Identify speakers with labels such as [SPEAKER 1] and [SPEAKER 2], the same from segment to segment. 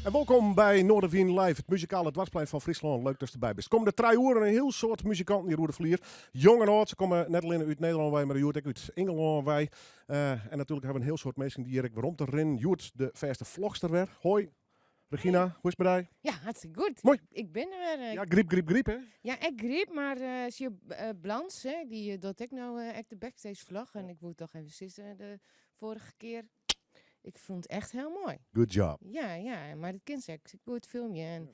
[SPEAKER 1] En wolkom by Noardewyn Live, it muzikale doarpsplein fan Fryslân. Leuk datst derby bist. Kommende trije oeren in hiel soad muzikanten hjir oer de flier. Jong en âld, se komme net allinne út Nederlân wei, mar hjoed ek út Ingelân wei. Eh, en natuerlik hawwe we in hiel soad minsken dy't hjir ek werom te rinnen. Hjoed de fêste vlogster wer. Hoi, Regina, hoe is it mei dy?
[SPEAKER 2] Ja, hartstikke goed.
[SPEAKER 1] Moai.
[SPEAKER 2] Ik bin der wer.
[SPEAKER 1] Ja, gryp, gryp, gryp, hè?
[SPEAKER 2] Ja, ek gryp, mar uh, zie uh, Blans, hè, dy docht ek no ek de backstage vlog. En ik woe toch even sizze, de foarige kear Ik fûn it echt hiel moai.
[SPEAKER 1] Good job.
[SPEAKER 2] Ja, ja, mar dat kin se ek goed filmje en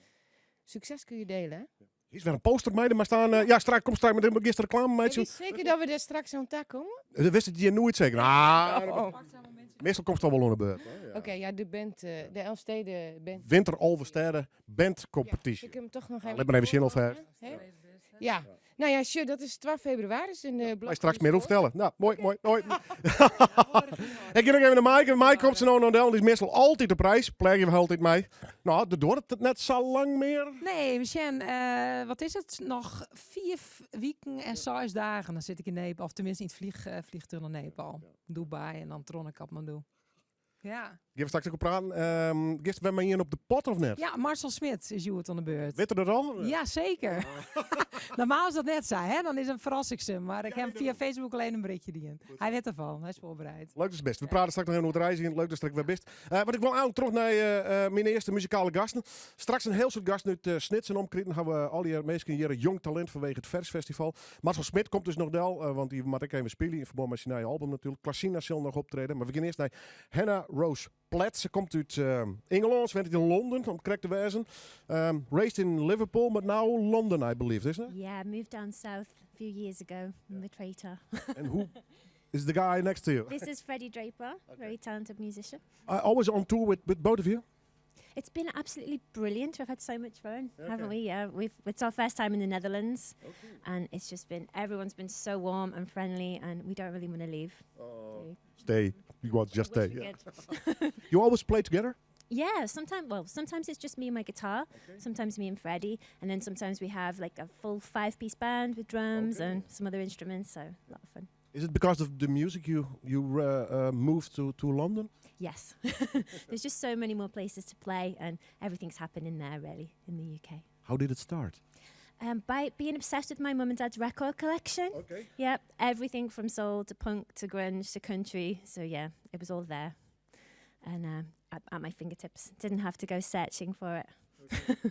[SPEAKER 2] sukses kun je delen.
[SPEAKER 1] Hè? Is wer in poster mei der mar staan. Uh, ja, straks, kom straks met de gisteren reclame meitsje.
[SPEAKER 2] Wist seker dat we der straks oan ta komme?
[SPEAKER 1] Dat wist it hjir noait seker. Ah, oh. Meastal komst al wol oan de beurt.
[SPEAKER 2] Ja. Oké, ja, de band, uh, de Elfsteden band.
[SPEAKER 1] Winter Alvestêde Band Competition.
[SPEAKER 2] Ja, ik hem toch nog even.
[SPEAKER 1] Lit mar even sjen alfêst.
[SPEAKER 2] Ja. Nou ja, sjoch, dat is 2 febrewaris in de
[SPEAKER 1] Mei straks mear oer fertelle. Nou, moai, moai, moai. Ik gean noch even nei Maaike. Maaike komt se no noch del. Dy is meastal altyd op reis. Pleagje we altyd mei. Nou, dat duorret it net sa lang mear.
[SPEAKER 3] Nee, we sjen, uh, wat is it? Noch fiif wiken en seis dagen. Dan sit ik yn Nepal, of teminsten yn it vlieg, uh, vliegtuig nei Nepal. Dubai en dan troch nei Kathmandu. Ja.
[SPEAKER 1] Gean we straks ek oer praten. Um, giest wer mei ien op de pot of net?
[SPEAKER 3] Ja, Marcel Smit is hjoed oan de beurt.
[SPEAKER 1] Wit er dat al?
[SPEAKER 3] Ja, seker. Normaal is dat net sa, hè? Dan is in ferras ik se. Mar ik ha him fia Facebook allinne in berjochtje dien. Hy wit derfan, hy is foarbereid.
[SPEAKER 1] Leuk datst bist. We prate straks noch even oer it reizgjen. Leuk datst der ek wer bist. Uh, want ik wol eigentlik troch nei uh, myn earste muzikale gasten. Straks in hiel soad gasten út uh, Snits en omkriten hawwe we allegear minsken hjir jong talint fanwege it Fersfestival. Marcel Smit komt dus noch del, uh, want dy moat ek even spylje yn ferbân mei syn nije album natuerlik. Klasina sil noch optrede, mar we gean earst nei Hannah Rose Platt. Se komt út uh, Ingelân, se wennet yn Londen om krekt te wêzen. Um, raised in Liverpool, but now London, I believe, isn't it?
[SPEAKER 4] Yeah, moved down south a few years ago, yeah. the traitor.
[SPEAKER 1] And who is the guy next to you?
[SPEAKER 4] This is Freddie Draper, okay. very talented musician.
[SPEAKER 1] Uh, always on tour with, with both of you?
[SPEAKER 4] It's been absolutely brilliant. We've had so much fun, okay. haven't we? Yeah, we've. It's our first time in the Netherlands, okay. and it's just been everyone's been so warm and friendly, and we don't really want to leave.
[SPEAKER 1] Oh. Stay. You want just stay. Yeah. you always play together?
[SPEAKER 4] Yeah, sometimes. Well, sometimes it's just me and my guitar. Okay. Sometimes me and Freddie, and then sometimes we have like a full five-piece band with drums okay. and some other instruments. So a lot of fun.
[SPEAKER 1] Is it because of the music you you uh, uh, moved to to London?
[SPEAKER 4] Yes, there's just so many more places to play, and everything's happening there really in the UK.
[SPEAKER 1] How did it start?
[SPEAKER 4] Um, by being obsessed with my mum and dad's record collection.
[SPEAKER 1] Okay.
[SPEAKER 4] Yep, everything from soul to punk to grunge to country. So yeah, it was all there, and uh, at, at my fingertips. Didn't have to go searching for it.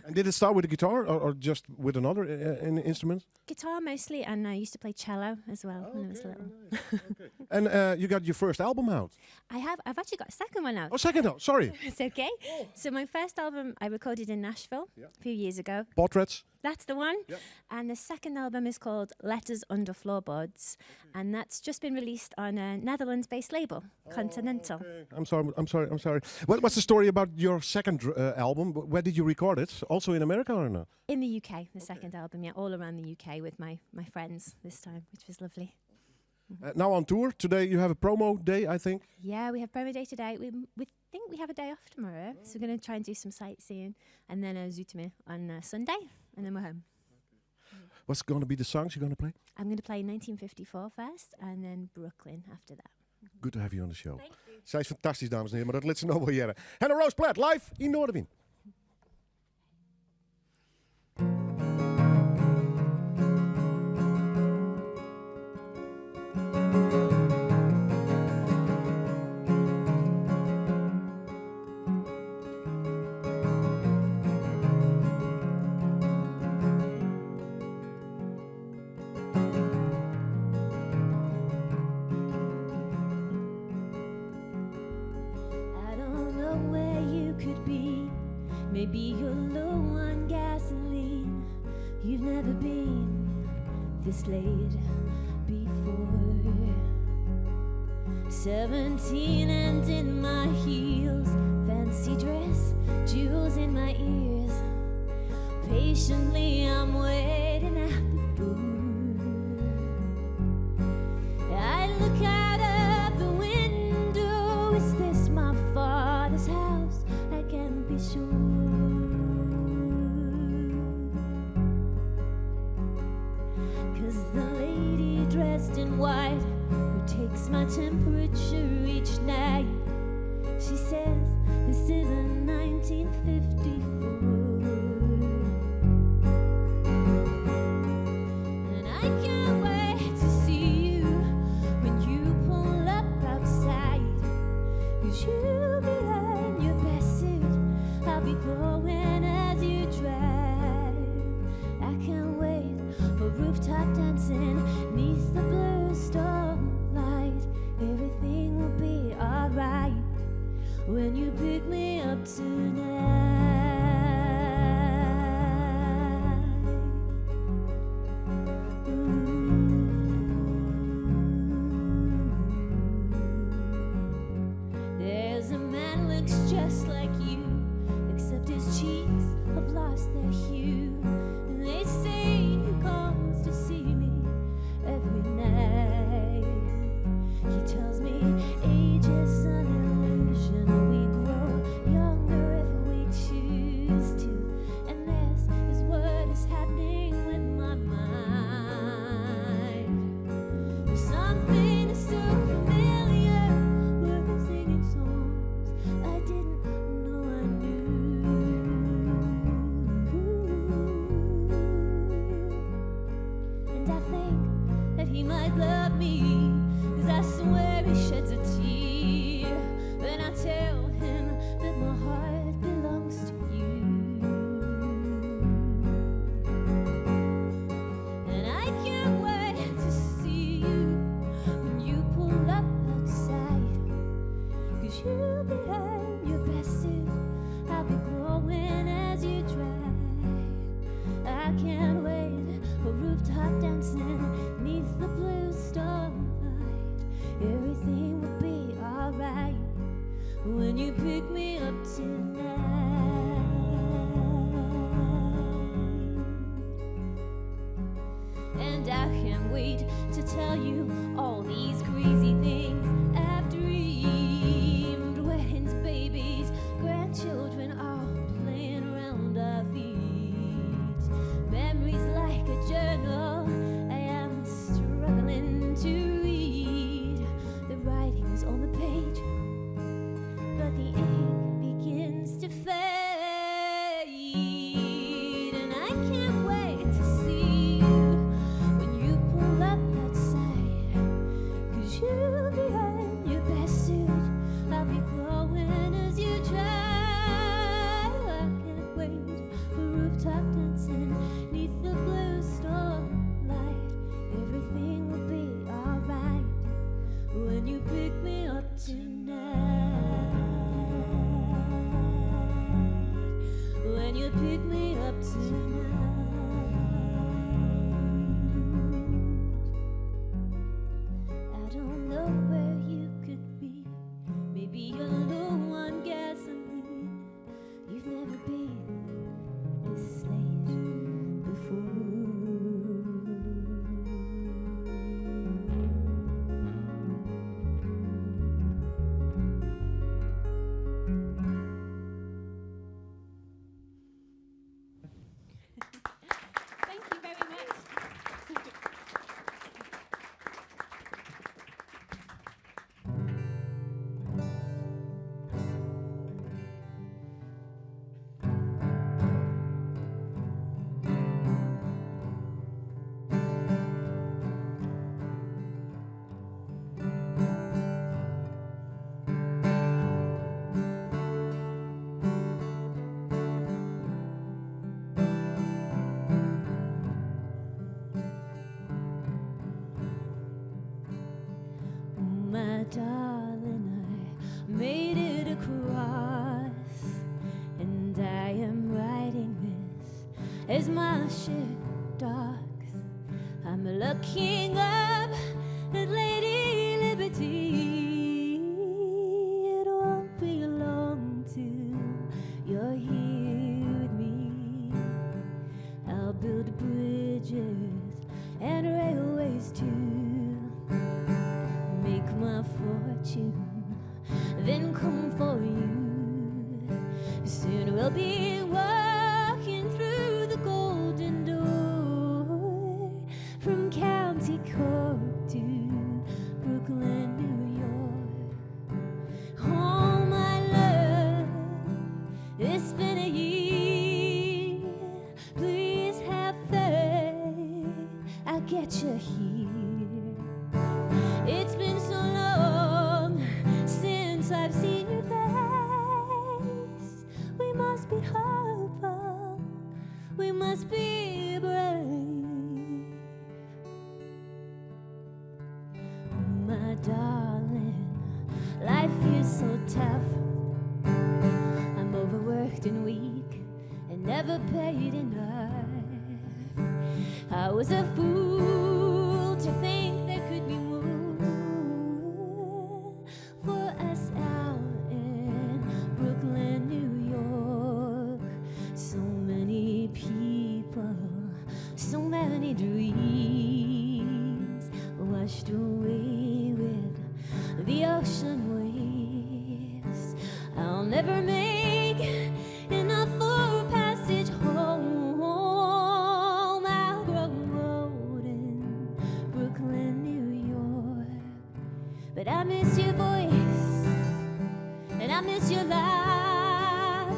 [SPEAKER 1] and did it start with the guitar or, or just with another uh, in instrument?
[SPEAKER 4] Guitar mostly, and I used to play cello as well oh, when I was little.
[SPEAKER 1] Nice. okay. And uh, you got your first album out?
[SPEAKER 4] I have. I've actually got a second one out.
[SPEAKER 1] Oh, second out. Sorry.
[SPEAKER 4] it's okay. Oh. So my first album I recorded in Nashville yeah. a few years ago.
[SPEAKER 1] Portraits.
[SPEAKER 4] That's the one. Yep. And the second album is called Letters Under Floorboards, okay. and that's just been released on a Netherlands-based label, oh, Continental.
[SPEAKER 1] Okay. I'm sorry. I'm sorry. I'm sorry. What, what's the story about your second uh, album? Where did you record it? Also in America or not?
[SPEAKER 4] In the UK, the okay. second album. Yeah, all around the UK with my my friends this time, which was lovely.
[SPEAKER 1] Uh, now on tour today, you have a promo day, I think.
[SPEAKER 4] Yeah, we have promo day today. We we think we have a day off tomorrow, oh. so we're going to try and do some sightseeing, and then a Zoetermeer on uh, Sunday, and then we're home.
[SPEAKER 1] What's going to be the songs you're going to play?
[SPEAKER 4] I'm going to play 1954 first, and then Brooklyn after that.
[SPEAKER 1] Good to have you on the show. Sy is fantastysk, dames en hearen, mar dat lit se no wol hearre. Hannah Rose Platt, live yn Noardewyn.
[SPEAKER 4] I don't know where you could be. Maybe you're low on gasoline. You've never been this late before. 17 and in my heels, fancy dress, jewels in my ears. Patiently, I'm waiting at the door. I look out of the window. Is this my father's house? I can't be sure. Cause the lady dressed in white who takes my temperature each night, she says, This isn't 1954. I'll be glowing as you drive. I can't wait for rooftop dancing neath the blue starlight. Everything will be alright when you pick me up tonight. Ooh. There's a man looks just like you, except his cheeks have lost their hue. And they say he comes to see me every night. He tells me age is an illusion. We grow younger if we choose to. And this is what is happening with my mind. Something is so familiar. We're singing songs I didn't know I knew. And I think that he might love me, 'cause I swear he sheds a tear when I tell him that my heart belongs to you. And I can't wait to see you when you pull up outside. 'Cause you'll be in your best suit, I'll be glowing as you drive. I can't wait for rooftop dancing neath the blue starlight. Everything will be alright when you pick me up tonight. And I can't wait to tell you all these crazy things I've dreamed. Weddings, babies, grandchildren all playing around our feet. Memories like a journal I am struggling to read. The writing's on the page, but the ink begins to fade. And I can't wait to see you when you pull up outside. 'Cause you'll be in your best suit. I'll be glowing as you drive. I can't wait for rooftop dancing neath the blue starlight. Everything will be alright when you pick me up tonight. When you pick me up tonight. I don't know where you could be. Maybe you're low on gasoline. You've never been this late before.
[SPEAKER 5] Thank you very much.
[SPEAKER 4] My darling, I made it across, and I am writing this as my ship docks. I'm looking up at Lady Liberty. It won't be long till you're here with me. I'll build bridges and railways too. Make my fortune, then come for you. Soon we'll be walking through the golden door from County Cork to Brooklyn, New York. Oh, my love, it's been a year. Please have faith, I'll get you here. It's been so long since I've seen your face. We must be be hopeful. We must be brave. Oh, my darling, life is so tough. I'm overworked and weak and never paid enough. I was a fool to think there could be more for us out in Brooklyn, New York. So many people, so many dreams washed away with the ocean waves. I'll never make enough for passage home. I'll grow old in Brooklyn, New York. But I miss your voice, and I miss your laugh.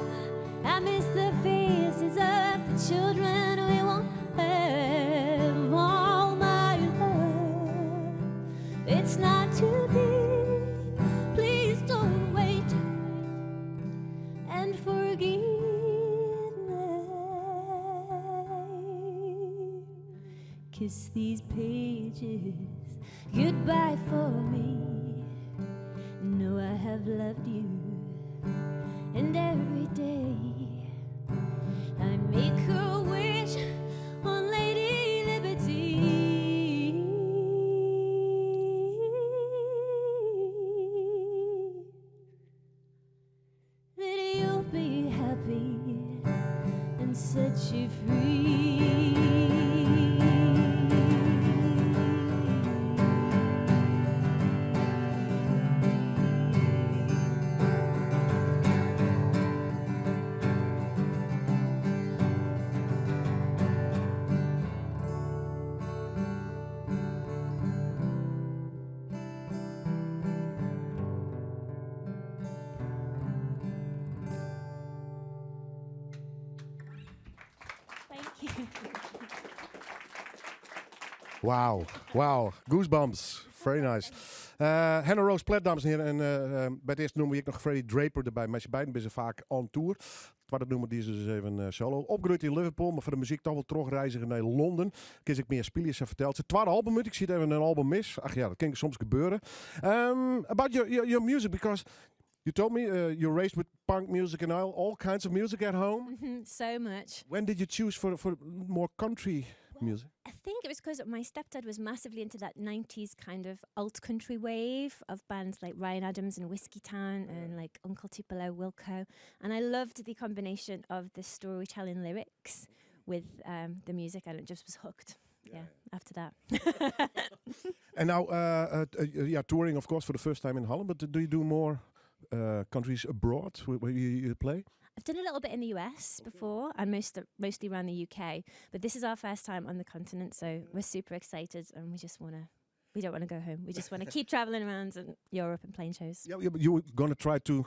[SPEAKER 4] I miss the faces of the children we won't have. All my love, it's not to be. Please don't wait and forgive me. Kiss these pages goodbye for me. Know I have loved you, and every day I make a wish on Lady Liberty. That you'll be happy and set you free.
[SPEAKER 5] Thank you.
[SPEAKER 1] Wow, wow. Goosebumps. Very nice. Hannah Rose Platt, dames en heren. En by it earste nûmer wie ek noch Freddie Draper derby. Mar se beiden binne faak on tour. Twadde nûmer die se dus even solo. Opgroeid yn Liverpool, mar foar de muzyk toch wol trochreizge nei Londen. Kin se ek mear spylje, sa fertelt se. Twadde album út. Ik siet even in album mis. Ach ja, dat kin soms gebeure. About your music, because you told me you're raised with punk music and all kinds of music at home.
[SPEAKER 5] So much.
[SPEAKER 1] When did you choose for more country music?
[SPEAKER 5] I think it was because my stepdad was massively into that 90s kind of alt country wave of bands like Ryan Adams and Whiskeytown and Uncle Tupelo, Wilco. And I loved the combination of the storytelling lyrics with the music, and it just was hooked. Yeah, after that.
[SPEAKER 1] And now, yeah, touring, of course, for the first time in Holland, but do you do more countries abroad where you play?
[SPEAKER 5] I've done a little bit in the US before, and mostly around the UK. But this is our first time on the continent, so we're super excited, and we don't want to go home. We just want to keep traveling around in Europe and playing shows.
[SPEAKER 1] Yeah, yeah, but you going to try to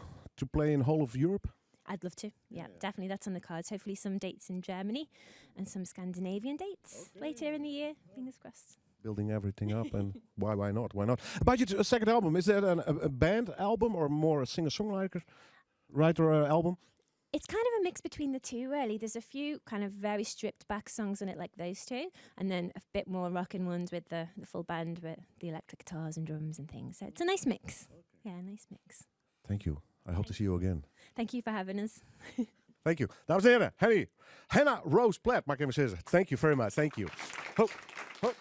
[SPEAKER 1] play in whole of Europe?
[SPEAKER 5] I'd love to. Yeah, definitely. That's on the cards. Hopefully, some dates in Germany and some Scandinavian dates later in the year. Fingers crossed.
[SPEAKER 1] Building everything up, and why not? Why not? About your second album, is that a band album or more a singer-songwriter writer album?
[SPEAKER 5] It's kind of a mix between the two, really. There's a few kind of very stripped back songs on it, like those two, and then a bit more rocking ones with the full band with the electric guitars and drums and things. So it's a nice mix. Yeah, a nice mix.
[SPEAKER 1] Thank you. I hope to see you again.
[SPEAKER 5] Thank you for having us.
[SPEAKER 1] Thank you. Dames en heren, Henny, Hannah Rose Platt, mag ik even zeggen. Thank you very much. Thank you. Ho, ho.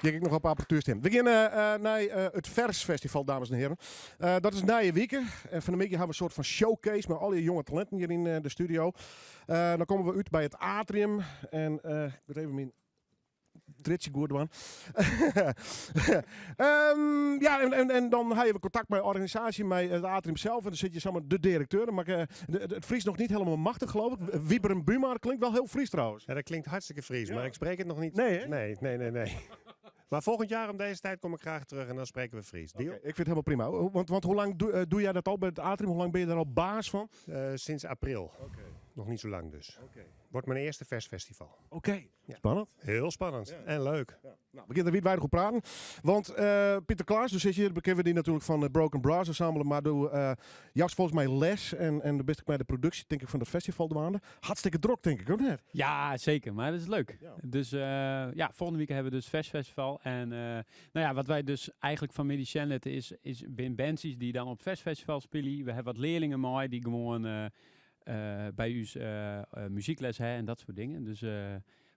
[SPEAKER 1] Kijk ik noch op apparatuurstem. We gean nei it Fers Festival, dames en heren. Dat is nije wike. En fan 'e middei ha we in soart fan showcase mei alle jonge talinten hjir yn de studio. Dan komme we út by it Atrium. En ik moat even myn tritsje goed dwaan. Ja, en dan ha we kontakt mei de organisaasje, mei it Atrium sels. En dan sit je samen de direkteur. Mar it Frysk noch net hielendal machtich, geloof ik. Wybren Buma klinkt wol hiel Frysk trouwens.
[SPEAKER 6] Ja, dat klinkt hartstikke Fries, maar ik spreek het nog niet.
[SPEAKER 1] Nee, hè?
[SPEAKER 6] Nee, nee, nee, nee. Maar volgend jaar om deze tijd kom ik graag terug en dan spreken we Fries. Deal?
[SPEAKER 1] Oké, ik vind het helemaal prima. Want hoe lang doe jij dat al bij het Atrium? Hoe lang ben je daar al baas van?
[SPEAKER 6] Sinds april. Nog niet zo lang dus. Wordt mijn eerste versfestival.
[SPEAKER 1] Oké.
[SPEAKER 6] Ja.
[SPEAKER 1] Spannend.
[SPEAKER 6] Heel spannend en leuk.
[SPEAKER 1] Nou, we gaan er niet weinig op praten. Want Pieter Klaas, dus zit hier, bekennen we die natuurlijk van Broken Brass Ensemble. Maar doe juist volgens mij les en de beste ik bij de productie, denk ik, van dat festival de maanden. Hartstikke druk, denk ik, ook net.
[SPEAKER 7] Ja, zeker. Maar dat is leuk.
[SPEAKER 1] Ja.
[SPEAKER 7] Dus ja, volgende week hebben we dus Vers Festival. En nou ja, wat wij dus eigenlijk van Midi Shanlet is, is bin bandjes die dan op Vers Festival spelen. We hebben wat leerlingen mooi die gewoon bij u muziekles hebben en dat soort dingen. Dus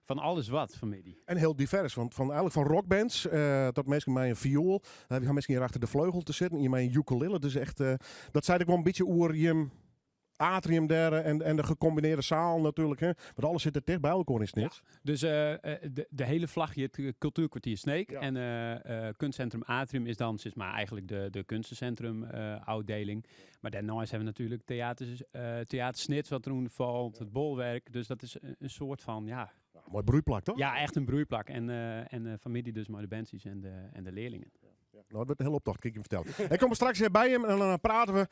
[SPEAKER 7] van alles wat van Midi.
[SPEAKER 1] En heel divers, want eigenlijk van rockbands tot mensen met een viool. We gaan misschien hier achter de vleugel te zitten, hier met een ukulele. Dus echt, dat zei ik wel een beetje oer je atrium daar en de gecombineerde zaal natuurlijk. Hè? Want alles zit er dicht bij elkaar in Snits.
[SPEAKER 7] Ja, dus de hele vlag, het cultuurkwartier Sneek en kunstcentrum Atrium is dan zeg maar, eigenlijk de kunstencentrum afdeling. Maar daarnaast hebben we natuurlijk theater Snits wat eronder valt, het Bolwerk. Dus dat is een soort van, ja...
[SPEAKER 1] Ja, mooi broeiplak, toch?
[SPEAKER 7] Ja, echt een broeiplak. En familie dus, maar de bandjes en de leerlingen.
[SPEAKER 1] Ja. Nou, dat wordt een hele optocht, kan ik je vertellen. Ik kom straks weer bij hem en dan praten we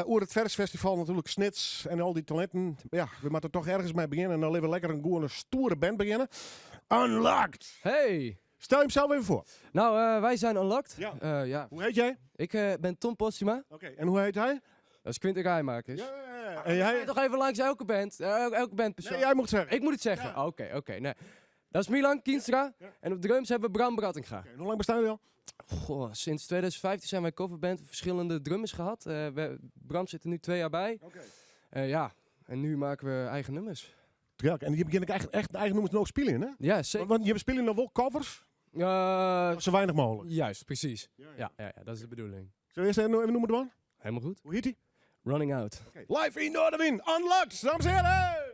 [SPEAKER 1] over het Versfestival, natuurlijk Snits en al die talenten. Ja, we moeten toch ergens mee beginnen en dan laten we lekker een goede, stoere band beginnen. Unlocked!
[SPEAKER 8] Hey!
[SPEAKER 1] Stel je hem zelf even voor.
[SPEAKER 8] Nou, wij zijn Unlocked.
[SPEAKER 1] Ja.
[SPEAKER 8] Ja.
[SPEAKER 1] Hoe heet jij?
[SPEAKER 8] Ik ben Tom Postuma.
[SPEAKER 1] Oké, en hoe heet hij?
[SPEAKER 8] Dat is Quinten Rijmakers.
[SPEAKER 1] Ja, ja, ja. En jij?
[SPEAKER 8] Ga toch even langs elke band, elke bandpersoon.
[SPEAKER 1] Nee, jij moet het zeggen.
[SPEAKER 8] Ik moet het zeggen.
[SPEAKER 1] Ja.
[SPEAKER 8] Oké, oké. Nee. Dat is Milan Kienstra.
[SPEAKER 1] Ja.
[SPEAKER 8] En op drums hebben we Bram Brattinga.
[SPEAKER 1] Oké, en hoe lang bestaan jullie al?
[SPEAKER 8] Goh, sinds 2015 zijn wij coverband, verschillende drummers gehad. Bram zit er nu 2 jaar bij.
[SPEAKER 1] Oké.
[SPEAKER 8] Ja, en nu maken we eigen nummers.
[SPEAKER 1] Ja, en je begint echt, echt eigen nummers nog spelen, hè?
[SPEAKER 8] Ja, zeker.
[SPEAKER 1] Want je speelt nog wel covers? Zo weinig mogelijk.
[SPEAKER 8] Juist, precies.
[SPEAKER 1] Ja, ja.
[SPEAKER 8] Ja, ja, ja, dat is de bedoeling.
[SPEAKER 1] Zullen we eerst even noemen, Dwan?
[SPEAKER 8] Helemaal goed.
[SPEAKER 1] Hoe heet die?
[SPEAKER 8] Running Out.
[SPEAKER 1] Oké. Live in Noardewyn, Unlocked, dames en heren!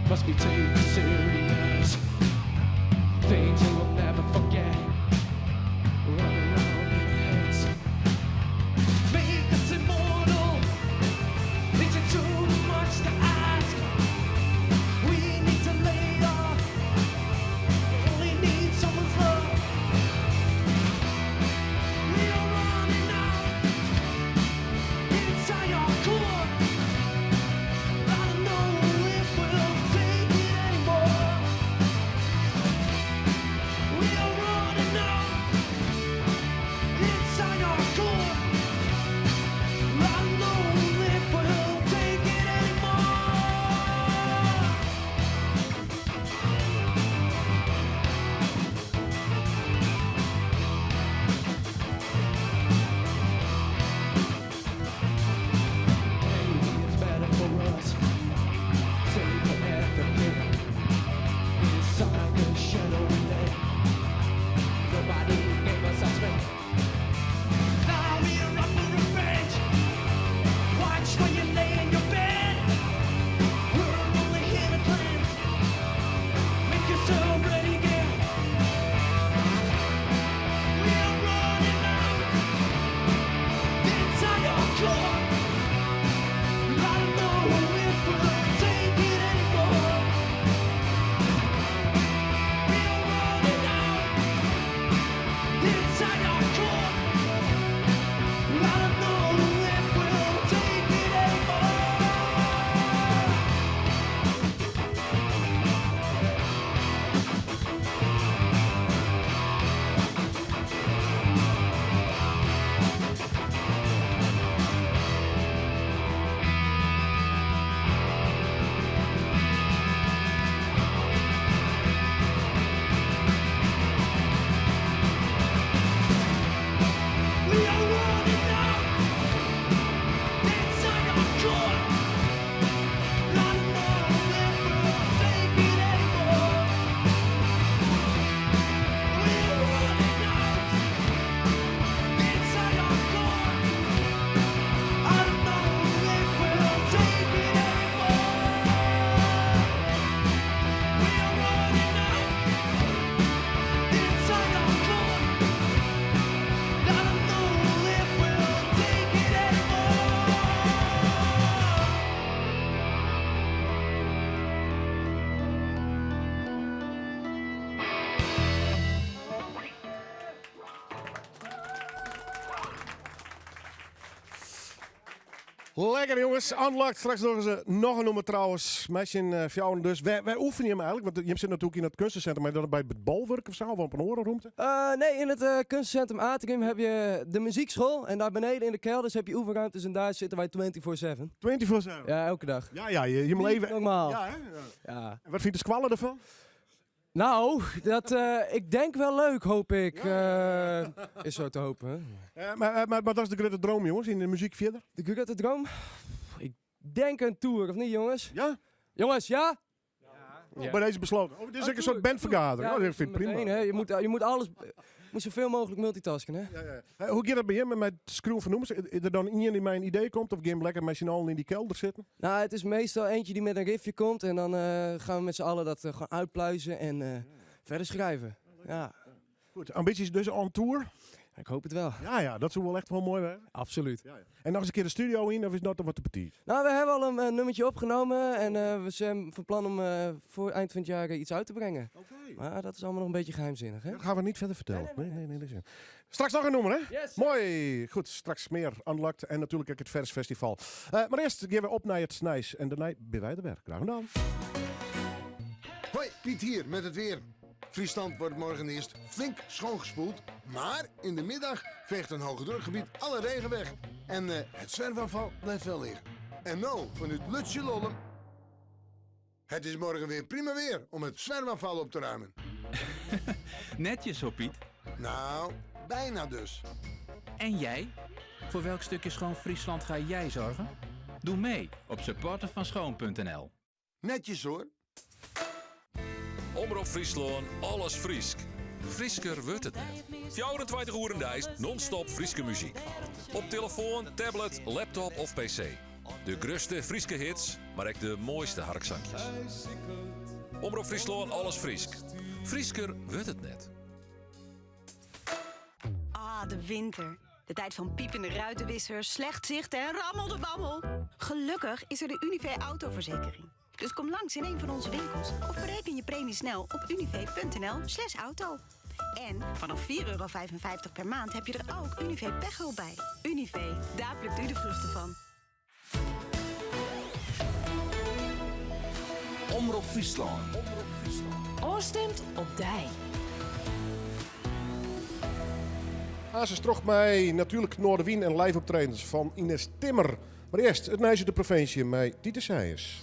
[SPEAKER 9] Must be taken serious. Things they will never forget. Run around in our heads. Make us immortal. Is it too much to ask? We need to lay off. We only need someone's love. We are running out inside our core. I don't know if we'll take it anymore.
[SPEAKER 1] Lekker jongens, Unlocked. Straks nog eens noch in nûmer trouwens. Mei syn fjouweren dus. Wêr oefenje jim eigenlik? Want jim sitte natuerlik yn it kunstencentrum, mar dat by it Bolwurk of sa, of op in oare rûmte?
[SPEAKER 8] Nee, in het kunstencentrum Atrium heb je de muziekschool. En daar beneden in de kelders heb je oefenruimtes en daar zitten wij 24-7.
[SPEAKER 1] 24-7?
[SPEAKER 8] Ja, elke dag.
[SPEAKER 1] Ja, ja, je
[SPEAKER 8] Niet
[SPEAKER 1] leven.
[SPEAKER 8] normaal.
[SPEAKER 1] Ja, hè?
[SPEAKER 8] Ja.
[SPEAKER 1] En wat fynt de skoalle derfan?
[SPEAKER 8] Nou, dat, ik denk wel leuk, hoop ik. Is zo te hopen.
[SPEAKER 1] Maar dat is de grutte droom, jongens, yn de muzyk fierder?
[SPEAKER 8] De grutte droom? Ik denk een tour, of niet, jongens?
[SPEAKER 1] Ja?
[SPEAKER 8] Jongens, ja?
[SPEAKER 1] Oh, bij deze besloten. Oh, dit is ook een soort bandvergadering.
[SPEAKER 8] Ja,
[SPEAKER 1] Oh, dat vind ik prima.
[SPEAKER 8] meteen, hè. Je moet alles, je moet zoveel mogelijk multitasken, hè?
[SPEAKER 1] Ja, ja. Hoe gaat dat bij hem met het schrijven van nummers? Is er dan ien dy't mei in idee komt of ga je lekker met z'n allen in die kelder zitten?
[SPEAKER 8] Nou, het is meestal eentje die met een riffje komt en dan gaan we met z'n allen dat gewoon uitpluizen en verder schrijven. Ja.
[SPEAKER 1] Goed, ambities dus on tour?
[SPEAKER 8] Ik hoop het wel.
[SPEAKER 1] Ja, dat zou wel echt wel mooi zijn.
[SPEAKER 8] Absoluut.
[SPEAKER 1] Ja, ja. En nog eens een keer de studio in, of is dat nog wat te petit?
[SPEAKER 8] Nou, we hebben al een nummertje opgenomen en we zijn van plan om voor eind van het jaar iets uit te brengen.
[SPEAKER 1] Oké.
[SPEAKER 8] Maar dat is allemaal nog een beetje geheimzinnig, hè?
[SPEAKER 1] Dat gaan we niet verder vertellen. Nee, nee, nee. nee, nee. Straks nog een nummer, hè?
[SPEAKER 8] Yes.
[SPEAKER 1] Mooi. Goed, straks meer Unlocked en natuurlijk ook het Vers Festival. Maar eerst gaan we op naar het Nijs en daarna bij wij de werk. Graag gedaan.
[SPEAKER 10] Hoi, Piet hier met het weer. Friesland wordt morgen eerst flink schoongespoeld. Maar in de middag veegt een hoge drukgebied alle regen weg. En het zwerfafval blijft wel liggen. En nou, vanuit Lutje Lollum. Het is morgen weer prima weer om het zwerfafval op te ruimen.
[SPEAKER 11] Netjes hoor, Piet.
[SPEAKER 10] Nou, bijna dus.
[SPEAKER 11] En jij? Voor welk stukje schoon Friesland ga jij zorgen? Doe mee op supportervanschoon.nl.
[SPEAKER 10] Netjes hoor.
[SPEAKER 12] Omrop Fryslân, alles Frysk. Frysker wurdt it net. 24 oeren deis, non-stop Fryske muzyk. Op telefoan, tablet, laptop of PC. De grutste Fryske hits, mar ek de moaiste harksankjes. Omrop Fryslân, alles Frysk. Frysker wurdt it net.
[SPEAKER 13] Ah, de winter. De tijd van piepende ruitenwissers, slecht zicht en rammel de wammel. Gelukkig is er de Univé autoverzekering. Dus kom langs in een van onze winkels of bereken je premie snel op univé.nl/auto. En vanaf €4,55 per maand heb je er ook Univé pechhulp bij. Univé, daar plukt u de vruchten van.
[SPEAKER 14] Omrop Fryslân.
[SPEAKER 15] Ofstimd op dy.
[SPEAKER 1] Hazes troch mei natuerlik Noardewyn en live optredens fan Ines Timmer. Mar earst it nijs út de provinsje mei Titus Seijers.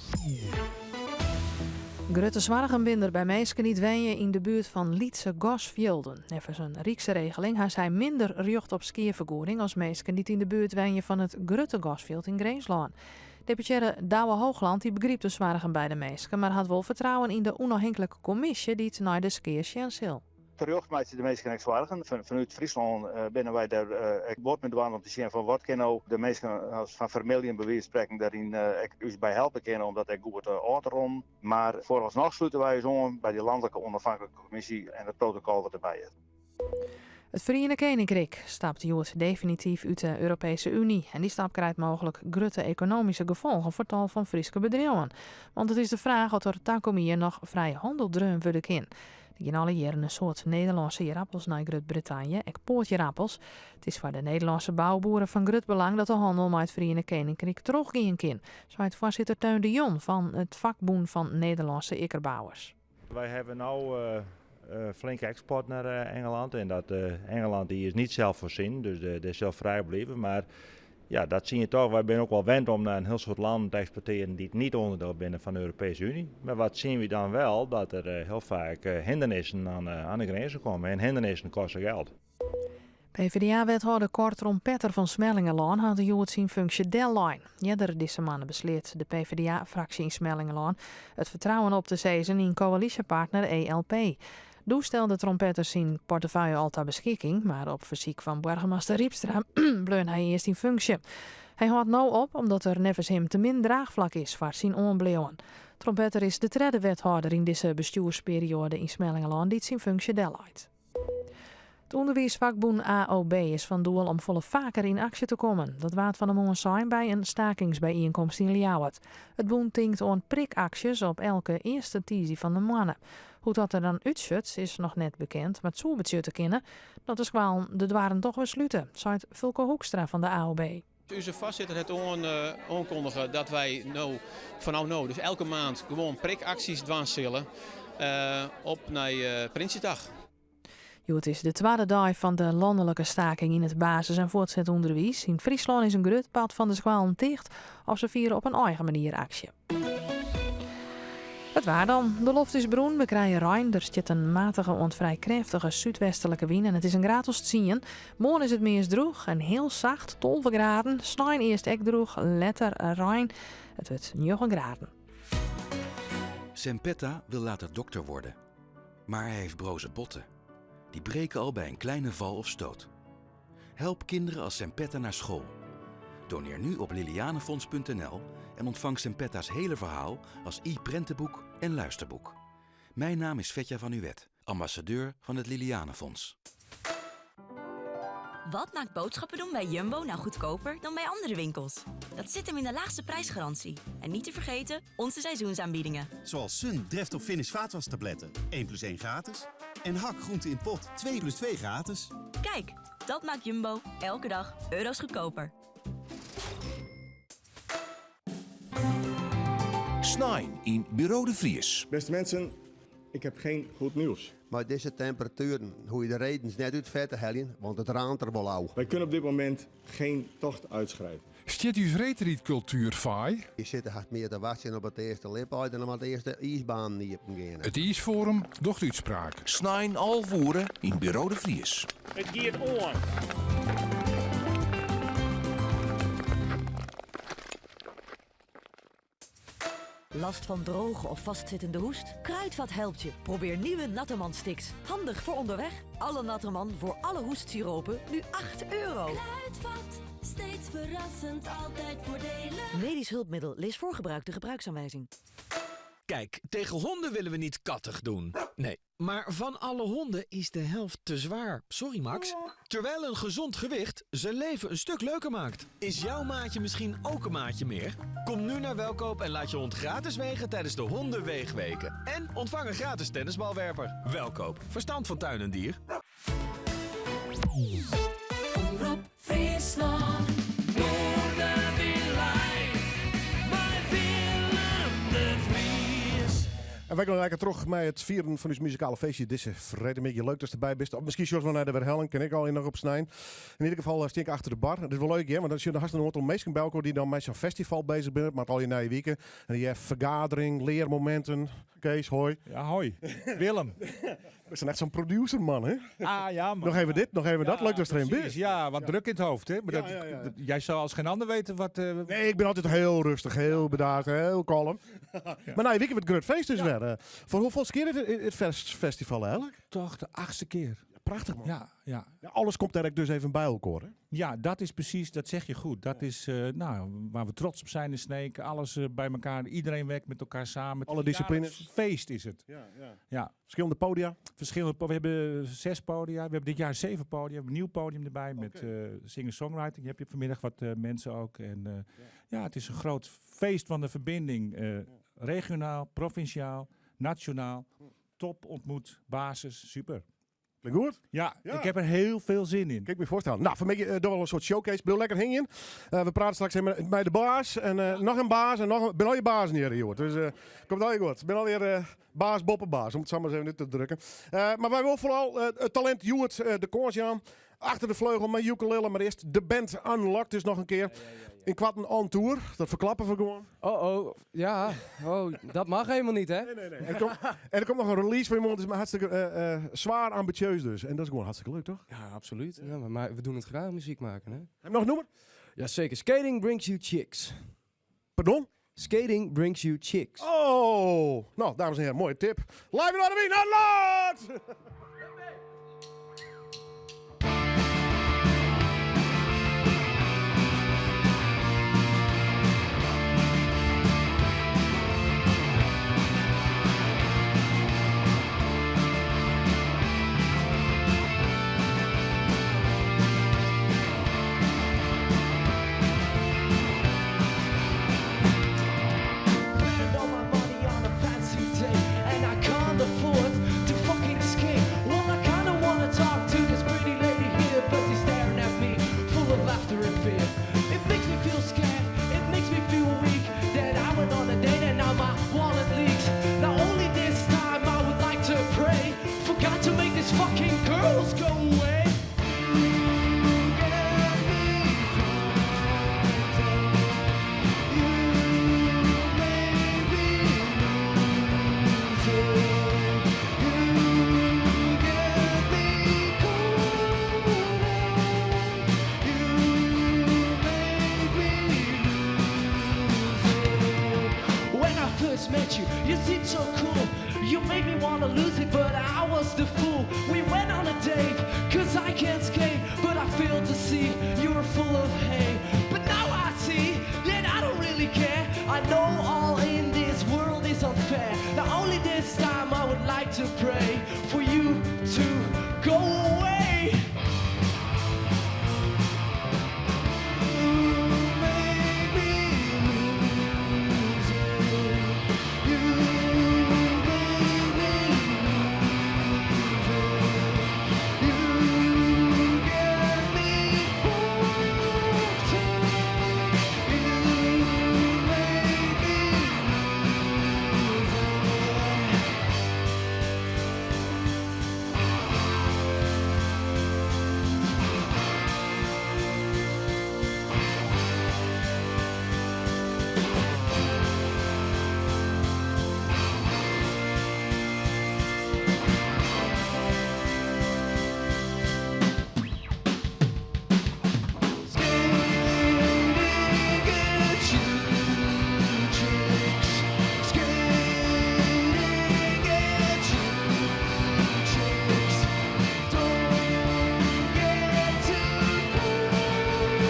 [SPEAKER 16] Grutte soargen binne der by minsken dy't wenje yn de buert fan lytse gasfjilden. Neffens in ryksregeling ha sy minder rjocht op skeafergoeding as minsken dy't yn de buert wenje fan it grutte gasfjild yn Grinslân. Deputearre Douwe Hoogland dy begrypt de soargen by de minsken, mar hat wol fertrouwen yn de ûnôfhinklike kommisje dy't nei de skea sjen sil.
[SPEAKER 17] Terjocht meitsje de minsken ek soargen. Fanút Fryslân binne wy dêr ek bot mei dwaande om te sjen fan wat kin no de minsken as fan Vermilion by wize fan sprekken dêryn ek ús by helpe kinne om dat ek goed ôf te ronnen. Mar foaralsnoch slute wy ús oan by dy lanlike ûnôfhinklike kommisje en it protokol wat derby is.
[SPEAKER 16] It Feriene Keninkryk stapt hjoed definityf út de Europeeske Uny. En dy stap krijt mooglik grutte ekonomyske gefolgen foar tal fan Fryske bedriuwen. Want it is de fraach oft der takom jier noch frij hannel dreaun wurde kin. Der gean alle jierren in soad Nederlânske ierappels nei Grut-Brittannië, ek poatierappels. It is foar de Nederlânske bouboeren fan grut belang dat de hannel mei it Feriene Keninkryk trochgean kin, seit foarsitter Teun de Jong fan it fakbûn fan Nederlânske ikkerbouwers.
[SPEAKER 18] Wy hawwe no flinke eksport nei Engeland en dat Engeland dy is net selsfoarsjennend, dus dêr sil fraach bliuwe. Mar ja, dat sjogge je toch. Wy binne ek wol wend om nei in hiel soad lannen te eksportearjen dy't net ûnderdiel binne fan de Europeeske Uny. Mar wat sjogge wy dan wol? Dat der hiel faak hindernissen oan de grinzen komme en hindernissen kostje jild.
[SPEAKER 16] PvdA-wethâlder Cor Trompetter fan Smellingerlân hat hjoed syn funksje dellein. Earder dizze moanne besleat de PvdA-fraksje yn Smellingerlân it fertrouwen op te sizzen yn koälysjepartner ELP. Doe stelde Trompetter syn portefeuille al ta beskikking, mar op fersyk fan boargemaster Rypstra bleau hy earst yn funksje. Hy hâldt no op omdat der neffens him te min draachflak is foar syn oanbliuwen. Trompetter is de tredde wethâlder yn dizze bestjoersperioade yn Smellingerlân dy't syn funksje delleit. It ûnderwiisfakbûn AOB is fan doel om folle faker yn aksje te kommen. Dat waard fan 'e moarn sein by in stakingsbyienkomst yn Ljouwert. It bûn tinkt oan prikaksjes op elke earste tiisdei fan de moanne. Hoe't dat der dan útsjocht is noch net bekend, mar it soe betsjutte kinne dat de skoallen de doarren dochs wer slute, seit Fulco Hoekstra fan de AOB.
[SPEAKER 14] Onze voorzitter heeft oankondige dat wy no, fanôf no, dus elke maand gewoan prikacties dwaan sille op nei Prinsjesdag.
[SPEAKER 16] Hjoed is de twadde dei fan de lanlike staking yn it basis- en fuortset ûnderwiis. Yn Fryslân is in grut part fan de skoallen ticht of se fiere op in eigen manier aksje. It waar dan. De loft is brún, we krije rein, der stiet in matige oant frij krêftige súdwestlike wyn en it is in graad as tsien. Moarn is it meast drûch en hiel sacht, 12 graden. Snein earst ek drûch, letter rein. It wurdt njoggen graden.
[SPEAKER 19] Sempetta wil later dokter worden. Maar hij heeft broze botten. Die breken al bij een kleine val of stoot. Help kinderen als Sempetta naar school. Doneer nu op lilianefonds.nl en ontvang Sempetta's hele verhaal als e-prentenboek en luisterboek. Mijn naam is Fetja van Uwet, ambassadeur van het Lilianefonds.
[SPEAKER 20] Wat maakt boodschappen doen bij Jumbo nou goedkoper dan bij andere winkels? Dat zit hem in de laagste prijsgarantie. En niet te vergeten onze seizoensaanbiedingen.
[SPEAKER 21] Zoals Sun Dreft of Finish vaatwastabletten. 1 plus 1 gratis. En Hak groente in pot 2 plus 2 gratis.
[SPEAKER 20] Kijk, dat maakt Jumbo elke dag euro's goedkoper.
[SPEAKER 22] Snein yn Buro de Vries.
[SPEAKER 23] Beste mensen, ik heb geen goed nieuws.
[SPEAKER 24] Mei dizze temperatueren hoege je de redens net út it fet te heljen, want it raant der wol ôf.
[SPEAKER 23] Wij kunnen op dit moment geen tocht uitschrijven.
[SPEAKER 25] Stiet ús reedrydkultuer faai?
[SPEAKER 24] Je sitte hast mear te wachtsjen op it earste ljipaai dan dat de earste iisbanen iepen geane.
[SPEAKER 25] It IIsfoarum docht útspraak.
[SPEAKER 22] Snein 11 oere yn Buro de Vries.
[SPEAKER 26] It giet oan.
[SPEAKER 27] Last van droge of vastzittende hoest? Kruidvat helpt je. Probeer nieuwe Natteman sticks. Handig voor onderweg. Alle Natteman voor alle hoestsiropen nu 8 euro.
[SPEAKER 4] Kruidvat, steeds verrassend, altijd voordelig.
[SPEAKER 27] Medisch hulpmiddel. Lees voor gebruik de gebruiksaanwijzing.
[SPEAKER 28] Kijk, tegen honden willen we niet kattig doen. Nee, maar van alle honden is de helft te zwaar. Sorry Max. Terwijl een gezond gewicht zijn leven een stuk leuker maakt. Is jouw maatje misschien ook een maatje meer? Kom nu naar Welkoop en laat je hond gratis wegen tijdens de Hondenweegweken. En ontvang een gratis tennisbalwerper. Welkoop, verstand van tuin en dier.
[SPEAKER 15] Omrop Fryslân. Noarderwyn live. Mei Willem de Vries.
[SPEAKER 1] En wy gean lekker troch mei it fieren fan ús muzikale feestje dizze freedtemiddei. Leuk datst derby bist. Of miskien sjochst wol nei de werhelling, kin ek al noch op snein. Yn ieder gefal stean ik achter de bar. Dat is wol leuk, hè? Want dan sjogge hast in oantal minsken by elkoar dy't dan mei sa'n festival beuzich binne. Moat al dy nije wiken. En dy hawwe fergadering, learmominten. Kees, hoi.
[SPEAKER 29] Ja, hoi. Willem.
[SPEAKER 1] We zijn echt zo'n producer man, hè?
[SPEAKER 29] Ah ja, man.
[SPEAKER 1] Nog even dit, nog even dat.
[SPEAKER 29] Ja,
[SPEAKER 1] Leuk dat je erin
[SPEAKER 29] precies.
[SPEAKER 1] bent.
[SPEAKER 29] Ja, wat druk in het hoofd, hè? Maar
[SPEAKER 1] Ja, ja, ja.
[SPEAKER 29] jij zou als geen ander weten wat...
[SPEAKER 1] Nee, ik ben altijd heel rustig, heel bedaard, heel kalm. Maar nou, je weekend het groot feest dus weer. Voor hoeveel keer het festival eigenlijk?
[SPEAKER 29] Toch de 8e keer.
[SPEAKER 1] Ja, prachtig man.
[SPEAKER 29] Ja, ja.
[SPEAKER 1] Ja, alles komt eigenlijk dus even bij elkaar, hè?
[SPEAKER 29] Ja, dat is precies, dat zeg je goed. Dat is waar we trots op zijn in Sneek. Alles bij elkaar, iedereen werkt met elkaar samen.
[SPEAKER 1] Alle disciplines.
[SPEAKER 29] Ja, feest is het.
[SPEAKER 1] Ja, ja.
[SPEAKER 29] Ja.
[SPEAKER 1] Verschillende podia?
[SPEAKER 29] Verschillende we hebben 6 podia. We hebben dit jaar 7 podia. We hebben een nieuw podium erbij met singer-songwriting. Je hebt vanmiddag wat mensen ook. En het is een groot feest van de verbinding. Regionaal, provinciaal, nationaal. Top ontmoet, basis, super.
[SPEAKER 1] Klinkt goed?
[SPEAKER 29] Ja,
[SPEAKER 1] Ja.
[SPEAKER 29] ik heb er heel veel zin in.
[SPEAKER 1] Kan ik me voorstellen. Nou, vanmiddag doen we al een soort showcase. Blijf lekker hingen. We praten straks even met de baas. En nog een baas. En nog een, ben al je baas neer, joh. Dus komt al je goed. Ik ben alweer baas boppe baas, om het zo maar eens even in te drukken. Maar wij willen vooral het talent Joert de koers aan. Achter de vleugel met ukulele. Maar eerst de band Unlocked dus nog een keer. In Kwatten on tour. Dat verklappen we gewoon.
[SPEAKER 8] Oh, oh, ja. Oh, dat mag helemaal niet, hè?
[SPEAKER 1] Nee, nee, nee. En er komt nog een release van iemand. Het is maar hartstikke zwaar ambitieus dus. En dat is gewoon hartstikke leuk, toch?
[SPEAKER 8] Ja, absoluut. Ja, maar we doen het graag, muziek maken, hè?
[SPEAKER 1] Heb je nog een nummer?
[SPEAKER 8] Jazeker. Skating brings you chicks.
[SPEAKER 1] Pardon?
[SPEAKER 8] Skating brings you chicks.
[SPEAKER 1] Oh, nou, dames en heren, mooie tip. Live in Arnhem, Unlocked!
[SPEAKER 9] Spend all my money on a fancy day, and I can't afford to fucking skate. You seemed so cool. You made me wanna lose it, but I was the fool. We went on a date, cause I can't skate. But I failed to see you were full of hate. But now I see that I don't really care. I know all in this world is unfair. Now only this time I would like to pray for you to go away. You make me lose it. You make me lose it. You get me hooked. You make me lose it. Skating at you, chicks. Skating at you, chicks. Don't get too cool. Skating at you, chicks. Skating at you, chicks. At you, chicks. Get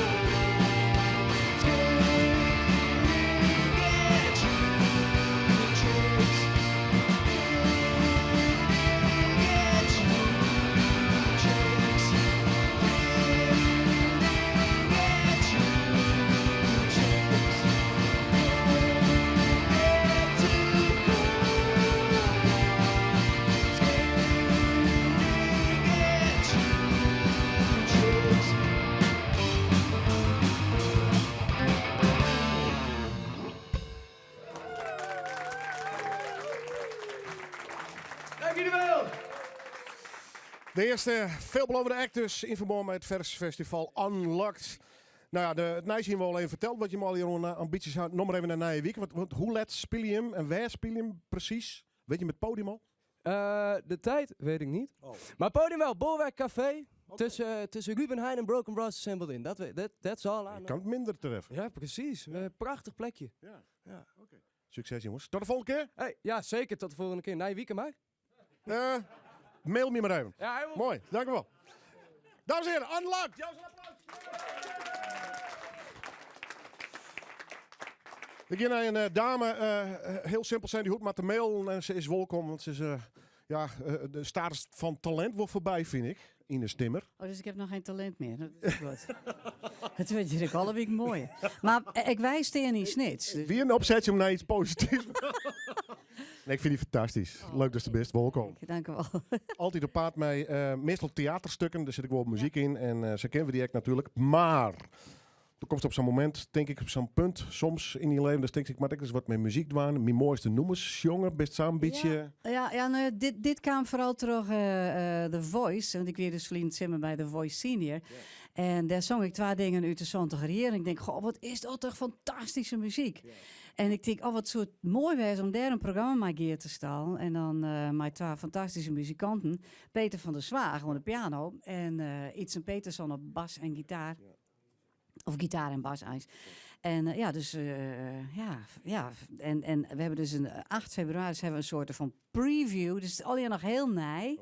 [SPEAKER 9] too cool. Skating at you, chicks.
[SPEAKER 8] Dank jullie wel!
[SPEAKER 1] De eerste veelbelovende act dus in verband met het Versfestival Unlocked. Nou ja, it nijs hiene we al even ferteld wat jim allegear oan ambysjes ha. Noch mar even nei nije wike. Want hoe let spylje jim en wêr spylje jim presys? Witte jim it podium al?
[SPEAKER 8] De tijd weet ik niet. Maar podium wel, Bolwerk Café. Tussen Ruben Heijn en Broken Brass Assembled in. Dat, that's all I
[SPEAKER 1] Je kan het minder treffen.
[SPEAKER 8] Ja, precies. Prachtig plekje. Ja.
[SPEAKER 1] Succes jongens. Tot de volgende keer.
[SPEAKER 8] Hey, ja, zeker. Tot de volgende keer. Nije wike mar.
[SPEAKER 1] Mail me maar even.
[SPEAKER 8] Ja, helemaal
[SPEAKER 1] Mooi, dank u wel. Dames en heren, Unlocked. Jou een applaus. Ik ga naar een dame, heel simpel zijn die hoecht mar te mailen en se is wolkom, want se is, ja, de status fan talint wol foarby, fyn ik, Ines Timmer.
[SPEAKER 2] Oh, dus ik heb nog geen talent meer. Dat is goed. Het wordt hier ook alle week mooi. Maar ik wijs tegen die snits. Dus.
[SPEAKER 1] Wie een opzetje om naar iets positiefs. Nee, ik vind die fantastisch.
[SPEAKER 2] Oh,
[SPEAKER 1] Leuk dat je bist. Welkom.
[SPEAKER 2] Dank u wel.
[SPEAKER 1] Altyd op paad mei meastal theaterstukken. Dêr sit ek wol muzyk yn. En sa kenne we dy ek natuerlik. Mar der komst op sa'n momint, tink ik, op sa'n punt soms yn dyn libben. Dan tink ik, moat ik ris wat mei muzyk dwaan. Myn moaiste nûmers sjonge, bist sa'n bytsje...
[SPEAKER 2] Ja, ja, ja, nou ja, dit kaam foaral troch The Voice. Want ik wie dus ferline simmer by The Voice Senior. En dêr song ik twa dingen út de santiger jierren. En ik tink, goh, wat is dat toch fantastyske muzyk. En ik tink, oh, wat soe it moai wêze om dêr in programma mei gear te stallen. En dan mei twa fantastyske muzikanten. Peter van der Zwaag oan de piano en Ietsen Peterson op bas en gitaar. Of gitaar en bas eins. En ja, dus, ja, ja, en we hebben dus een 8 februari hebben we een soort van preview. Dus het is allegear noch hiel nij.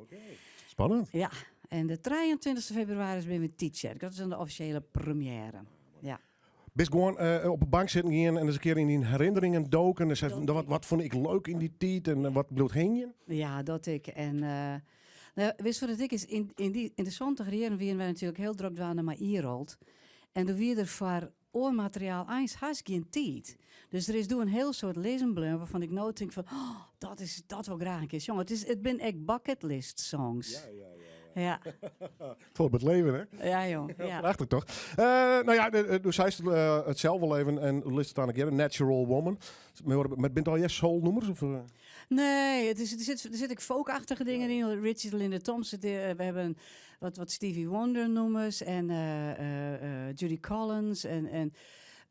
[SPEAKER 1] Spannend.
[SPEAKER 2] Ja, en de 23 februari binne we Tytsjerk. Dat is dan de offisjele première. Ja.
[SPEAKER 1] Bist gewoan op de bank sitten gean en ris in kear yn dyn herinneringen doken. En sei fan, wat fûn ik leuk yn dy tiid en wat bliuwt hingjen?
[SPEAKER 2] Ja, dat ik. En nou, witst wat it ek is? Yn de santiger jierren wiene wy natuerlik hiel drok dwaande mei Irolt. En doe wie der foar oar materiaal eins hast gjin tiid. Dus der is doe in hiel soad lizzen bleaun wêrfan ik no tink fan, oh, dat wol ik graach in kear sjonge. It binne ek bucketlist songs.
[SPEAKER 1] Ja, ja. Fol it leven, hè?
[SPEAKER 2] Ja, jong. Ja.
[SPEAKER 1] Prachtich, toch? Nou ja, do seist it sels wol even en litst it oan in kear, Natural Woman. Mar binne it allegear soulnûmers? Of?
[SPEAKER 2] Nee, der sitte ek folkachtige dingen yn. Richard Linda Thompson, we hebben wat Stevie Wonder nûmers en Judy Collins en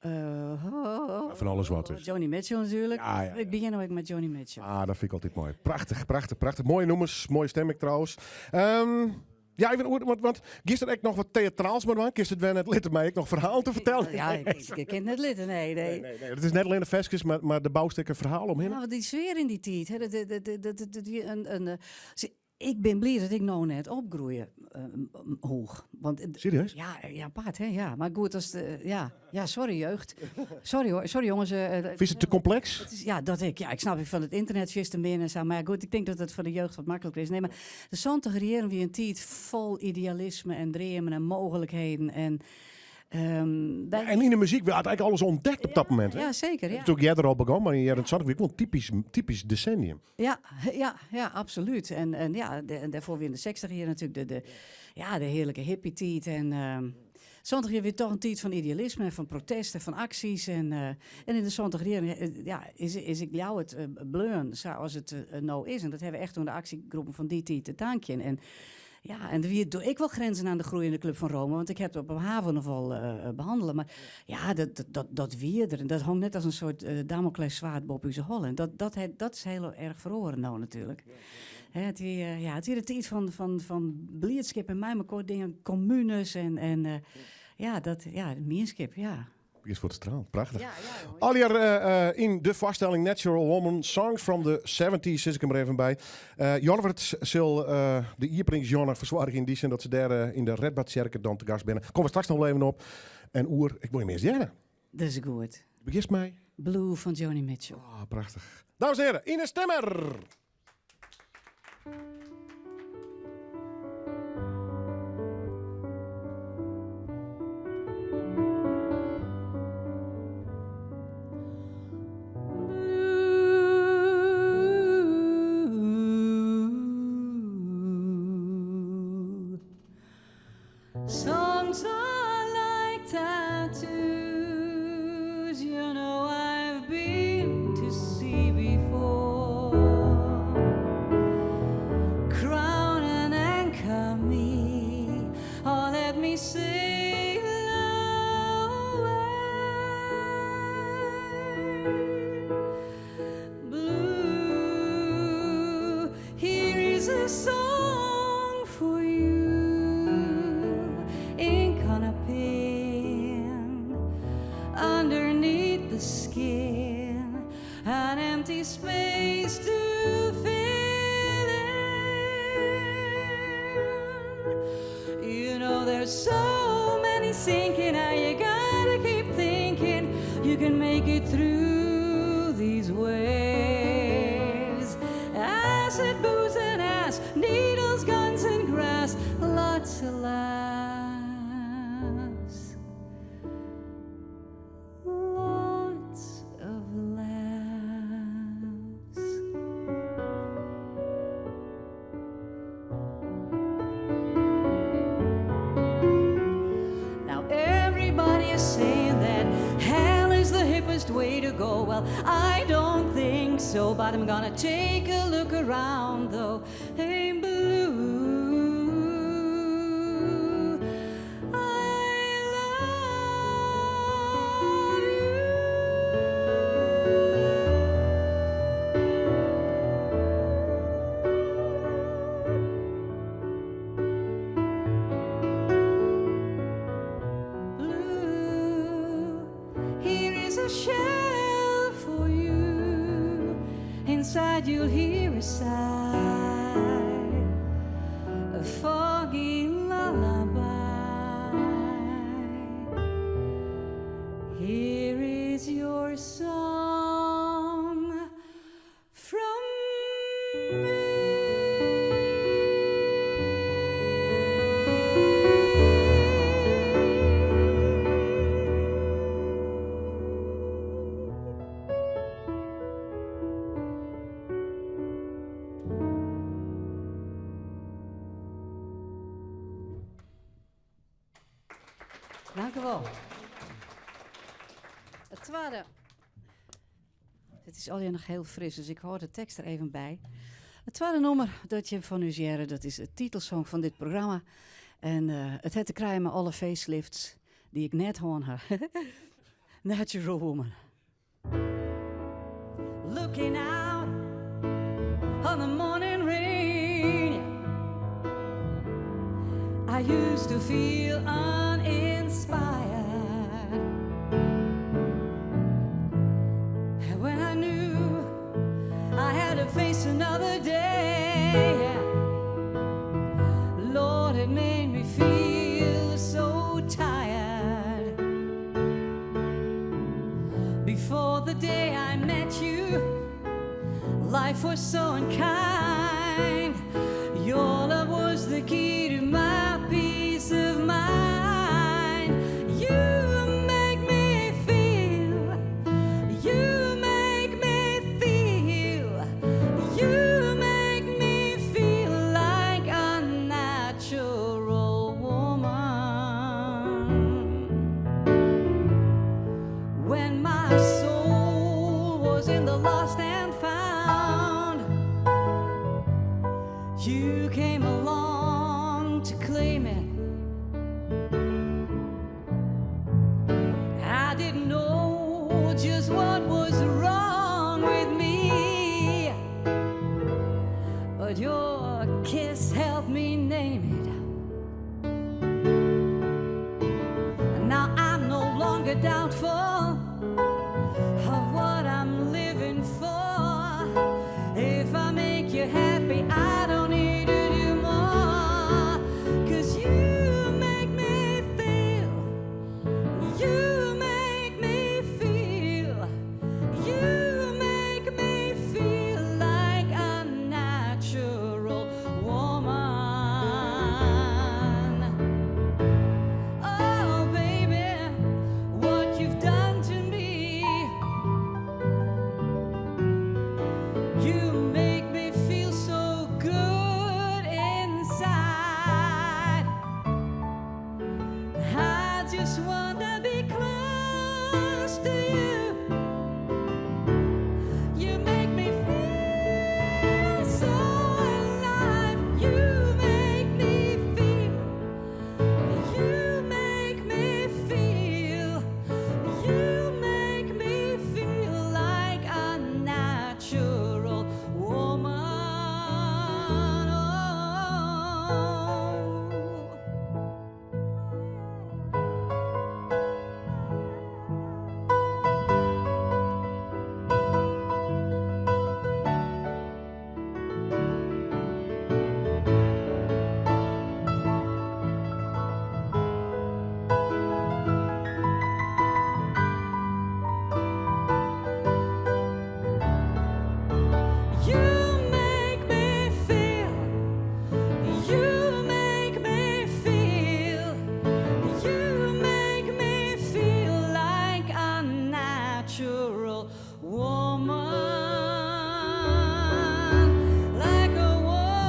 [SPEAKER 2] oh,
[SPEAKER 1] Ja, fan alles wat dus.
[SPEAKER 2] Joni Mitchell natuerlik.
[SPEAKER 1] Ja.
[SPEAKER 2] Ik begjin no ek mei Joni Mitchell.
[SPEAKER 1] Ah, dat fyn ik altyd moai. Prachtich, prachtich, prachtich. Moaie nûmers, moaie stim ek trouwens. Ja, even oer, want, want gister ek noch wat teatraals mei dwaan? Kinst it wer net litte my ek noch ferhalen te fertellen?
[SPEAKER 2] Ja, ik, ik kin it net litte, nee. Nee,
[SPEAKER 1] nee, nee. Het is net allinne de ferskes, mar, mar der boust ek in ferhaal omhinne.
[SPEAKER 2] Ja, want dy sfear yn dy tiid, hè, dat, dat, dat, dat, dat, wie in, in, eh, ik bin bliid dat ik no net opgroeie hoech. Want,
[SPEAKER 1] Serieus?
[SPEAKER 2] Ja, ja, apart, hè, ja. Mar goed, as de, ja, ja, sorry jeugd. Sorry hoor, sorry jongens.
[SPEAKER 1] Fynst it te kompleks?
[SPEAKER 2] Het is, ja, dat ik. Ja, ik snap fan it ynternet fierste min en sa. Mar ja, goed, ik tink dat it foar de jeugd wat makliker is. Nee, mar de santiger jierren wie in tiid fol idealisme en dreamen en mooglikheden. En,
[SPEAKER 1] by En yn de muzyk waard eigentlik alles ûntdekt op dat momint. Hè?
[SPEAKER 2] Ja, seker. Ja.
[SPEAKER 1] Natuerlik earder al begûn, mar yn de jierren 70 wie it gewoan typysk, typysk desennium.
[SPEAKER 2] Ja, ja, ja, absolút. En, en ja, de, en dêrfoar wiene de 60 jier natuerlik de, de, ja, de hearlike hippie-tiid. En 70 jier wie toch in tiid fan idealisme en fan protest en fan aksjes. En, en yn de 70 jier ja, is, is ek Ljouwert bleaun sa as it no is. En dat hawwe we echt oan de aksjegroepen fan dy tiid te tankjen. En ja, en der wie doe ek wol grenzen aan de groei in de Club van Rome, want ik ha it op de havo noch wol behannele. Mar ja, dat, dat, dat wie der en dat hong net as in soart Damocles-swaard boppe ús holle. En dat, dat, dat is hiel erch feroare no natuerlik. Hè, it wie, ja, it wie de tiid fan, fan, fan bliidskip en mei mekoar dingen, communes en, en ja, dat, ja, de mienskip, ja.
[SPEAKER 1] Is foar te stralen. Prachtich. Ja, ja, Allegear uh, yn de foarstelling Natural Woman, Songs from the 70s, sis ik him der even by. Uh, Jorwert sil uh, de iepeningsjûn fersoargje yn dy sin dat se dêr uh, yn de Redbadtsjerke dan te gast binne. Komme we straks noch even op. En oer, ik wol jim earst hearre.
[SPEAKER 2] Dat is goed.
[SPEAKER 1] Begjinst mei?
[SPEAKER 2] Blue fan Joni Mitchell.
[SPEAKER 1] Oh, prachtich. Dames en heren, Ines Timmer!
[SPEAKER 15] Songs are like tattoos, you know I've been to sea before. Crown and anchor me, or let me sail away. Blue, here is a song for you. Ink on a pen, underneath the skin, an empty space to fill in. You know there's so many sinking, and you gotta keep thinking you can make it through these waves. Acid, booze, and ass, needles, guns, and grass, lots of laughs. Lots of laughs. Now everybody is saying that hell is the hippest way to go. Well, I don't think so, but I'm gonna take a look around though. Hey, blue. I love Blue, here is a shell for you. Inside you'll hear a sigh, a foggy lullaby. Here is your song from me.
[SPEAKER 2] Dankjewol. It twadde. It is allegear noch hiel fris, dus ik hâld de tekst der even by. It twadde nûmer dat je fan ús hearre, dat is de titelsong fan dit programma. En it hat te krijen mei alle facelifts dy't ik net hân ha. Natural Woman.
[SPEAKER 15] Looking out on the morning rain. I used to feel uninspired. And when I knew I had to face another day, Lord, it made me feel so tired. Before the day I met you, life was so unkind. Your love was the key to my peace of mind. You make me feel, you make me feel, you make me feel like a natural woman. When my soul was in the lost and found, you came along to claim it. I didn't know just what was wrong with me, but your kiss helped me name it. And now I'm no longer doubtful of what I'm living for. If I make you happy, I don't need to do more. 'Cause you make me feel, you make me feel, you make me feel like a natural woman. Oh, baby, what you've done to me. You make me feel so good inside. I just wanna be close to you. You make me feel so alive. You make me feel. You make me feel. You make me feel like a natural woman. Oh. You make me feel, you make me feel, you make me feel like a natural woman, like a woman.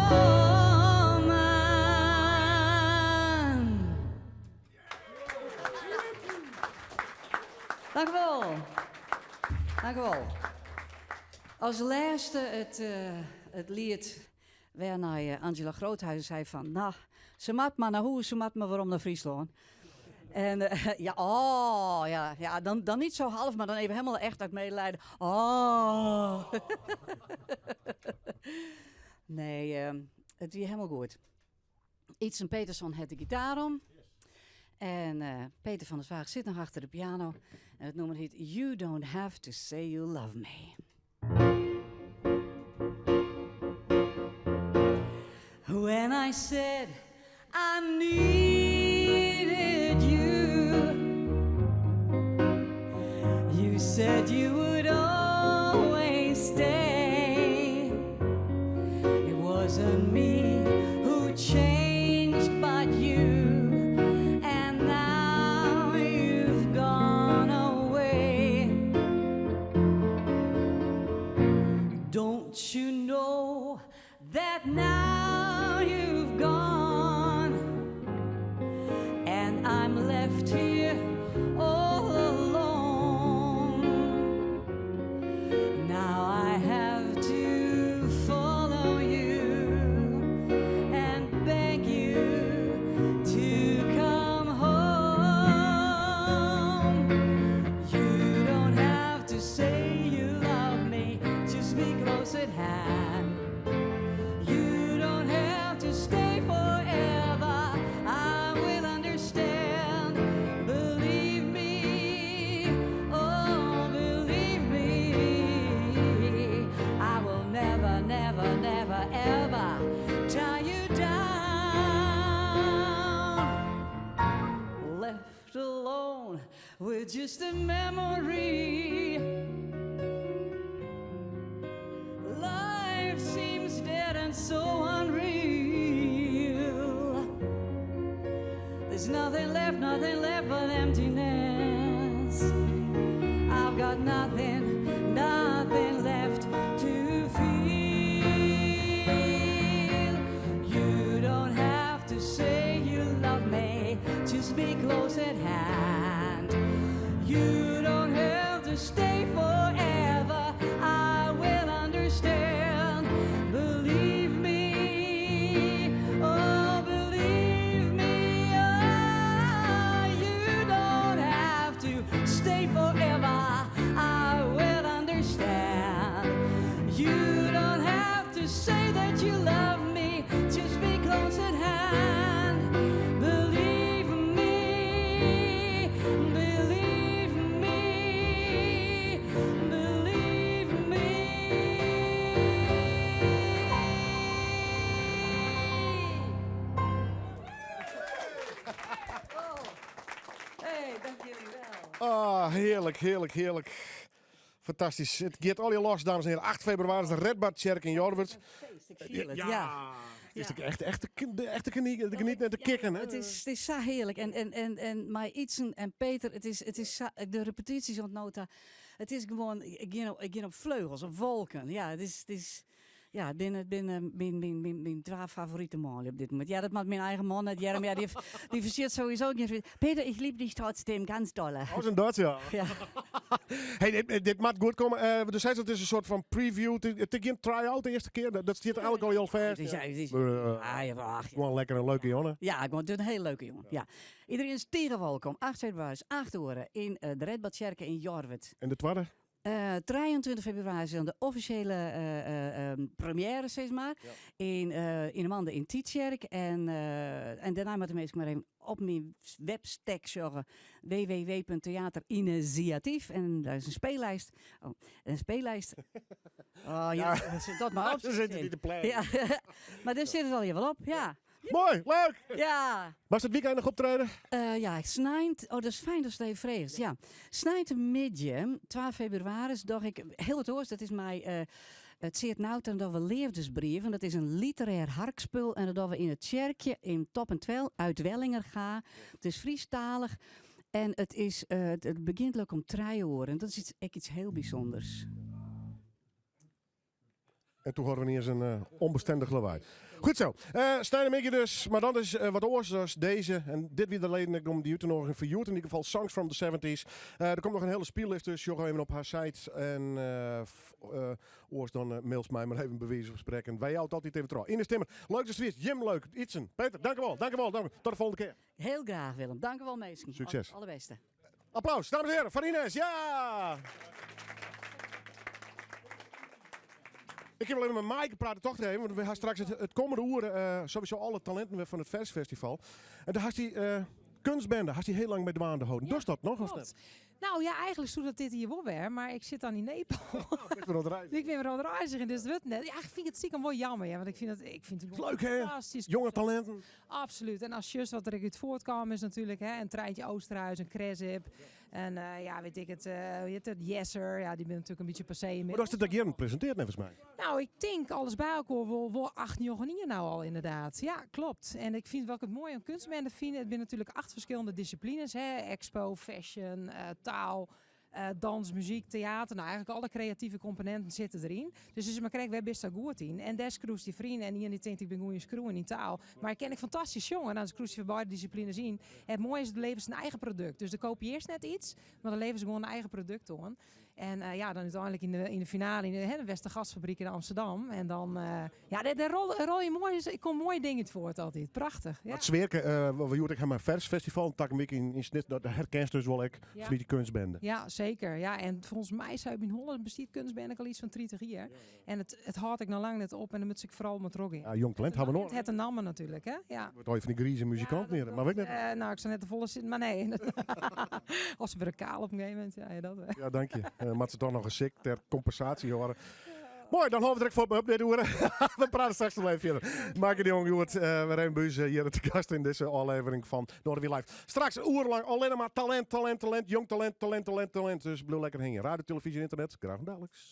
[SPEAKER 15] Dank u wel. Dank u wel. As lêste it liet wêrnei Angela Groothuizen sei fan, no, se moat mar nei hûs, se moat mar werom nei Fryslân. En ja, oh, ja, ja, dan niet zo half, maar dan even helemaal echt uit medelijden. Oh. Nee, it wie hielendal goed. Ytzen Peterson hat de gitaar om. En Peter van der Zwaag sit noch achter de piano. En it nûmer hjit You Don't Have to Say You Love Me. When I said I needed you, you said you would always stay. It wasn't me who changed, but you. And now you've gone away. Don't you know that now you've gone and I'm left here all alone? Now I have to follow you and beg you to come home. You don't have to say you love me, just be close at hand. You gone. We're just a memory. Life seems dead and so unreal. There's nothing left, nothing left but emptiness. I've got nothing, nothing left to feel. You don't have to say you love me, just be close at hand. You don't have to stay forever. I will understand. Believe me, oh, believe me. Oh, you don't have to stay forever. I will understand. You don't have to say that you love me. Just be close at hand. Believe me, believe me, believe me. Hey, dank jullie wel.
[SPEAKER 1] Ah, hearlik, hearlik, hearlik. Fantastysk. It giet allegear los, dames en hearen. 8 febrewaris, de Redbadtsjerke yn Jorwert.
[SPEAKER 2] Ik fiel it, ja.
[SPEAKER 1] Is het echt, echt, de echte geniet, de geniet net de kicken, hè?
[SPEAKER 2] Het is zo heerlijk. En maar Ietsen en Peter, het is de repetities oant no ta. Het is gewoon, ik ga op vleugels, op wolken. Ja, het is, ja, het zijn mijn twee favoriete mannen op dit moment. Ja, dat maakt mijn eigen man net. Ja, maar ja, die versteert sowieso niet. Peter, ich lieb dich trotzdem, ganz dolle.
[SPEAKER 1] Oh, is dat, ja.
[SPEAKER 2] Ja.
[SPEAKER 1] Hey, dit moet goed komen. Dus hij het is een soort van preview. Het is geen try-out de eerste keer. Dat staat eigenlijk al heel ver.
[SPEAKER 2] Het is, ah, ja, ach,
[SPEAKER 1] Gewoon lekker een leuke jongen.
[SPEAKER 2] Ja, gewoon het is een hele leuke jongen. Ja. Iedereen is tige welkom. 8 februari, 8 uur in de Redbadtsjerke in Jorwert.
[SPEAKER 1] En de tweede?
[SPEAKER 2] 23 februari is dan de officiële première, zeg maar. In de Mande in Tietjerk. En daarna moet de mensen maar even op mijn webstek zorgen. www.theaterinitiatief. En daar is een speellijst. Oh, een speellijst. Oh, ja,
[SPEAKER 1] Ja.
[SPEAKER 2] dat maar op.
[SPEAKER 1] Ze zitten niet te plannen.
[SPEAKER 2] Ja. Maar daar zit het al hier wel op, ja.
[SPEAKER 1] Mooi, leuk!
[SPEAKER 2] Ja.
[SPEAKER 1] Was het weekend nog optreden?
[SPEAKER 2] Ja, snein. Oh, dat is fijn dat het even vreegt. Ja. Snein 12 februari, dacht ik, heel het oors, dat is mij. Het zeer nauw en dat we leefdesbrieven. Dat is een literair harkspul. En dat we in het kerkje in Top en Twel uit Wellinger gaan. Het is Friestalig. En het begint ook om 3 uur. En dat is echt iets heel bijzonders.
[SPEAKER 1] En toen hoorden we niet eens een onbestendig lawaai. Goed zo. Stijn en Mickey dus. Maar dat is wat oars als deze. En dit weer de leden ik om die uit te nodigen voor in ieder geval Songs from the 70s. Er komt nog een hele speellist dus. Joggen even op haar site. En oors dan mails mij maar even bewijzen van spreken. Wij houden altijd even trouw. Inez Timmer, leuk dat je het Jim leuk. Ietsen. Peter, dank u wel. Dank u wel. Dank u. Tot de volgende keer.
[SPEAKER 2] Heel graag Willem. Dank u wel meesten.
[SPEAKER 1] Succes.
[SPEAKER 2] Allerbeste.
[SPEAKER 1] Applaus, dames en heren, van Inez. Ja! Ik heb wel even met Maaike praten toch even, want we gaan straks het komende uur sowieso alle talenten weer van het Versfestival. En daar had hij kunstbende, had hij heel lang bij de waan gehouden. Dus dat nog of
[SPEAKER 3] Klopt.
[SPEAKER 1] niet?
[SPEAKER 3] Nou ja, eigenlijk zoet dat dit hier wel weer, maar ik zit dan in Nepal.
[SPEAKER 1] Ik ben aan het reizen.
[SPEAKER 3] Ik ben weer aan het reizen, dus het wordt net. Ja, ik vind het stiekem wel jammer, ja, want ik vind het
[SPEAKER 1] Leuk hè?
[SPEAKER 3] fantastisch.
[SPEAKER 1] Jonge talenten.
[SPEAKER 3] Absoluut. En als just wat er uit voortkwam is natuurlijk, hè, een Trijntje Oosterhuis, een Krezip. En ja, weet ik het, hoe heet het, Jesser. Ja, die bent natuurlijk een beetje passé
[SPEAKER 1] Maar
[SPEAKER 3] inmiddels.
[SPEAKER 1] dat is het dat presenteert volgens mij.
[SPEAKER 3] Nou, ik denk alles bij elkaar wel 8 jongen nou al inderdaad. Ja, klopt. En ik vind wat ik het mooi aan kunstbende vind, het zijn natuurlijk 8 verschillende disciplines. Hè? Expo, fashion, taal, dans, muziek, theater. Nou, eigenlijk alle creatieve componenten zitten erin. Dus is maar krijg, we best daar goed in. En des kroes die vrienden en die en die denkt, ik ben goeie screw in taal. Maar ik ken ik fantastisch jongen. En dan kroes je voor beide disciplines in. En het mooie is, het levert zijn eigen product. Dus de koop je eerst net iets, maar dan leveren ze gewoon een eigen product aan. En ja, dan uiteindelijk in de finale in de, hè, de Westergasfabriek in Amsterdam. En dan, ja, daar rol je mooi, ik kom mooie dingen het voort altijd. Prachtig. Ja.
[SPEAKER 1] Het sfeerke, we ik ga maar Vers Festival, een tak een week in Snit, dat herkent dus wel ik, van die kunstbende.
[SPEAKER 3] Ja, zeker. Ja, en volgens mij zou in Holland bestiet kunstbende al iets van 30 jaar. En het haalt ik nou lang net op en dan moet ik vooral met rock in.
[SPEAKER 1] Ja, jong talent hebben we nog.
[SPEAKER 3] Het het een namen natuurlijk, hè? Ja.
[SPEAKER 1] Wordt ooit van die grieze muzikant meer, maar weet ik net.
[SPEAKER 3] Nou, ik zou net de volle zitten, maar nee. Als ze weer een kaal op een gegeven moment, ja, ja, dat.
[SPEAKER 1] Ja, dank je. Maar ze toch nog een sik ter compensatie horen. Moai, dan hâlde we der ek foar op dit oere. We prate straks noch even fierder. Maaike de Jong, hjoed wer even by ús hjir te gast yn dizze ôflevering fan Noardewyn Live. Straks in oere lang allinne mar talint, talint, talint, jong talint, talint, talint, talint. Dus bliuw lekker hingjen. Radio, televyzje en ynternet, graach oant daliks.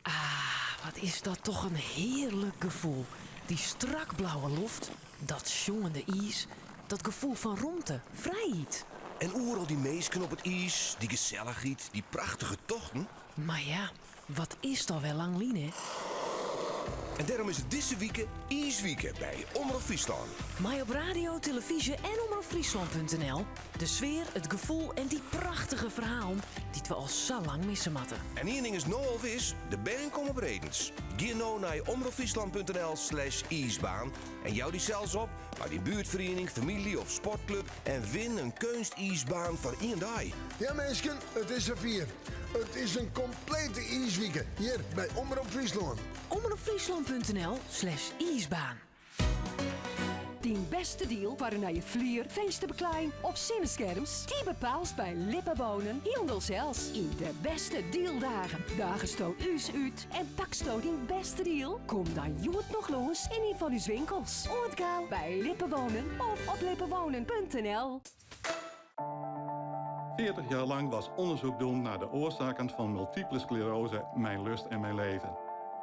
[SPEAKER 5] Ah, wat is dat toch in hearlik gefoel. Dy strak blauwe loft, dat sjongende iis, dat gefoel fan romte, frijheid.
[SPEAKER 22] En oeral dy minsken op it iis, dy gesellichheid, dy prachtige tochten.
[SPEAKER 5] Mar ja, wat is 't alwer lang lyn, hè?
[SPEAKER 22] En dêrom is it dizze wike IIswike by Omrop Fryslân.
[SPEAKER 5] Mei op radio, telefyzje en omropfryslân.nl de sfear, it gefoel en dy prachtige ferhalen dy't we al sa lang misse moatte.
[SPEAKER 22] En ien ding is no al wis, de bern komme op redens. Gean no nei omropfryslân.nl slash iisbaan en jou dysels op mei dyn buertferiening, famylje of sportklup en win in keunstiisbaan foar ien dei.
[SPEAKER 6] Ja minsken, it is safier. It is in komplete iiswike hjir by Omrop Fryslân.
[SPEAKER 5] Omropfryslân.nl slash iisbaan.
[SPEAKER 7] Dyn bêste deal foar in nije flier, finsterbeklaaiïng of sinneskerms? Dy bepaalst by Lippa Wonen hielendal sels. Yn de bêste dealdagen dagesto ús út en paksto dyn bêste deal. Kom dan hjoed noch lâns yn ien fan ús winkels. Oant gau by Lippa Wonen of op lippawonen.nl.
[SPEAKER 10] 40 jaar lang was onderzoek doen naar de oorzaken van multiple sclerose mijn lust en mijn leven.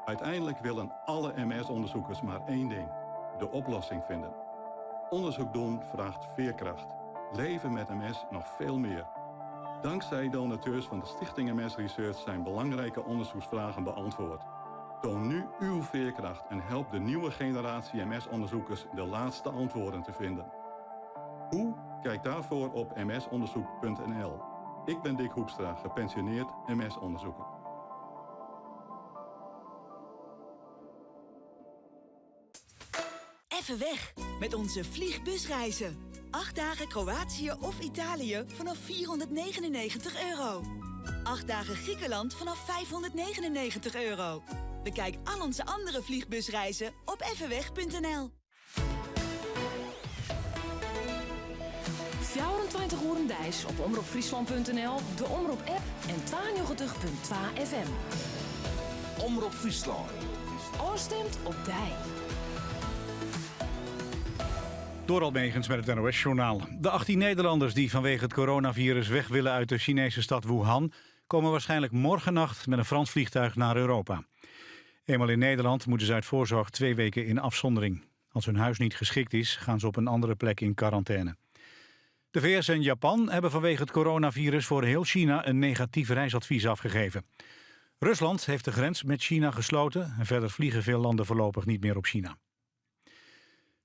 [SPEAKER 10] Uiteindelijk willen alle MS-onderzoekers maar één ding: de oplossing vinden. Onderzoek doen vraagt veerkracht. Leven met MS nog veel meer. Dankzij donateurs van de Stichting MS Research zijn belangrijke onderzoeksvragen beantwoord. Toon nu uw veerkracht en help de nieuwe generatie MS-onderzoekers de laatste antwoorden te vinden. Hoe? Kijk daarvoor op msonderzoek.nl. Ik ben Dick Hoekstra, gepensioneerd MS-onderzoeker.
[SPEAKER 11] Even weg met onze vliegbusreizen. 8 dagen Kroatië of Italië vanaf 499 euro. 8 dagen Griekenland vanaf 599 euro. Bekijk al onze andere vliegbusreizen op effenweg.nl.
[SPEAKER 5] 24 oeren deis op omropfryslân.nl, de Omrop-app en 92.2 FM.
[SPEAKER 22] Omrop Fryslân.
[SPEAKER 5] Ofstimd op dy.
[SPEAKER 12] Dorald Megens met het NOS-journaal. De 18 Nederlanders die vanwege het coronavirus weg willen uit de Chinese stad Wuhan... komen waarschijnlijk morgennacht met een Frans vliegtuig naar Europa. Eenmaal in Nederland moeten ze uit voorzorg 2 weken in afzondering. Als hun huis niet geschikt is, gaan ze op een andere plek in quarantaine. De VS en Japan hebben vanwege het coronavirus voor heel China een negatief reisadvies afgegeven. Rusland heeft de grens met China gesloten en verder vliegen veel landen voorlopig niet meer op China.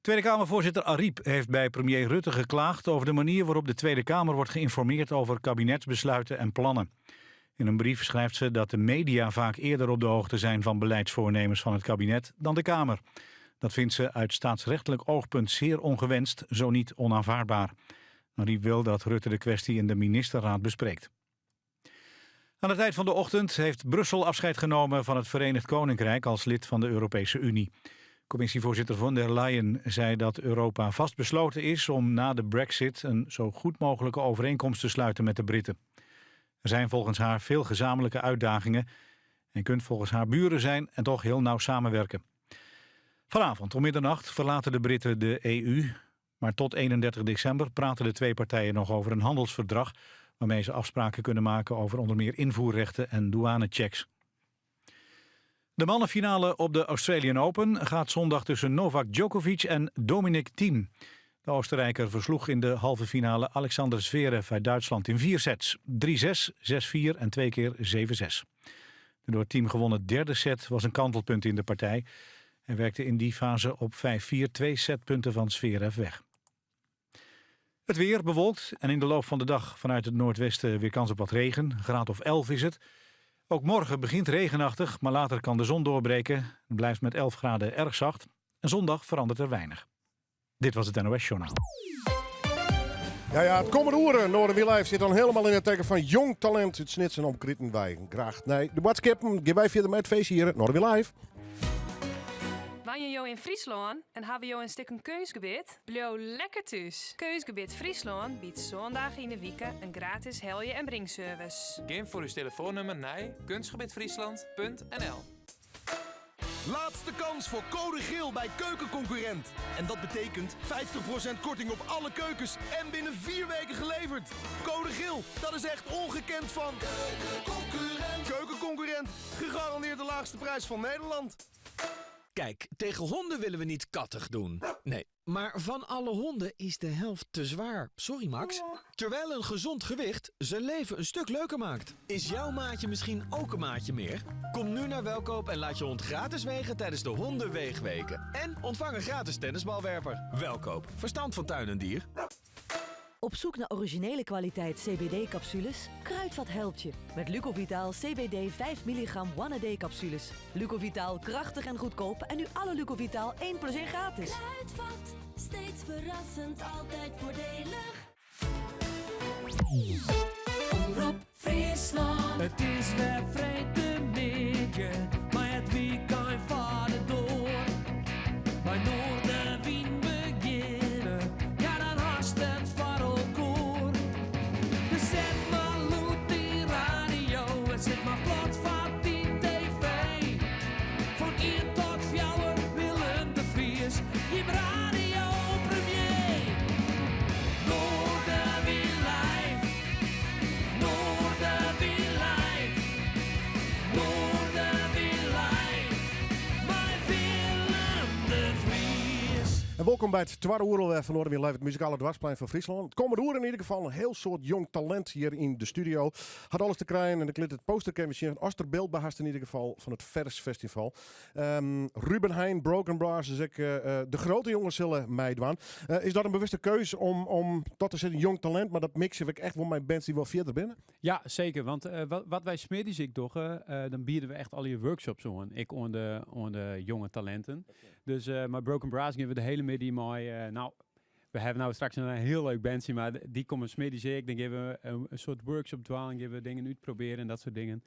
[SPEAKER 12] Tweede Kamervoorzitter Arib heeft bij premier Rutte geklaagd over de manier waarop de Tweede Kamer wordt geïnformeerd over kabinetsbesluiten en plannen. In een brief schrijft ze dat de media vaak eerder op de hoogte zijn van beleidsvoornemens van het kabinet dan de Kamer. Dat vindt ze uit staatsrechtelijk oogpunt zeer ongewenst, zo niet onaanvaardbaar. Arib wil dat Rutte de kwestie in de ministerraad bespreekt. Aan het eind van de ochtend heeft Brussel afscheid genomen van het Verenigd Koninkrijk als lid van de Europese Unie. Commissievoorzitter von der Leyen zei dat Europa vastbesloten is om na de brexit een zo goed mogelijke overeenkomst te sluiten met de Britten. Er zijn volgens haar veel gezamenlijke uitdagingen en kunt volgens haar buren zijn en toch heel nauw samenwerken. Vanavond om middernacht verlaten de Britten de EU, maar tot 31 december praten de twee partijen nog over een handelsverdrag waarmee ze afspraken kunnen maken over onder meer invoerrechten en douanechecks. De mannenfinale op de Australian Open gaat zondag tussen Novak Djokovic en Dominic Thiem. De Oostenrijker versloeg in de halve finale Alexander Zverev uit Duitsland in 4 sets. 3-6, 6-4 en 2 keer 7-6. De door Thiem gewonnen derde set was een kantelpunt in de partij. Hij werkte in die fase op 5-4 2 setpunten van Zverev weg. Het weer bewolkt en in de loop van de dag vanuit het noordwesten weer kans op wat regen. Een graad of 11 is het. Ook morgen begint regenachtig, maar later kan de zon doorbreken. Het blijft met 11 graden erg zacht. En zondag verandert er weinig. Dit was het NOS Journaal.
[SPEAKER 1] Ja, ja, het komende oeren. Noardewyn Live zit dan helemaal in het teken van jong talint. It Snits en omkriten wy. Graach nei de boadskippen. Gean wy fierder mei it feestje hjir. Noardewyn Live.
[SPEAKER 13] Wenje jo yn Fryslân en hawwe jo in stikken keunstgebit? Bliuw lekker thús. Keunstgebit Fryslân biedt sân dagen yn 'e wike in gratis helje- en bringservice.
[SPEAKER 17] Gean foar ús telefoannûmer nei kunstgebitfriesland.nl.
[SPEAKER 14] Laatste kans voor code geel bij Keukenconcurrent. En dat betekent 50% korting op alle keukens en binnen 4 weken geleverd. Code geel, dat is echt ongekend van Keukenconcurrent. Keukenconcurrent, gegarandeerd de laagste prijs van Nederland.
[SPEAKER 28] Kijk, tegen honden willen we niet kattig doen. Nee, maar van alle honden is de helft te zwaar. Sorry Max. Terwijl een gezond gewicht zijn leven een stuk leuker maakt. Is jouw maatje misschien ook een maatje meer? Kom nu naar Welkoop en laat je hond gratis wegen tijdens de Hondenweegweken. En ontvang een gratis tennisbalwerper. Welkoop, verstand van tuin en dier.
[SPEAKER 27] Op zoek naar originele kwaliteit CBD-capsules? Kruidvat helpt je. Met Lucovitaal CBD 5 milligram One A Day capsules. Lucovitaal krachtig en goedkoop en nu alle Lucovitaal 1 plus 1 gratis.
[SPEAKER 4] Kruidvat, steeds verrassend, altijd voordelig.
[SPEAKER 16] Omrop Fryslân. It is wer freedtemiddei, mei it wykein foar de doar. By Noardewyn begjinne, ja dan hast it foar elkoar. Dus set mar lûd dyn radio en sit mar plat foar dyn TV. Fan ien tot fjouwer Willem de Vries, jim radiopremier. Noardewyn live, Noardewyn live, Noardewyn live, mei Willem de Vries.
[SPEAKER 1] En wolkom by it twadde oere alwer fan Noardewyn Live, it muzikale doarpsplein fan Fryslân. It kommende oere yn ieder gefal in hiel soad jong talint hjir yn de studio. Hat alles te krijen en ik lit it poster even sjen fan Osterbeeld behast yn ieder gefal fan it Vers Festival. Ruben Heijn, Broken Brass, dus ek de grote jongens sille meidwaan. Is dat in bewuste keuze om dat te setten jong talint, mar dat mixe we echt wol mei bands dy't wol fierder binne?
[SPEAKER 17] Ja, seker. Want wat wy smiddeis ek dogge, dan biede we echt allegear workshops oan. Ek oan de jonge talinten. Dus mei Broken Brass gean we de hiele middei mei, no, we hawwe no straks in hiel leuk bandsje, mar dy komme smiddeis ek. Dan gean we in soart workshop dwaan, gean we dingen útprobearjen en dat soart dingen.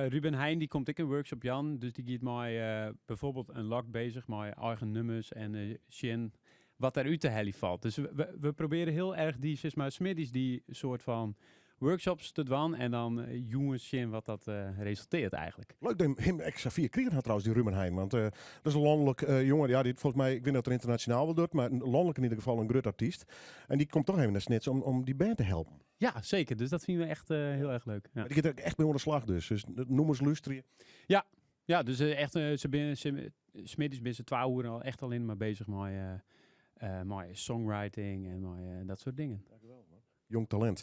[SPEAKER 17] Ruben Heijn dy komt ek in workshop jaan, dus dy giet mei byfoarbyld in lok beuzich mei eigen nûmers en sjen wat derút te heljen falt. Dus we probearje hiel erch dy, sis mar, smiddeis dy soart fan workshops te dwaan en dan jûns sjen wat dat resultearret eigentlik.
[SPEAKER 1] Leuk dat him ek safier krigen hat trouwens, dy Ruben Heijn. Want dat is in lanlik jonge, ja, dy folgens my, ik wit net oft er ynternasjonaal wol docht, mar lanlik yn ieder gefal in grut artyst. En dy komt toch even nei Snits om dy band te helpen.
[SPEAKER 17] Ja, seker. Dus dat fine we echt hiel erch leuk. Ja.
[SPEAKER 1] Dy giet der echt mei oan de slach dus. Dus nûmers lústerje.
[SPEAKER 17] Ja, ja, dus echt, se binne, se, smiddeis binne se 2 oeren al echt allinne mar beuzich mei songwriting en mei dat soart dingen.
[SPEAKER 1] Jong talint.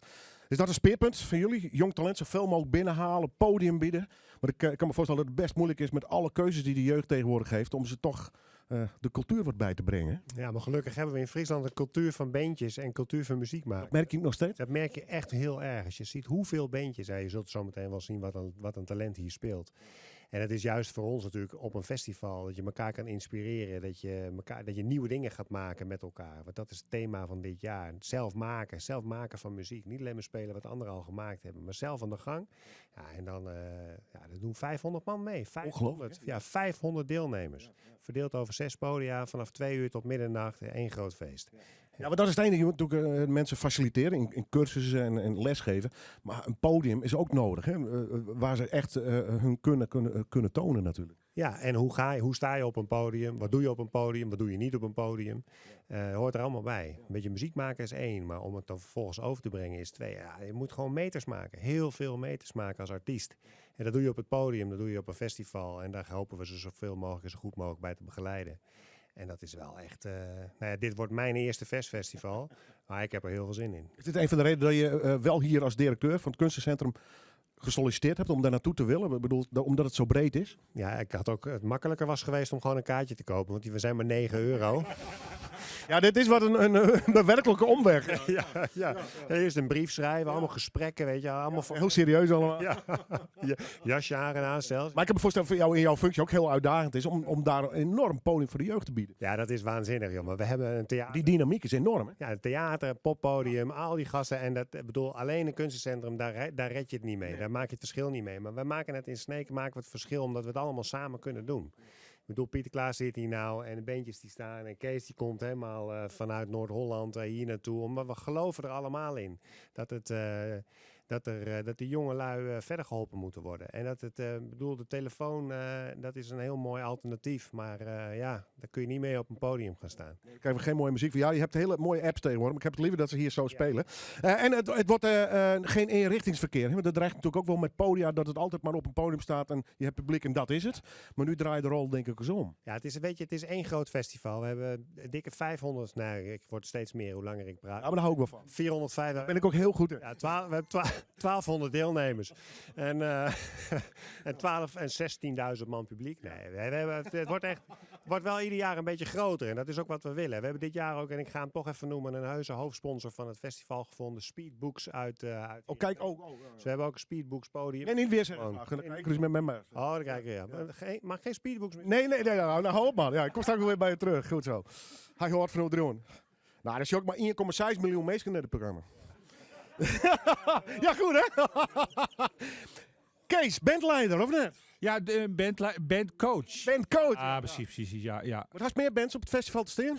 [SPEAKER 1] Is dat in spearpunt fan jullie? Jong talint sofol mooglik binnenhalen, podium bieden. Mar ik kan my foarstelle dat it best muoilik is mei alle keuzes dy't de jeugd tsjintwurdich hat, om se toch de kultuer wat by te bringen.
[SPEAKER 18] Ja, mar gelokkich hawwe we yn Fryslân in kultuer fan bandjes en kultuer fan muzyk meitsje.
[SPEAKER 1] Dat merk je noch steeds?
[SPEAKER 18] Dat merk je echt hiel erch. As je ziet hoeveel bandjes, ja, je zult zo meteen wel zien wat een talent hier speelt. En het is juist voor ons natuurlijk op een festival dat je elkaar kan inspireren, dat je nieuwe dingen gaat maken met elkaar. Want dat is het thema van dit jaar. Zelf maken, zelf maken van muziek. Niet alleen maar spelen wat anderen al gemaakt hebben, maar zelf aan de gang. Ja, en dan ja, dat doen 500 man mee. 500,
[SPEAKER 1] Ongelooflijk,
[SPEAKER 18] ja, 500 deelnemers. Verdeeld over 6 podia, vanaf 2 uur tot middernacht. Eén groot feest.
[SPEAKER 1] Ja, maar dat is het enige. Je moet natuurlijk mensen faciliteren in cursussen en lesgeven. Maar een podium is ook nodig, hè? Waar ze echt hun kunnen tonen natuurlijk.
[SPEAKER 18] Ja, en hoe sta je op een podium? Wat doe je op een podium? Wat doe je niet op een podium? Hoort er allemaal bij. Een beetje muziek maken is 1, maar om het dan vervolgens over te brengen is 2. Ja, je moet gewoon meters maken. Heel veel meters maken als artiest. En dat doe je op het podium, dat doe je op een festival. En daar hopen we ze zoveel mogelijk en zo goed mogelijk bij te begeleiden. En dat is wel echt... nou ja, dit wordt mijn eerste Versfestival, maar ik heb er heel veel zin in.
[SPEAKER 1] Is dit een van de redenen dat je wel hier als directeur van het Kunstencentrum gesolliciteerd hebt om daar naartoe te willen? Ik bedoel, omdat het zo breed is?
[SPEAKER 18] Ja, ik had ook, het makkelijker was geweest om gewoon een kaartje te kopen, want die zijn maar negen euro.
[SPEAKER 1] Ja, dit is wat een werkelijke omweg.
[SPEAKER 18] Ja, ja. Eerst een brief schrijven, allemaal gesprekken, weet je, allemaal voor
[SPEAKER 1] Heel serieus allemaal.
[SPEAKER 18] Ja. Ja, jasje aan en aan zelfs.
[SPEAKER 1] Maar ik kan me voorstellen voor jou in jouw functie ook heel uitdagend is om daar een enorm podium voor de jeugd te bieden.
[SPEAKER 18] Ja, dat is waanzinnig, joh. Maar we hebben een theater.
[SPEAKER 1] Die dynamiek is enorm, hè?
[SPEAKER 18] Ja, een theater, poppodium, al die gasten. En dat, ik bedoel, alleen een kunstencentrum, daar red je het niet mee. Daar maak je het verschil niet mee. Maar wij maken het in Sneek, maken we het verschil omdat we het allemaal samen kunnen doen. Ik bedoel, Pieter Klaas zit hier nou en de bandjes die staan en Kees die komt helemaal vanuit Noord-Holland hier naartoe. Omdat we geloven er allemaal in. Dat het Dat, er, eh, dat die jonge lui eh, verder geholpen moeten worden. En dat het, eh, bedoel, de telefoon, eh, dat is een heel mooi alternatief. Maar eh, ja, daar kun je niet mee op een podium gaan staan.
[SPEAKER 1] Dan krijgen we geen mooie muziek. Ja, je hebt hele mooie apps tegenwoordig. Maar ik heb het liever dat ze hier zo spelen. Eh, en het, het wordt eh, eh, geen eenrichtingsverkeer. Hè? Want dat dreigt natuurlijk ook wel met podia dat het altijd maar op een podium staat en je hebt publiek en dat is het. Maar nu draait de rol denk ik eens om.
[SPEAKER 18] Ja, het is, weet je, het is één groot festival. We hebben een dikke 500, nou, ik word steeds meer hoe langer ik praat.
[SPEAKER 1] Ja, maar daar hou ik wel van.
[SPEAKER 18] 450.
[SPEAKER 1] Daar ben ik ook heel goed in.
[SPEAKER 18] Ja, we hebben 1200 deelnemers. En, eh en 12 en 16.000 man publiek. Nee, we, we hebben, het, het wordt echt, het wordt wel ieder jaar een beetje groter. En dat is ook wat we willen. We hebben dit jaar ook, en ik ga hem toch even noemen, een heuse hoofdsponsor van het festival gevonden. Speedbooks uit... eh uit
[SPEAKER 1] oh, kijk, oh, oh,
[SPEAKER 18] Dus we hebben ook een Speedbooks podium.
[SPEAKER 1] Nee, niet weer zeggen. Ach, dan kijk ik dus met mij maar.
[SPEAKER 18] Oh, dan kijk ik, ja. Maar Geen, maar geen Speedbooks meer.
[SPEAKER 1] Nee, nee, nee, nou, nou hou op man. Ja, ik kom straks weer bij je terug. Goed zo. Hij hoort van Odrion. Nou, dat is ook maar 1,6 miljoen mensen naar het programma. ja, goed hè? Kees, bandleider of net?
[SPEAKER 9] Ja, de bandcoach.
[SPEAKER 1] Bandcoach.
[SPEAKER 9] Ah, precies, precies, ja. ja.
[SPEAKER 1] Wat had meer bands op het festival te staan?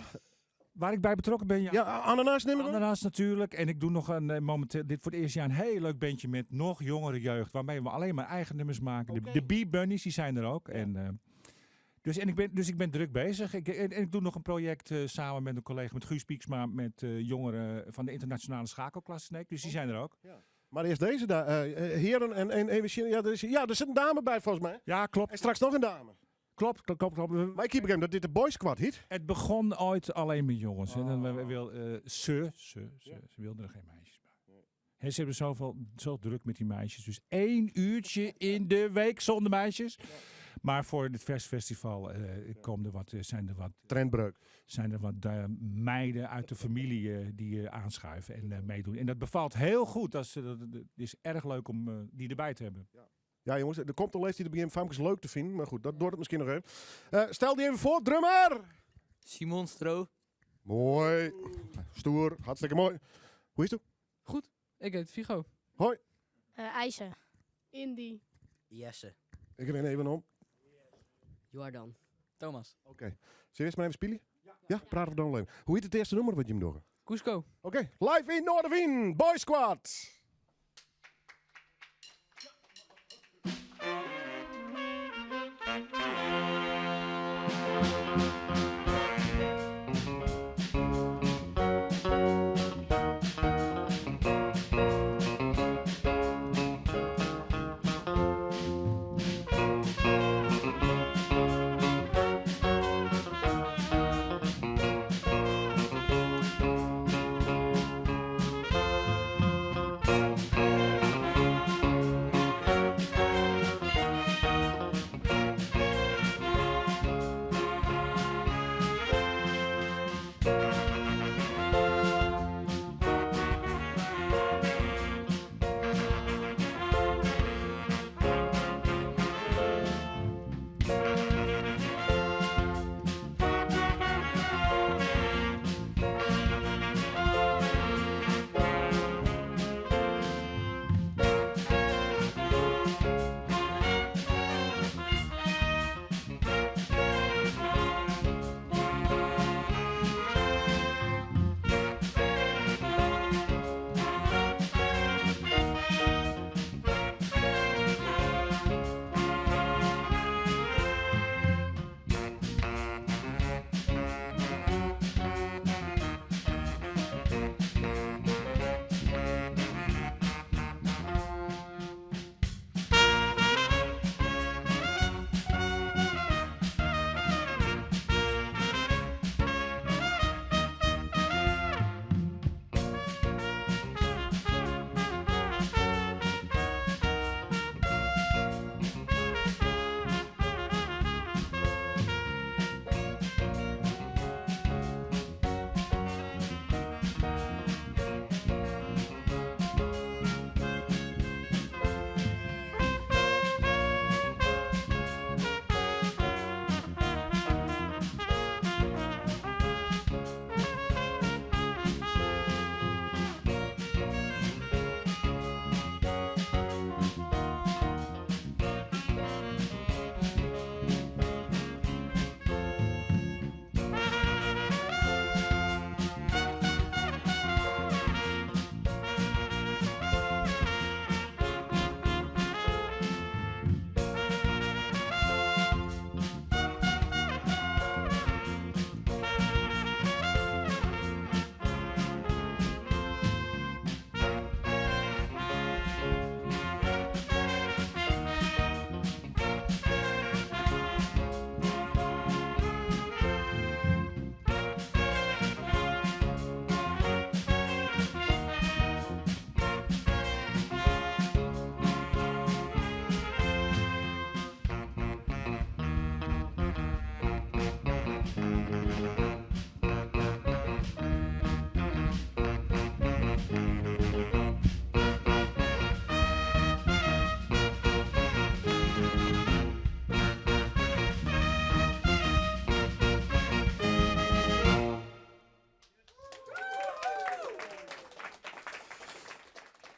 [SPEAKER 9] Waar ik bij betrokken ben, ja.
[SPEAKER 1] Ja, Ananas neem ik aan.
[SPEAKER 9] Ananas natuurlijk. En ik doe nog een, eh, momenteel, dit voor het eerste jaar een heel leuk bandje met nog jongere jeugd. Waarmee we alleen maar eigen nummers maken. De, de B-Bunnies, die zijn er ook. En, eh, dus, en ik ben, dus ik ben druk bezig. Ik, en, en ik doe nog een project eh, samen met een collega, met Guus Pieksma, met eh, jongeren van de internationale schakelklasse Sneek. Dus die zijn er ook.
[SPEAKER 1] Maar eerst deze daar. eh, eh, heren en, en even zien. Ja, er is, ja, er zit een dame bij volgens mij.
[SPEAKER 9] Ja, klopt.
[SPEAKER 1] En straks nog een dame.
[SPEAKER 9] Klopt, klopt, klopt. klopt.
[SPEAKER 1] Maar ik heb begrepen dat dit de Boys Squad heet.
[SPEAKER 9] Het begon ooit alleen met jongens. En dan we- wil, eh, ze, ze, ze, ze wilden er geen meisjes bij. Hè, ze hebben zoveel, zo druk met die meisjes. Dus één uurtje in de week zonder meisjes. Maar voor het Versfestival eh komen er wat, eh, zijn er wat...
[SPEAKER 1] Trendbreuk.
[SPEAKER 9] Zijn er wat eh, meiden uit de familie eh, die eh, aanschuiven en eh, meedoen. En dat bevalt heel goed. Dat is, eh, dat, dat is erg leuk om eh, die erbij te hebben.
[SPEAKER 1] Ja, jongens, er komt een leeftijd te begin famkes leuk te vinden. Maar goed, dat wordt het misschien nog even. Eh, stel die even voor, drummer!
[SPEAKER 19] Simon Stro.
[SPEAKER 1] Mooi. Stoer, hartstikke mooi. Hoe is het?
[SPEAKER 19] Goed, ik heet Vigo.
[SPEAKER 1] Hoi.
[SPEAKER 20] IJzer. Indy.
[SPEAKER 19] Jesse.
[SPEAKER 1] Ik ren even om.
[SPEAKER 19] Jordan. Thomas.
[SPEAKER 1] Oké. Zullen we eerst maar even spelen? Ja, praten we dan wel even. Hoe heet het eerste nummer wat je hem door?
[SPEAKER 19] Cusco.
[SPEAKER 1] Oké, live in Noorderveen, Boy Squad.
[SPEAKER 22] Thank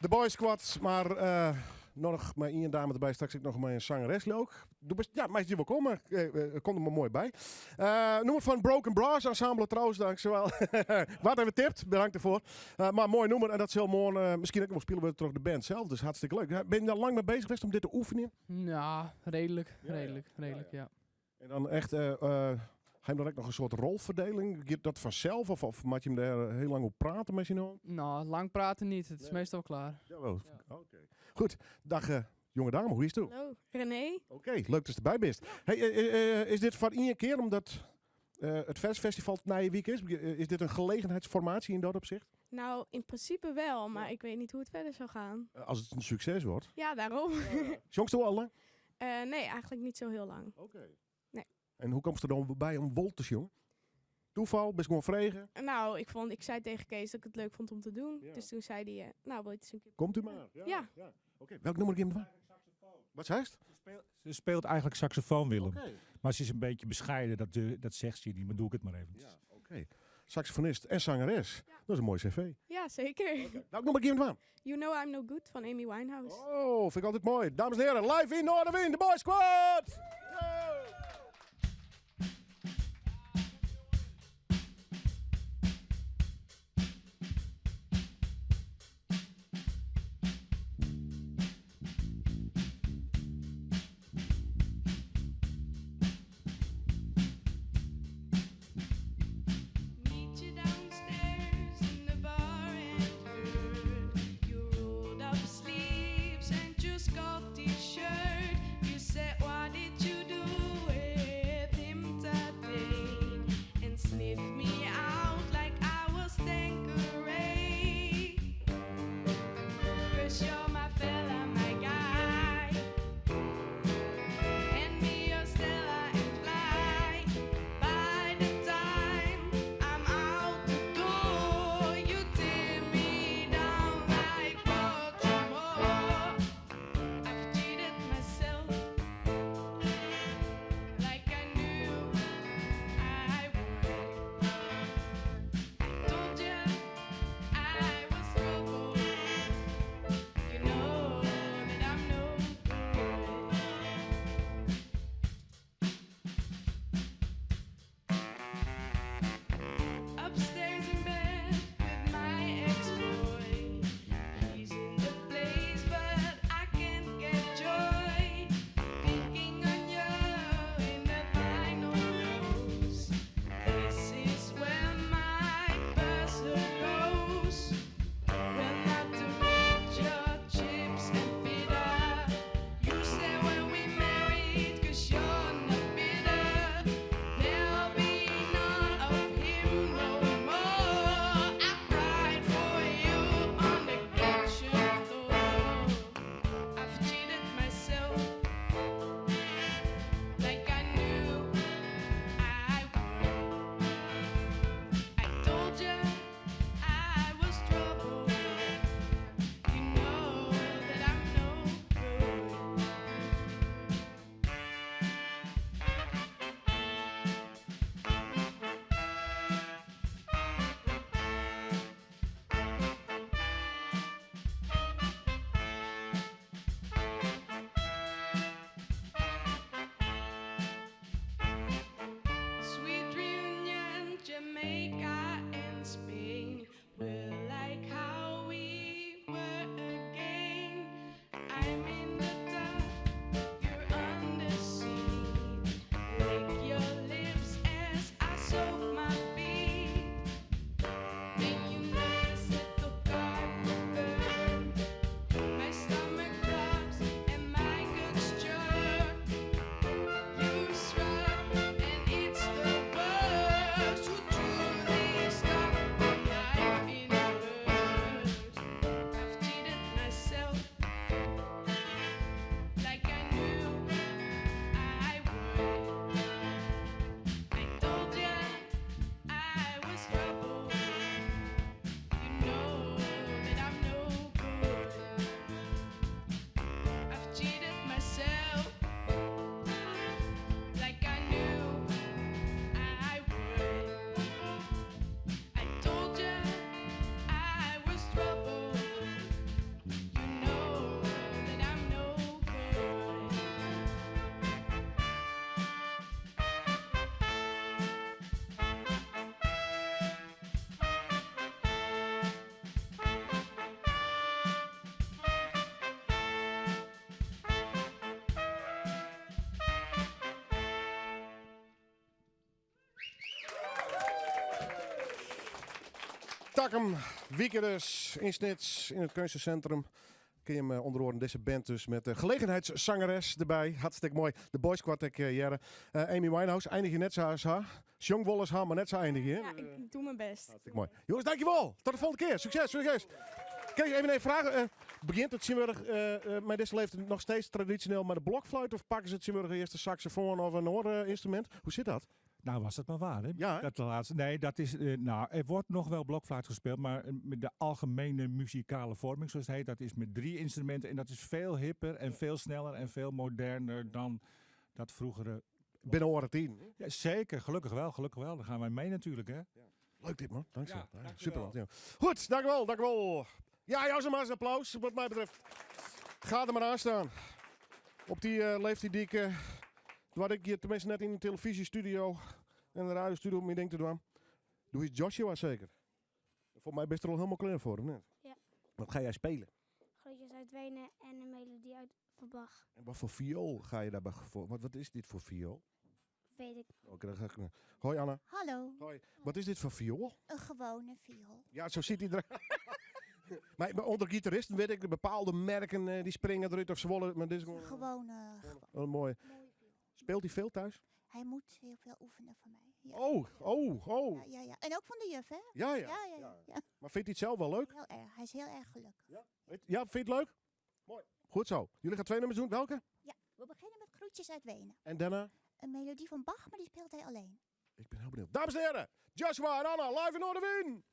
[SPEAKER 1] De Boy Squad, mar eh, noch mei ien dame derby, straks ek noch mei in sangeres leau ik. Do bist, ja, meist hjir wol komme, eh, komt der mar moai by. Eh, nûmer fan Broken Brass Ensemble trouwens, dankjewel. Waard even tipt, bedankt derfoar. Eh, mar moai nûmer en dat sil moarn eh, miskien ek wol spile wurde troch de band sels, dus hartstikke leuk. Binne je der lang mei beuzich west om dit te oefenjen?
[SPEAKER 2] Ja, redelijk, redelijk, redelijk, ja.
[SPEAKER 1] En dan echt, eh eh, ha je dan ek noch in soart rolferdeling? Giet dat fansels of, of moatte jim dêr hiel lang oer prate mei syn allen?
[SPEAKER 2] Nou, lang praten niet. Het is meestal klaar.
[SPEAKER 1] Jawel. Oké. Goed, dag eh, jonge dame, hoe is het?
[SPEAKER 20] Hallo, René.
[SPEAKER 1] Oké, leuk dat je erbij bent. Hey, eh, eh, is dit foar ien kear omdat eh, it Versfestival nije wike is? Is dit in gelegenheidsformatie yn dat opsicht?
[SPEAKER 20] Nou, in principe wel, maar ik weet niet hoe het verder zou gaan.
[SPEAKER 1] Eh, As it in sukses wurdt.
[SPEAKER 20] Ja, daarom.
[SPEAKER 1] Sjongst al lang?
[SPEAKER 20] Eh, nee, eigenlijk niet zo heel lang.
[SPEAKER 1] Oké.
[SPEAKER 20] Nee.
[SPEAKER 1] En hoe komst der dan by om wol te sjongen? Toeval, bist gewoan frege?
[SPEAKER 20] Nou, ik, vond, ik zei tegen Kees dat ik het leuk vond om te doen. Dus toen zei hij, eh, nou, wil je het eens een keer
[SPEAKER 1] Komt u maar.
[SPEAKER 20] Ja.
[SPEAKER 1] Ja. Oké, welk nûmer gean we dwaan? Wat seist?
[SPEAKER 9] Ze speelt eigenlijk saxofoon, Willem.
[SPEAKER 1] Oké.
[SPEAKER 9] Maar ze is een beetje bescheiden, dat, eh, dat zegt ze niet, maar doe ik het maar even.
[SPEAKER 1] Oké. Saxofonist en zangeres. Dat is een mooi cv.
[SPEAKER 20] Ja, zeker.
[SPEAKER 1] Welk nûmer gean we dwaan?
[SPEAKER 20] You Know I'm No Good van Amy Winehouse.
[SPEAKER 1] Oh, vind ik altijd mooi. Dames en heren, live in Noardewyn, de Boy Squad!
[SPEAKER 13] Meet you downstairs in the bar and heard your rolled up sleeves and your Scottish shirt. You said, What did you do with him today? And sniff me out like I was Tanqueray. Cause you're my fella, my guy. Hand me your Stella and fly. By the time I'm out the door, you tear me down like Baltimore. I've cheated myself like I knew I would. I told you I was trouble.
[SPEAKER 1] Takom wike dus yn Snits, yn it Keunstcentrum. Kin je hem onder oare dizze band dus met de gelegenheidszangeres derby. Hartstikke moai. De Boys Quartet hearre. Amy Winehouse, einigje net sa as har. Sjong wol as har, mar net sa einigje.
[SPEAKER 20] Ja, ik doe mijn best.
[SPEAKER 1] Hartstikke moai. Jongens, dankjewol. Tot de volgende keer. Succes, succes. Kees, even een vraag. Begjint it tsjintwurdich mei dizze leeftiid noch steeds tradisjoneel mei de blokfluit? Of pakke se tsjintwurdich earst de saxofoan of in oar ynstrumint? Hoe sit dat?
[SPEAKER 9] Nou, was dat maar waar, hè?
[SPEAKER 1] Ja, hè?
[SPEAKER 9] Dat de laatste, nee, dat is, nou, er wordt nog wel blokfluit gespeeld, maar met de algemene muzikale vorming, zoals het heet, dat is met 3 instrumenten en dat is veel hipper en veel sneller en veel moderner dan dat vroegere.
[SPEAKER 1] Binnen oare tiden.
[SPEAKER 9] Ja, zeker, gelukkig wel, gelukkig wel. Daar gaan wij mee natuurlijk, hè?
[SPEAKER 1] Ja. Leuk dit, man. Dank je.
[SPEAKER 9] Ja,
[SPEAKER 1] Ja,
[SPEAKER 9] dankjewel.
[SPEAKER 1] super, man. Ja. Goed, dank u wel, dank u wel. Ja, jou ze maar eens een applaus, wat mij betreft. Ga er maar aan staan. Op die leeftijd die ik wat ik hier tenminste net in een televisiestudio en een radiostudio mijn ding te doen. Doe eens Joshua zeker. Volgens mij ben je er al helemaal klaar voor, of niet?
[SPEAKER 3] Ja.
[SPEAKER 1] Wat ga jij spelen?
[SPEAKER 3] Groetjes uit Wenen en een melodie uit van Bach.
[SPEAKER 1] En wat voor viool ga je daarbij voor? Wat is dit voor viool?
[SPEAKER 3] Weet ik.
[SPEAKER 1] Oké, dan ga ik naar. Hoi Anna.
[SPEAKER 8] Hallo.
[SPEAKER 1] Hoi. Wat is dit voor viool?
[SPEAKER 8] Een gewone viool.
[SPEAKER 1] Ja, zo ziet hij eruit. Maar onder gitaristen weet ik, bepaalde merken die springen eruit of ze wollen. Maar dit is gewoon
[SPEAKER 8] Een gewone.
[SPEAKER 1] Oh, mooi. Speelt hij veel thuis?
[SPEAKER 8] Hij moet heel veel oefenen van mij. Ja.
[SPEAKER 1] Oh, oh, oh.
[SPEAKER 8] Ja, ja, ja. En ook van de juf, hè?
[SPEAKER 1] Ja, ja.
[SPEAKER 8] Ja, ja, ja. ja.
[SPEAKER 1] Maar vindt hij het zelf wel leuk?
[SPEAKER 8] Heel erg. Hij is heel erg gelukkig.
[SPEAKER 1] Ja, ja, vind je het leuk? Mooi. Goed zo. Jullie gaan 2 nummers doen. Welke?
[SPEAKER 8] Ja, we beginnen met Groetjes uit Wenen.
[SPEAKER 1] En daarna?
[SPEAKER 8] Een melodie van Bach, maar die speelt hij alleen.
[SPEAKER 1] Ik ben heel benieuwd. Dames en heren, Joshua en Anna, live in Noardewyn!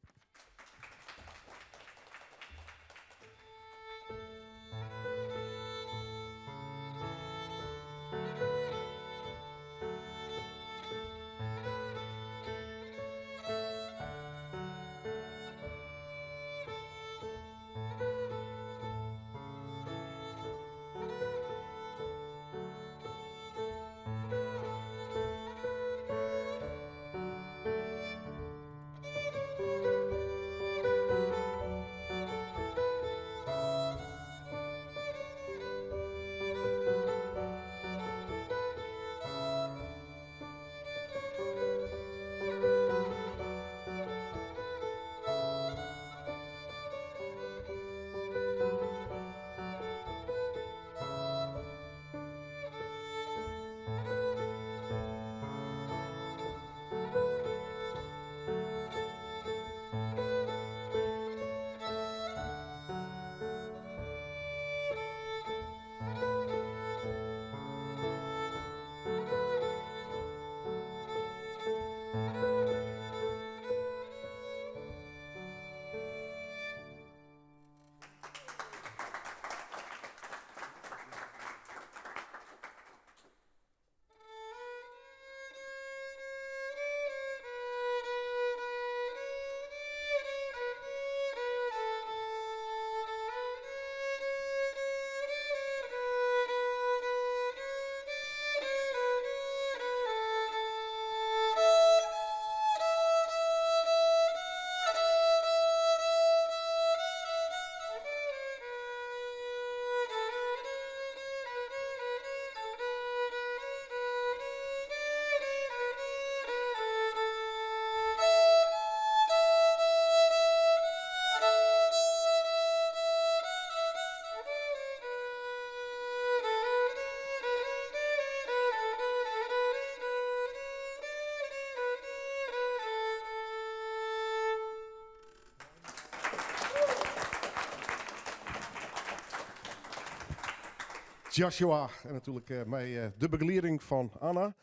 [SPEAKER 1] Joshua en natuurlijk met de begeleiding van Anna.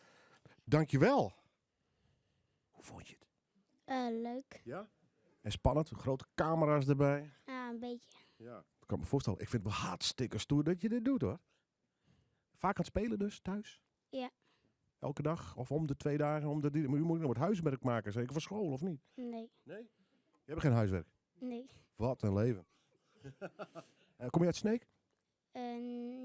[SPEAKER 1] Dankjewel. Hoe vond je het?
[SPEAKER 3] Leuk.
[SPEAKER 1] Ja? En spannend, grote camera's erbij.
[SPEAKER 3] Ja, een beetje.
[SPEAKER 1] Ja. Ik kan me voorstellen, ik vind het wel hartstikke stoer dat je dit doet hoor. Vaak aan het spelen dus, thuis?
[SPEAKER 3] Ja.
[SPEAKER 1] Elke dag? Of om de 2 dagen? Om de drie, maar u moet nog wat huiswerk maken, zeker van school of niet?
[SPEAKER 3] Nee.
[SPEAKER 1] Nee? Je hebt geen huiswerk?
[SPEAKER 3] Nee.
[SPEAKER 1] Wat een leven. Kom je uit Sneek?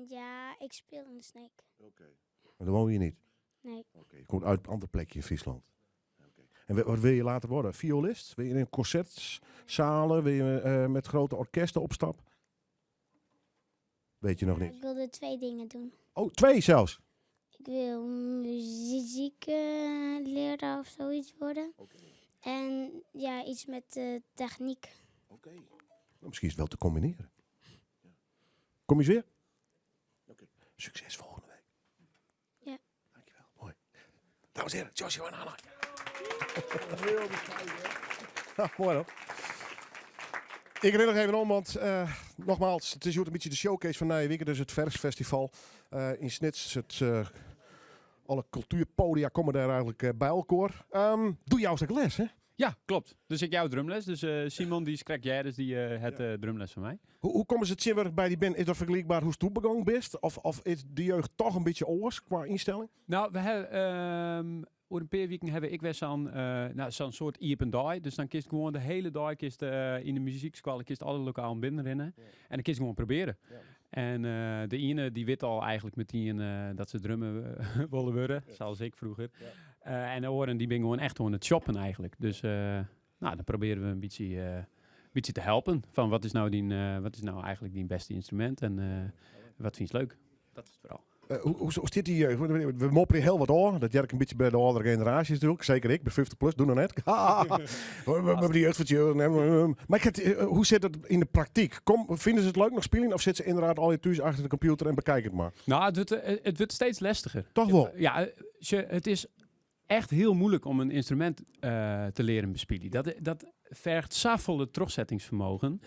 [SPEAKER 3] Ja, ik speel in Sneek.
[SPEAKER 1] Oké. Maar dan woon je niet?
[SPEAKER 3] Nee.
[SPEAKER 1] Oké, je komt uit een ander plekje in Friesland. Oké. En wat wil je later worden? Violist? Wil je in concertzalen? Wil je met grote orkesten op stap? Weet je nog niet?
[SPEAKER 3] Ik wilde 2 dingen doen.
[SPEAKER 1] Oh, 2 zelfs?
[SPEAKER 3] Ik wil muziek leraar of zoiets worden.
[SPEAKER 1] Oké.
[SPEAKER 3] En ja, iets met de techniek.
[SPEAKER 1] Oké. Nou, misschien is het wel te combineren. Kom je eens weer? Oké. Succes volgende week.
[SPEAKER 3] Ja.
[SPEAKER 1] Dankjewel. Mooi. Dames en heren, Joshua en Anna. Ja, mooi hoor. Ik rin nog even om, want nogmaals, het is hier een beetje de showcase van Nijweken, dus het Versfestival in Snits. Alle cultuurpodia komen daar eigenlijk bij elkaar. Doe jou eens les, hè?
[SPEAKER 17] Ja, klopt. Dus ik jou drumles. Dus Simon, die is krek jij, dus die het drumles van mij.
[SPEAKER 1] Hoe komen ze het zinwerk bij die band? Is dat vergelijkbaar hoe het toebegang bist? Of is de jeugd toch een beetje oors qua instelling?
[SPEAKER 17] Nou, we hebben oor een paar weken hebben ik weer zo'n soort open day. Dus dan kist gewoon de hele dag kist in de muziekschool, kist alle lokalen binnenrennen. En dan kist gewoon proberen. En de ene die weet al eigenlijk meteen dat ze drummen willen worden, zoals ik vroeger. En de oren die ben gewoon echt gewoon het shoppen eigenlijk. Dus dan proberen we een beetje te helpen. Van wat is nou, die wat is nou eigenlijk die beste instrument en wat vind je leuk? Dat is het vooral.
[SPEAKER 1] Hoe zit die jeugd? We mopperen heel wat aan. Dat werkt een beetje bij de oudere generaties natuurlijk. Zeker ik, bij 50 plus, doe nog net. We hebben die jeugd van het jeugd. Maar hoe zit het in de praktijk? Vinden ze het leuk nog spelen? Of zitten ze inderdaad al je thuis achter de computer en bekijk het maar?
[SPEAKER 17] Nou, het wordt steeds lastiger.
[SPEAKER 1] Toch wel?
[SPEAKER 17] Ja, het is echt heel moeilijk om een instrument te leren bespelen. Dat vergt zoveel het terugzettingsvermogen.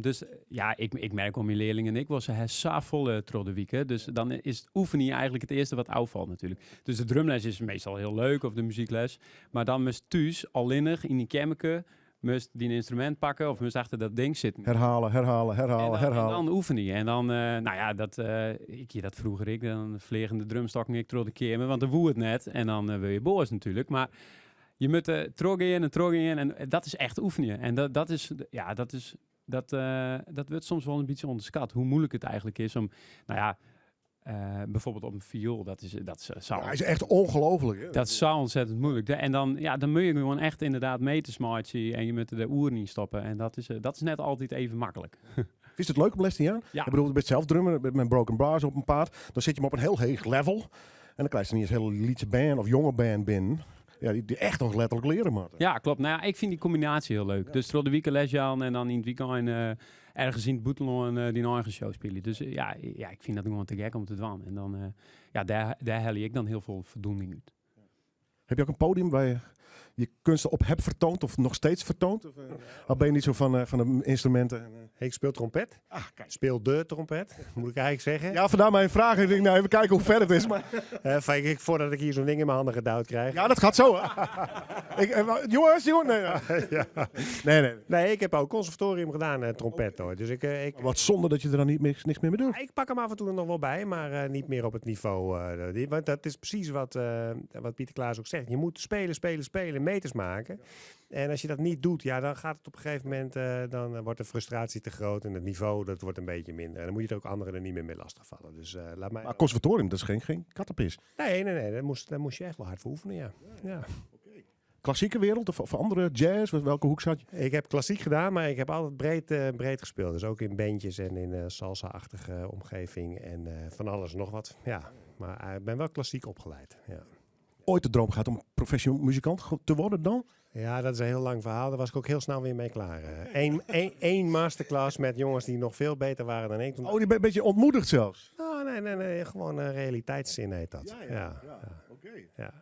[SPEAKER 17] Dus ja, ik merk om mijn leerlingen en ik was ze zoveel trots de week, hè. Dus dan is het oefenen eigenlijk het eerste wat afvalt natuurlijk. Dus de drumles is meestal heel leuk of de muziekles. Maar dan moest thuis alleenig in die kermeke moest die een instrument pakken of moest achter dat ding zitten.
[SPEAKER 1] Herhalen, herhalen, herhalen,
[SPEAKER 17] En
[SPEAKER 1] herhalen.
[SPEAKER 17] dan oefen je. En dan nou ja, dat ik je dat vroeger ik, dan vliegen de drumstokken ik door de kamer, want dan woe het net. En dan wil je boos natuurlijk. Maar je moet er trog in en trog in en dat is echt oefenen. En dat, dat is, ja, dat is, dat dat wordt soms wel een beetje onderschat. Hoe moeilijk het eigenlijk is om, nou ja, bijvoorbeeld op een viool, dat is, dat is, zou
[SPEAKER 1] Ja, is echt ongelooflijk, hè?
[SPEAKER 17] Dat is zo ontzettend moeilijk. En dan, ja, dan moet je gewoon echt inderdaad mee te smartje en je moet de oeren niet stoppen. En dat is net altijd even makkelijk.
[SPEAKER 1] Is het leuk om les te gaan?
[SPEAKER 17] Ja.
[SPEAKER 1] Ik bedoel, je bent zelf drummer met Broken Brass op een paard. Dan zit je maar op een heel hoog level. En dan krijg je niet eens een hele lietse band of jonge band binnen. Ja, die echt nog letterlijk leren moeten.
[SPEAKER 17] Ja, klopt. Nou ja, ik vind die combinatie heel leuk. Dus door de weekend les aan en dan in het weekend ergens in het Boetelon die eigen show spelen. Dus ja, ik vind dat gewoon te gek om te doen. En dan ja, daar haal ik dan heel veel voldoening uit.
[SPEAKER 1] Heb je ook een podium waar je je kunsten op hebt vertoond of nog steeds vertoond? Of ben je niet zo van de instrumenten? En?
[SPEAKER 18] Ik speel trompet.
[SPEAKER 1] Ah, kijk.
[SPEAKER 18] Speel de trompet, moet ik eigenlijk zeggen.
[SPEAKER 1] Ja, vandaar mijn vraag. Ik denk, nou, even kijken hoe ver het is. Maar
[SPEAKER 18] Van, ik, voordat ik hier zo'n ding in mijn handen gedouwd krijg.
[SPEAKER 1] Ja, dat gaat zo, hè? Ik jongens, jongens. Nee, ja.
[SPEAKER 18] Ja.
[SPEAKER 1] Nee, nee.
[SPEAKER 18] Nee, ik heb ook conservatorium gedaan, trompet, hoor. Dus ik
[SPEAKER 1] Maar wat zonde dat je er dan niet meer, niks meer mee doet.
[SPEAKER 18] Ik pak hem af en toe nog wel bij, maar niet meer op het niveau. Die, want dat is precies wat Pieter Klaas ook zegt. Je moet spelen, spelen, spelen, meters maken. En als je dat niet doet, ja, dan gaat het op een gegeven moment, dan wordt de frustratie te groot en het niveau, dat wordt een beetje minder. En dan moet je er ook anderen er niet meer mee lastigvallen. Dus laat mij
[SPEAKER 1] Maar conservatorium, dat is geen kattenpis.
[SPEAKER 18] Nee, nee, nee, daar moest je echt wel hard voor oefenen, ja. Ja.
[SPEAKER 1] Oké. Klassieke wereld of andere jazz? Welke hoek zat je?
[SPEAKER 18] Ik heb klassiek gedaan, maar ik heb altijd breed gespeeld. Dus ook in bandjes en in salsa-achtige omgeving en van alles nog wat. Ja, maar ik ben wel klassiek opgeleid, ja.
[SPEAKER 1] Ooit de droom gehad om professioneel muzikant te worden dan?
[SPEAKER 18] Ja, dat is een heel lang verhaal. Daar was ik ook heel snel weer mee klaar. Één masterclass met jongens die nog veel beter waren dan ik.
[SPEAKER 1] Oh, die ben een beetje ontmoedigd zelfs?
[SPEAKER 18] Oh, nee, nee, nee. Gewoon realiteitszin heet dat.
[SPEAKER 1] Ja, ja,
[SPEAKER 18] Ja,
[SPEAKER 1] ja.
[SPEAKER 18] ja.
[SPEAKER 1] Oké.
[SPEAKER 18] Ja.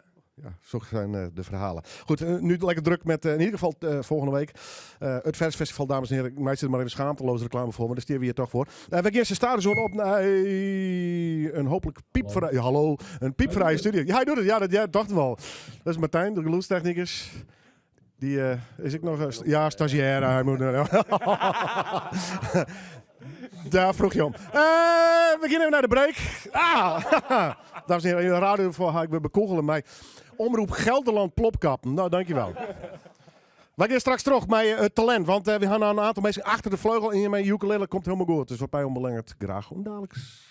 [SPEAKER 1] Ja, zo zijn de verhalen. Goed, nu lekker druk met in ieder geval volgende week het Versfestival, dames en heren. Ik maak er maar even schaamteloze reclame voor, maar daar stier we hier toch voor. We gaan ze staan op naar een hopelijk piepvrij, ja, hallo, een piepvrije studio. Ja, hij doet het. Ja, dat, ja, dacht wel. Dat is Martijn, de geluidstechnicus. Die is ik nog ja, stagiair. Hij moet, Daar vroeg je om. We gaan even naar de break. Dames en heren, in de radio voor ga ik weer bekogelen. Maar Omroep Gelderland Plopkap. Nou, dankjewel. We gaan straks terug met het talent. Want we gaan nou een aantal mensen achter de vleugel. En mijn ukulele komt helemaal goed. Dus wat mij onbelangend. Graag ondadelijks.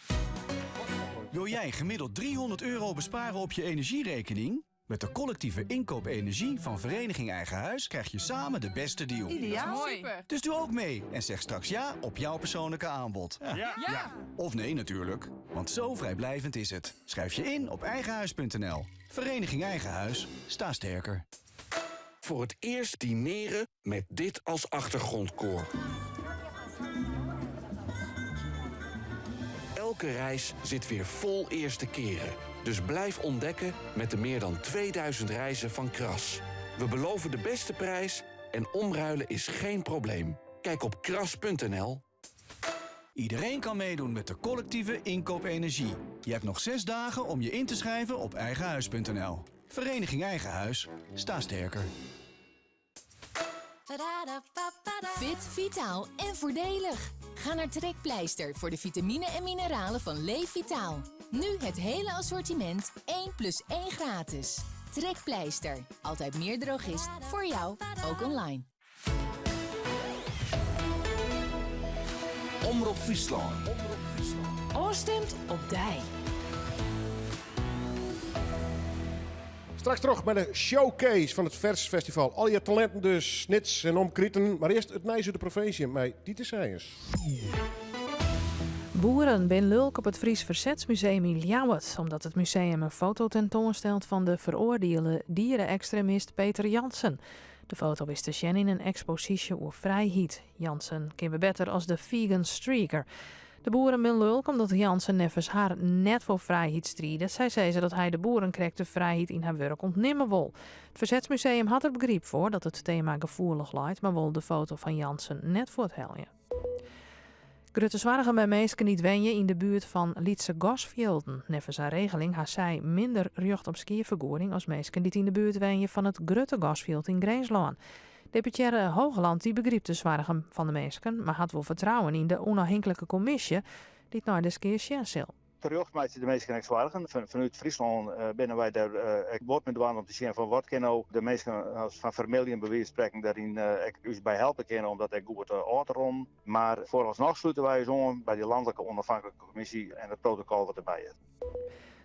[SPEAKER 6] Wil jij gemiddeld 300 euro besparen op je energierekening? Met de collectieve inkoop energie van Vereniging Eigen Huis krijg je samen de beste deal.
[SPEAKER 11] Ideaal.
[SPEAKER 6] Dat is
[SPEAKER 11] Mooi. Super.
[SPEAKER 6] Dus doe ook mee en zeg straks ja op jouw persoonlijke aanbod.
[SPEAKER 11] Ja. Ja. Ja.
[SPEAKER 6] Of nee natuurlijk, want zo vrijblijvend is het. Schrijf je in op eigenhuis punt N L. Vereniging Eigen Huis, sta sterker.
[SPEAKER 7] Voor het eerst dineren met dit als achtergrondkoor. Elke reis zit weer vol eerste keren. Dus blijf ontdekken met de meer dan 2000 reizen van Kras. We beloven de beste prijs en omruilen is geen probleem. Kijk op kras.nl.
[SPEAKER 6] Iedereen kan meedoen met de collectieve inkoop energie. Je hebt nog zes dagen om je in te schrijven op eigenhuis.nl. Vereniging Eigen Huis. Sta sterker.
[SPEAKER 10] Fit, vitaal en voordelig. Ga naar Trekpleister voor de vitamine en mineralen van Leef Vitaal. Nu het hele assortiment 1 plus 1 gratis. Trekpleister. Altijd meer drogist voor jou, ook online.
[SPEAKER 7] Omrop Fryslân.
[SPEAKER 5] Ofstimd op dy.
[SPEAKER 1] Straks terug bij de showcase van het Vers Festival. Al je talenten dus, Snits en omkriten. Maar eerst it nijs út de provinsje met Titus Seijers.
[SPEAKER 15] Boeren bin lulk op it Fries Verzetsmuseum yn Ljouwert, omdat it museum in foto tentoanstelt fan de feroardiele dierenekstremist Peter Jansen. De foto is te sjen yn in eksposysje oer frijheid. Jansen kenne we better as de vegan streaker. De boeren bin lulk omdat Jansen neffens har net foar frijheid stridet. Sy sizze dat hy de boeren krekt de frijheid yn har wurk ûntnimme wol. It Verzetsmuseum hat der begryp foar dat it tema gefoelich leit, mar wol de foto fan Jansen net fuorthelje. Grutte soargen by minsken dy't wenje yn de buert fan lytse gasfjilden. Neffens in regeling ha sy minder rjocht op skeafergoeding as minsken dy't yn de buert wenje fan it grutte gasfjild yn Grinslân. Deputearre Hoogland dy begrypt de soargen fan de minsken, mar hat wol fertrouwen yn de ûnôfhinklike kommisje dy't nei de skea sjen sil.
[SPEAKER 21] Terjocht meitsje de minsken ek soargen. Fanút Fryslân binne wy dêr ek bot mei dwaande om te sjen fan wat kin no de minsken as fan Vermilion by wize fan sprekken dêryn ek ús by helpe kinne om dat ek goed ôf te ronnen. Mar foaralsnoch slute wy ús oan by dy lanlike ûnôfhinklike kommisje en it protokol wat derby is.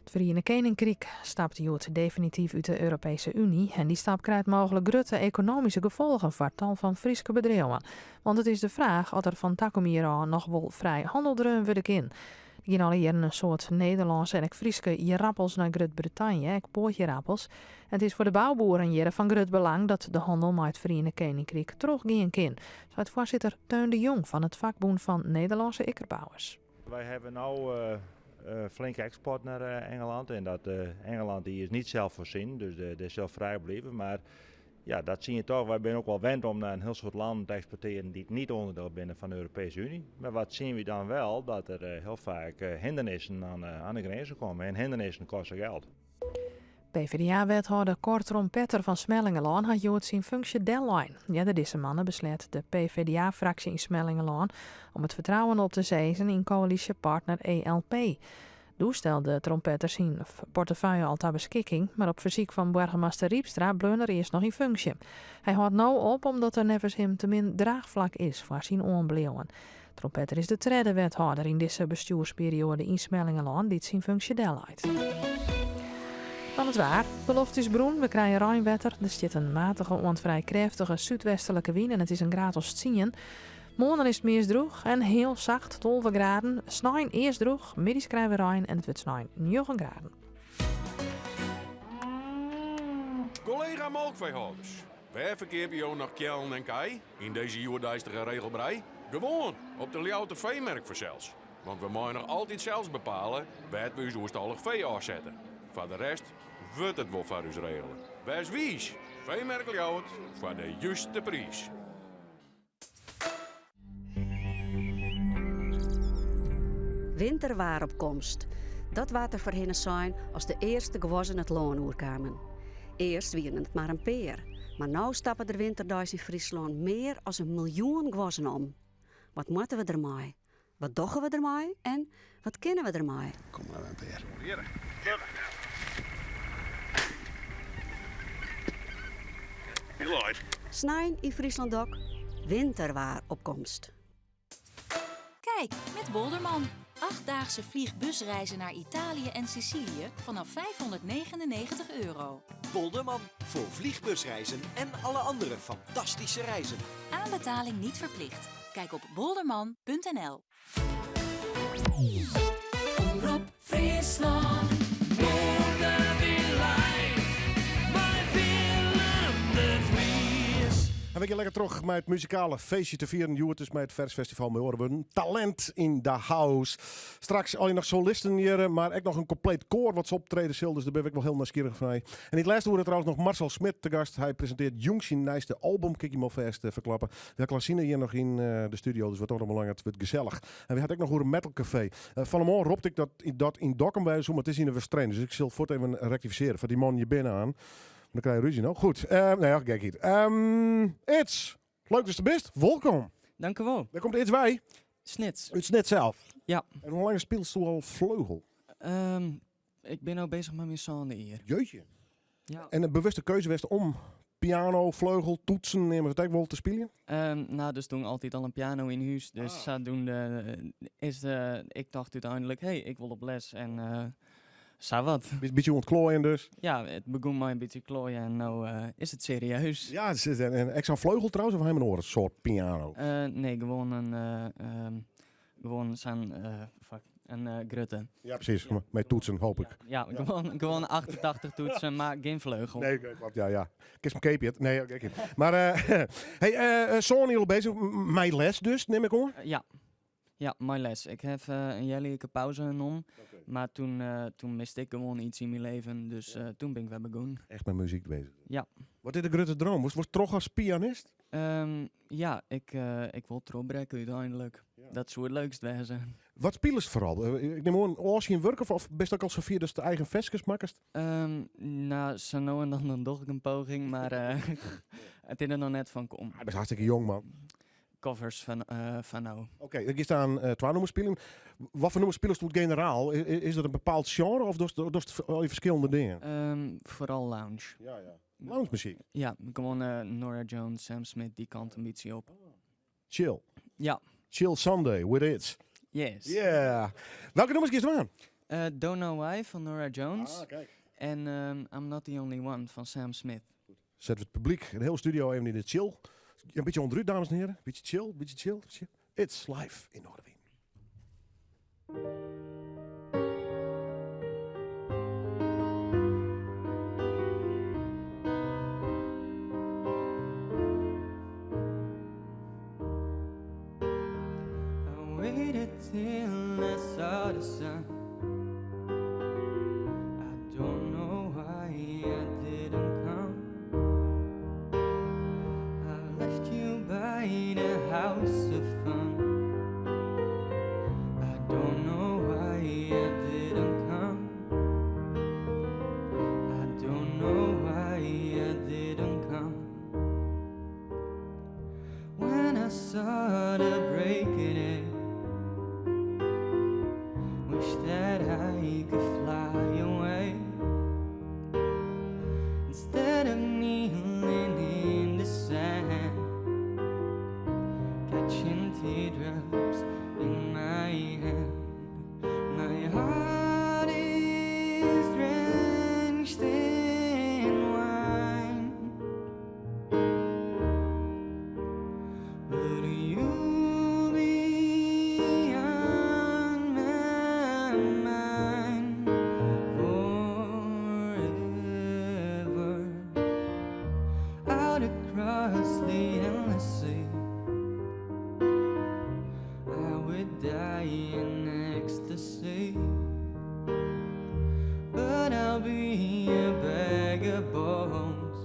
[SPEAKER 15] It Feriene Keninkryk stapt hjoed definityf út de Europeeske Uny en dy stap krijt mooglik grutte ekonomyske gefolgen foar tal fan Fryske bedriuwen. Want it is de fraach oft der fan takom jier ôf noch wol frij hannel dreaun wurde kin. Der gean alle jierren in soad Nederlânske en ek Fryske ierappels nei Grut-Brittanje, ek poatjerappels. En it is foar de bouboeren hjirre fan grut belang dat de hannel mei it Feriene Keninkryk trochgean kin, seit foarsitter Teun de Jong fan it fakbûn fan Nederlânske ikkerbouwers.
[SPEAKER 23] Wij hebben nou flinke export naar Engeland en dat Engeland die is niet zelfvoorzienend, dus die zal vrij blijven. Maar ja, dat zie je toch. Wij zijn ook wel gewend om naar een heel soort landen te exporteren die niet onderdeel zijn van de Europese Unie. Maar wat zien we dan wel? Dat er heel vaak hindernissen aan de grenzen komen. En hindernissen kosten geld.
[SPEAKER 15] PvdA-wethâlder Cor Trompetter fan Smellingerlân hat hjoed syn funksje dellein. Earder dizze moanne besleat de PvdA-fraksje yn Smellingerlân om it fertrouwen op te sizzen yn koälysjepartner ELP. Doe stelde Trompetter syn portefeuille al ta beskikking, mar op fersyk fan boargemaster Rypstra bleau er earst noch yn funksje. Hy hâldt no op omdat der neffens him te min draachflak is foar syn oanbliuwen. Trompetter is de tredde wethâlder yn dizze bestjoersperioade yn Smellingerlân dy't syn funksje delleit. Dan it waar. De loft is brún, we krije reinwetter, der stiet in matige oant frij krêftige súdwestlike wyn en it is in graad as 10. Moarn is it meast drûch en hiel sacht, 12 graden. Snein earst drûch, middeis krije we rein en it wurdt snein 9 graden.
[SPEAKER 7] Kollega molkfeehâlders, wêr ferkeapje jo noch keallen en kij yn dizze hjoeddeistige regelbrij? Gewoan op de Ljouwerter feemerk fansels. Want we meie noch altyd sels bepale wêr't we ús oerstallich fee ôfsette. Foar de rest wurdt it wol foar ús regele. Wês wiis, Feemerk Ljouwert foar de juste priis.
[SPEAKER 24] Winterwaar op komst. Dat waard der foarhinne sein as de earste guozzen it lân oerkamen. Earst wienen it mar in pear, mar no stappe der winterdeis yn Fryslân mear as in miljoen guozzen om. Wat moatte we dermei? Wat dogge we dermei en wat kinne we dermei?
[SPEAKER 25] Kom mar in pear.
[SPEAKER 24] Snein yn Fryslân Dok, winterwaar op komst.
[SPEAKER 26] Kijk, met Bolderman. Achtdaagse vliegbusreizen naar Italië en Sicilië vanaf 599 euro.
[SPEAKER 28] Bolderman, voor vliegbusreizen en alle andere fantastische reizen.
[SPEAKER 26] Aanbetaling niet verplicht. Kijk op bolderman.nl.
[SPEAKER 16] Omrop Fryslân. Noardewyn live mei Willem de Vries.
[SPEAKER 1] we gean lekker troch mei it muzikale feestje te fieren. Hjoed dus mei it Versfestival mei oare wurden Talent in the House. Straks al je noch solisten hjir, mar ek noch in kompleet koar wat se optrede sil. Dus dêr bin ik wol hiel nijsgjirrich fan. En yn it lêste oere trouwens noch Marcel Smit te gast. Hy presintearret jûn syn nijste album. Kin ik jim alfêst ferklappe. We ha Klasine hjir noch yn de studio, dus wat dat oanbelanget wurdt gesellich. En we ha it ek noch oer in metal café. Fan 'e moarn ropte ik dat dat yn Dokkum wêze soe, mar it is yn de Westereen. Dus ik sil fuort even rektifisearje foar dy mannen hjir binnen oan. Dan krije je rúzje no. Goed, nee, ja, gekheid. Ids, leuk datst der bist. Wolkom.
[SPEAKER 2] Dankjewol.
[SPEAKER 1] Wêr komt Ids wei?
[SPEAKER 2] Snits.
[SPEAKER 1] Út Snits sels?
[SPEAKER 2] Ja.
[SPEAKER 1] En hoe lang spylst al fleugel?
[SPEAKER 2] Ik bin no beuzich mei myn sânde jier.
[SPEAKER 1] Jeutje.
[SPEAKER 2] Ja.
[SPEAKER 1] En in bewuste keuze west om piano, fleugel, toetsen, neame we it ek wol, te spyljen?
[SPEAKER 2] No, der stie altyd al in piano yn hûs, dus sadoende is ik tocht úteinlik, hey, ik wol op les en sa wat.
[SPEAKER 1] Bytsje oan it kloaien dus?
[SPEAKER 2] Ja, it begûn mei in bytsje kloaien en no is it serieus.
[SPEAKER 1] Ja, it is, en ek sa'n fleugel trouwens, of ha jim in oare soart piano?
[SPEAKER 2] Nee, gewoan in, gewoan sa'n, fuck, in grutte.
[SPEAKER 1] Ja, presys. Mei toetsen, hoop ik.
[SPEAKER 2] Ja, gewoan 88 toetsen, mar gjin fleugel.
[SPEAKER 1] Nee, oké, klopt, ja, ja. Kinst 'm keapje? Nee, oké. Mar, hey, sân jier al beuzich, mei les dus, nim ik oan?
[SPEAKER 2] Ja. Ja, mei les. Ik ha in healjierke pauze nommen, mar toen miste ik gewoan iets yn myn leven, dus toen bin ik wer begûn.
[SPEAKER 1] Echt mei muzyk beuzich?
[SPEAKER 2] Ja.
[SPEAKER 1] Wat is de grutte droom? Wolst troch as pianist?
[SPEAKER 2] Ja, ik wol trochbrekke úteinlik. Dat soe it leukst wêze.
[SPEAKER 1] Wat spylest foaral? Ik nim oan, âld syn wurk of bist ek al safier datst eigen ferskes makkest?
[SPEAKER 2] No, sa no en dan, dan doch ik in poging, mar it is der noch net fan kommen.
[SPEAKER 1] Ah, bist hartstikke jong, man.
[SPEAKER 2] Covers fan no.
[SPEAKER 1] Oké, dan giest oan twa nûmers spyljen. Wat foar nûmers spylest oer generaal? Is dat in bepaald sjenre of dochst al dy ferskillende dingen?
[SPEAKER 2] Foaral lounge.
[SPEAKER 1] Ja, ja. Lounge muzyk?
[SPEAKER 2] Ja, gewoan Norah Jones, Sam Smith, dy kant in bytsje op.
[SPEAKER 1] Chill.
[SPEAKER 2] Ja.
[SPEAKER 1] Chill Sunday with Ids.
[SPEAKER 2] Yes.
[SPEAKER 1] Yeah. Welke nûmers giest dwaan?
[SPEAKER 2] Don't Know Why fan Norah Jones.
[SPEAKER 1] Ah, kijk.
[SPEAKER 2] En I'm Not The Only One fan Sam Smith.
[SPEAKER 1] Sette we it publyk, de hiele studio even yn de chill. In bytsje ûnderút, dames en hearen. Bytsje chill, bytsje chill. chill. It's live yn Noardewyn.
[SPEAKER 2] I waited till I saw the sun. I don't know why I didn't come. I left you by the house of fun. I don't know why I didn't come. I don't know why I didn't come. When I saw the break of day, wish that I could fly away. Instead of kneeling in the sand, catching teardrops in my hand. My heart is drenched in wine. But you'll be on my mind forever. Out across the endless sea, I would die in ecstasy. But I'll be a bag of bones,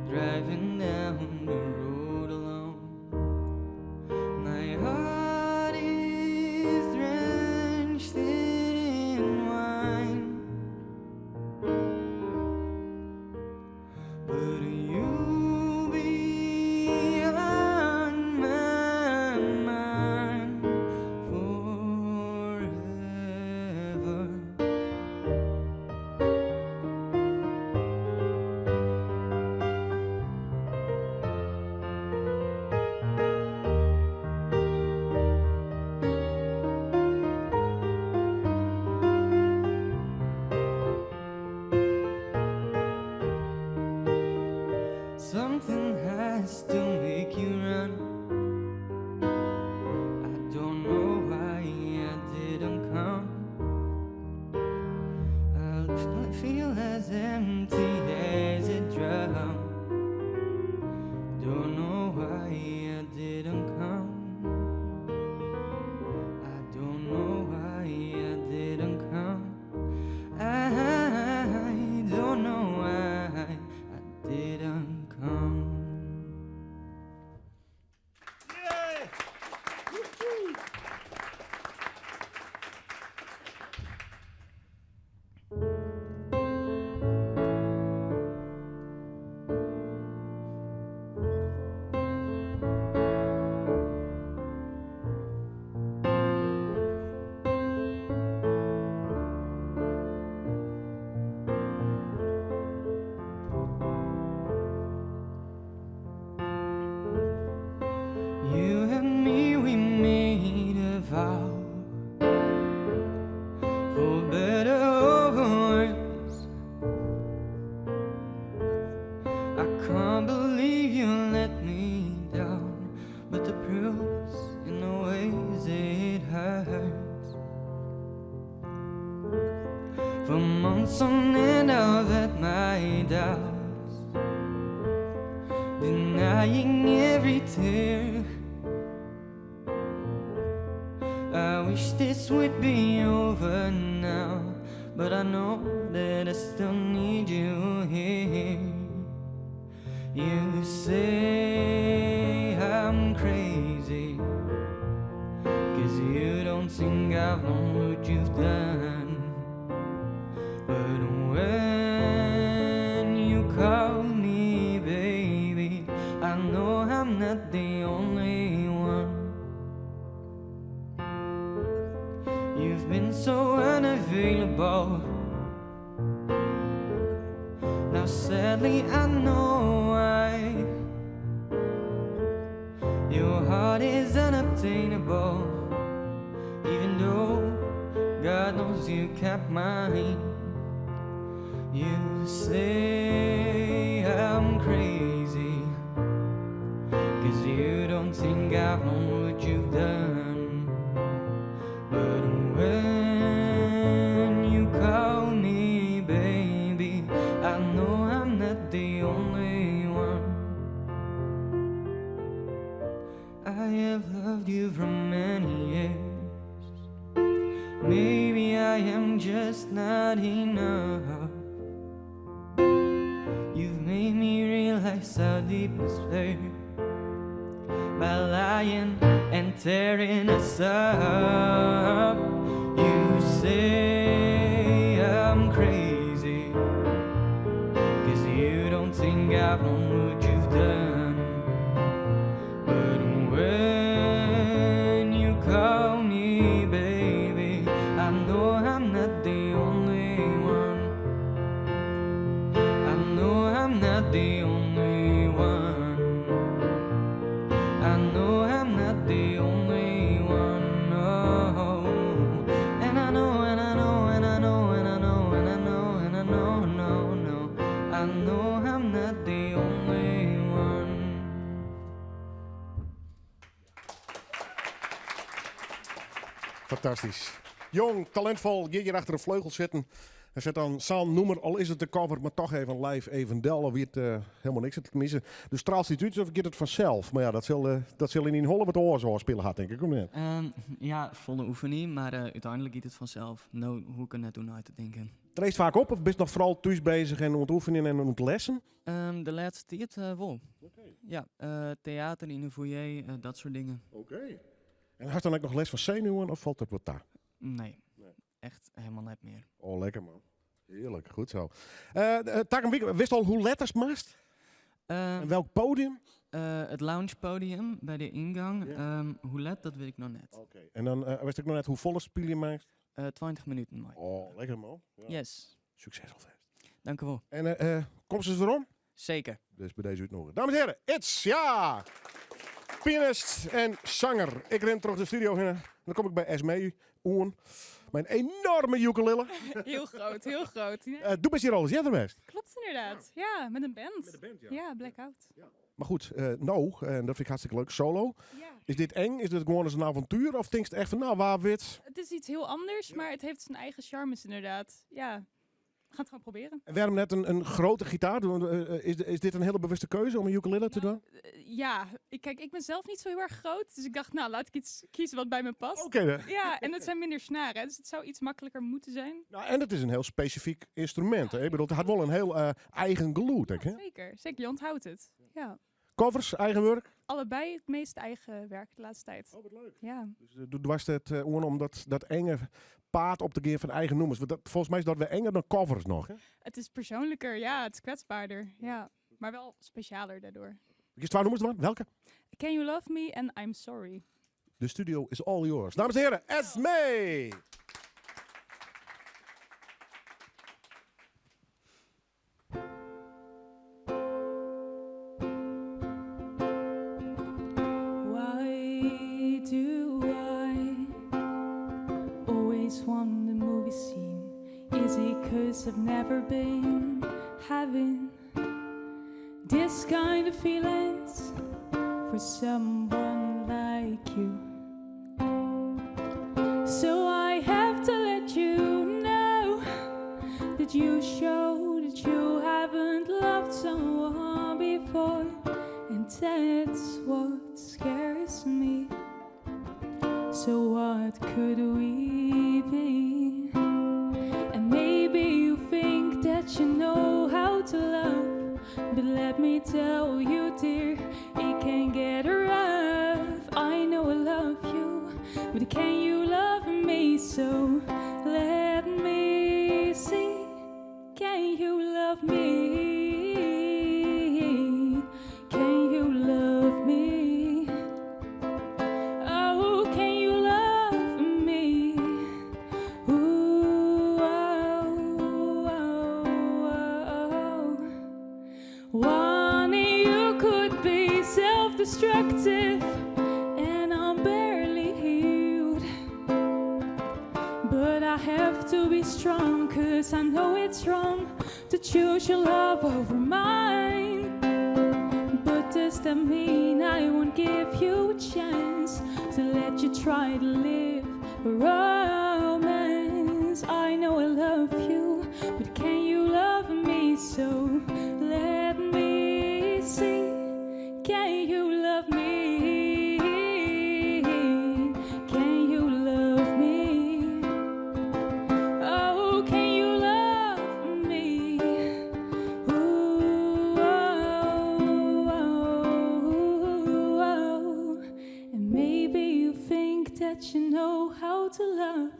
[SPEAKER 2] driving down the road alone. My heart is drenched in wine. But you'll be on my mind forever. Something has to make you run. I don't know why I didn't come. I feel as empty as a drum. For better or for worse. I can't believe you let me down, but the proof's in the ways it hurts. For months on end, I've had my doubts, denying every tear. I wish this would be over now, but I know that I still need you here. You say I'm crazy, cause you don't think I've known what you've done. But when you call me baby, I know I'm not the only one. You've been so unavailable. Now, sadly, I know why. Your heart is unobtainable, even though God knows you kept mine. You say I'm crazy, cause you don't think I've known what you've done. But when you call me baby, I know I'm not the only one. I have loved you for many years. Maybe I am just not enough. You've made me realize how deep this hurt by lying and tearing us up. You say I'm crazy, cause you don't think I've known what you've done. But when you call me baby, I know I'm not the only one. I know I'm not the only one. I know I'm not the only one. No. And I know, and I know, and I know, and I know, and I know, and I know, no, no. I know I'm not the only one.
[SPEAKER 1] Fantastysk. Jong, talintvol, hjir achter de fleugel sitten. En set dan sa'n nûmer, al is it de cover, mar toch even live even del. Of wie it hielendal niks. Teminsten, do straalst it út of giet it fansels? Mar ja, dat sil, dat sil yn dyn holle wat oars ôfspile ha, tink ik, of net?
[SPEAKER 2] Ja, folle oefening, mar úteinlik giet it fansels. No hoech ik der net oer nei te tinken.
[SPEAKER 1] Trainst faak op of bist noch foaral thús beuzich en oan it oefenjen en oan it lessen?
[SPEAKER 2] De lêste tiid wol. Ja, teater yn de foyer, dat soart dingen.
[SPEAKER 1] Oké. En hast dan ek noch lêst fan senuwen of falt dat wat ta?
[SPEAKER 2] Nee, echt hielendal net mear.
[SPEAKER 1] Oh, lekker man. Hearlik, goed sa. Takom wike, witst al hoe let ast moatst? En welk podium?
[SPEAKER 2] It loungepodium by de yngong. Hoe let, dat wit ik noch net.
[SPEAKER 1] Oké. En dan witst ek noch net hoefolle spylje meist?
[SPEAKER 2] 20 minuten mei.
[SPEAKER 1] Oh, lekker man. Ja.
[SPEAKER 2] Yes.
[SPEAKER 1] Sukses alfêst.
[SPEAKER 2] Dankjewol.
[SPEAKER 1] En komst ris werom?
[SPEAKER 2] Seker.
[SPEAKER 1] Dus by dizze útnûge. Dames en heren, Ids, ja! Pianist en sanger. Ik rin troch de studio hinne. Dan kom ik by Esmee oan. Mei in enoarme ukulele.
[SPEAKER 4] Heel groot, heel groot. Ja.
[SPEAKER 1] Do bist hjir alris earder west.
[SPEAKER 4] Klopt inderdaad. Ja, met een band. Met een band, ja. Ja, Blackout.
[SPEAKER 1] Ja. Mar goed, no, en dat fyn ik hartstikke leuk, solo.
[SPEAKER 4] Ja.
[SPEAKER 1] Is dit eng? Is dit gewoan ris in avontuer? Of tinkst echt fan, no, wa wit?
[SPEAKER 4] Het is iets heel anders, maar het heeft zijn eigen charmes inderdaad. Ja, we gaan het gewoon proberen.
[SPEAKER 1] En wêrom net in grutte gitaar? Is dit in hiele bewuste keuze om in ukulele te dwaan?
[SPEAKER 4] Ja, kijk, ik ben zelf niet zo heel erg groot. Dus ik dacht, nou, laat ik iets kiezen wat bij me past.
[SPEAKER 1] Oké, dan.
[SPEAKER 4] Ja, en het zijn minder snaren, hè, dus het zou iets makkelijker moeten zijn.
[SPEAKER 1] Nou, en het is een heel specifiek ynstrumint. Hè? Ik bedoel, it hat wol in hiel eigen gelûd, hè?
[SPEAKER 4] Ja, zeker, zeker. Je onthoudt het. Ja.
[SPEAKER 1] Covers, eigen wurk?
[SPEAKER 4] Allebei het meest eigen werk de laatste tijd.
[SPEAKER 1] Oh, wat leuk.
[SPEAKER 4] Ja.
[SPEAKER 1] Dus do doarst it oan om dat enge paad op te gean fan eigen nûmers. Want folgens my is dat wer enger dan covers noch. Hè?
[SPEAKER 4] Het is persoonlijker, ja. Het is kwetsbaarder, ja. Maar wel specialer daardoor.
[SPEAKER 1] Kinst twa nûmers dwaan? Welke?
[SPEAKER 4] Can You Love Me en I'm Sorry.
[SPEAKER 1] De studio is all yours. Dames en heren, Esmee!
[SPEAKER 4] Why do I always want the movie be seen. Is it cause I've never been having this kind of feelings for someone like you? So I have to let you know that you show that you haven't loved someone before, and that's what scares me. So what could we be? And maybe you think that you know how to love, but let me tell you, dear, it can get rough. I know I love you, but can you love me? So let me see. Can you love me? Can you love me? Oh, can you love me? Ooh, oh, oh, oh. One, you could be self-destructive, and I'm barely healed. But I have to be strong, cause I know it's wrong to choose your love over mine. But does that mean I won't give you a chance to let you try to live a romance? I know I love you, but can you love me? So let me see. Can you love me? Can you love me? Oh, can you love me? Ooh, oh, oh, oh. And maybe you think that you know how to love,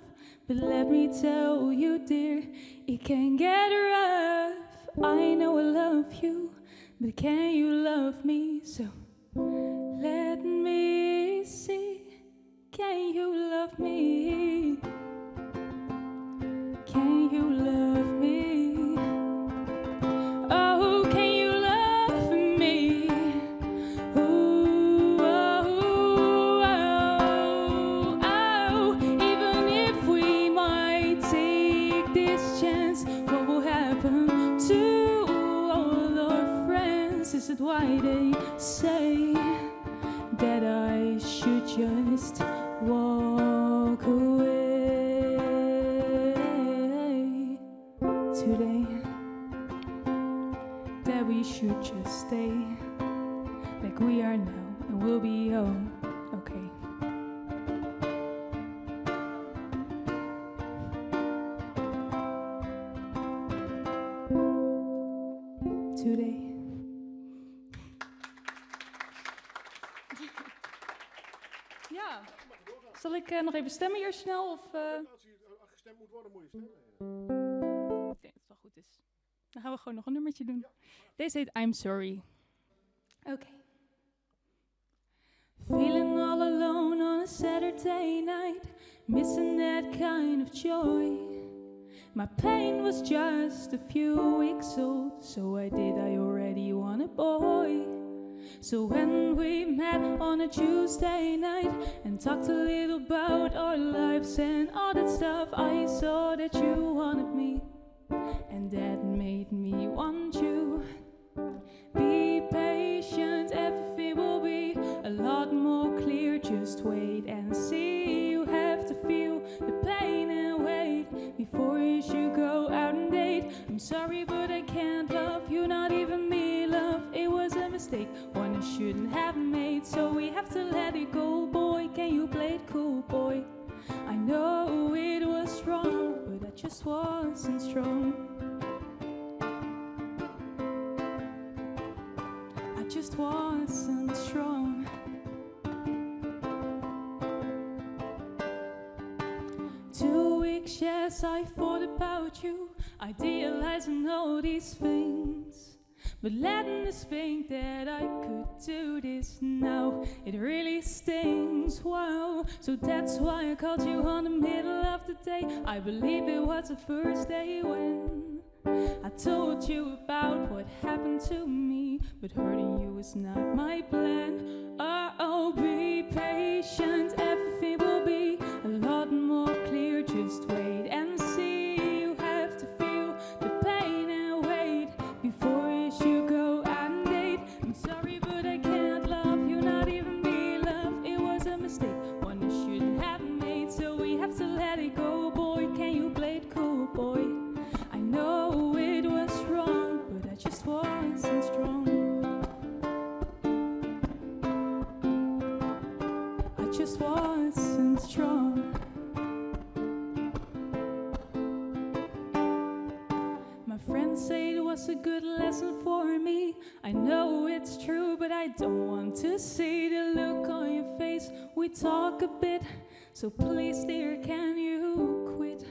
[SPEAKER 4] but let me tell you, dear, it can get rough. I know I love you, but can you love me? So let me see. Can you love me? Can you love me? Oh, can you love me? Ooh, oh, oh, oh. Even if we might take this chance, what will happen to all our friends? Is it why they say that I should just walk away today? That we should just stay like we are now and we'll be oh, okay. Today. Ja. Zal ik eh, nog even stemmen hier snel? Of, eh?
[SPEAKER 1] Als gestemd moet worden, moet je stemmen.
[SPEAKER 4] Ik denk dat het wel goed is. Dan gaan we gewoon nog een nummertje doen. Deze heet I'm Sorry. Oké. Feeling all alone on a Saturday night, missing that kind of joy. My pain was just a few weeks old, so why did I already want a boy? So when we met on a Tuesday night and talked a little about our lives and all that stuff, I saw that you wanted me, and that made me want you. Be patient, everything will be a lot more clear. Just wait and see. You have to feel the pain and wait before you should go out and date. I'm sorry, but I can't love you, not even me, love. It was a mistake, one I shouldn't have made. So we have to let it go, boy. Can you play it cool, boy? I know it was wrong, but I just wasn't strong. I just wasn't strong. 2 weeks, yes, I thought about you, idealizing all these things. But letting us think that I could do this now, it really stings. Wow. So that's why I called you on the middle of the day. I believe it was the first day when I told you about what happened to me, but hurting you is not my plan. Oh, be patient, everything will be a lot more clear. Just wait and see. let it go, boy. Can you play it cool, boy? I know it was wrong, but I just wasn't strong. I just wasn't strong. My friends say it was a good lesson for me. I know it's true, but I don't want to see the look on your face. We talk a bit, so please, dear, can you quit?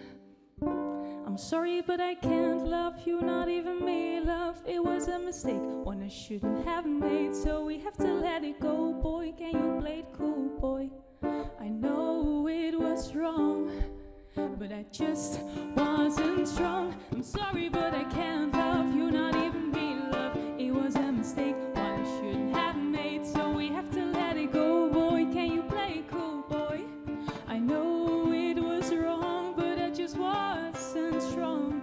[SPEAKER 4] I'm sorry, but I can't love you, not even me, love. It was a mistake, one I shouldn't have made. So we have to let it go, boy. Can you play it cool, boy? I know it was wrong, but I just wasn't strong. I'm sorry, but I can't love you, not even me, love. It was a mistake, one I shouldn't have made. So we have to let it go, boy. Can you play it cool, boy? I know it was wrong, but I just wasn't strong.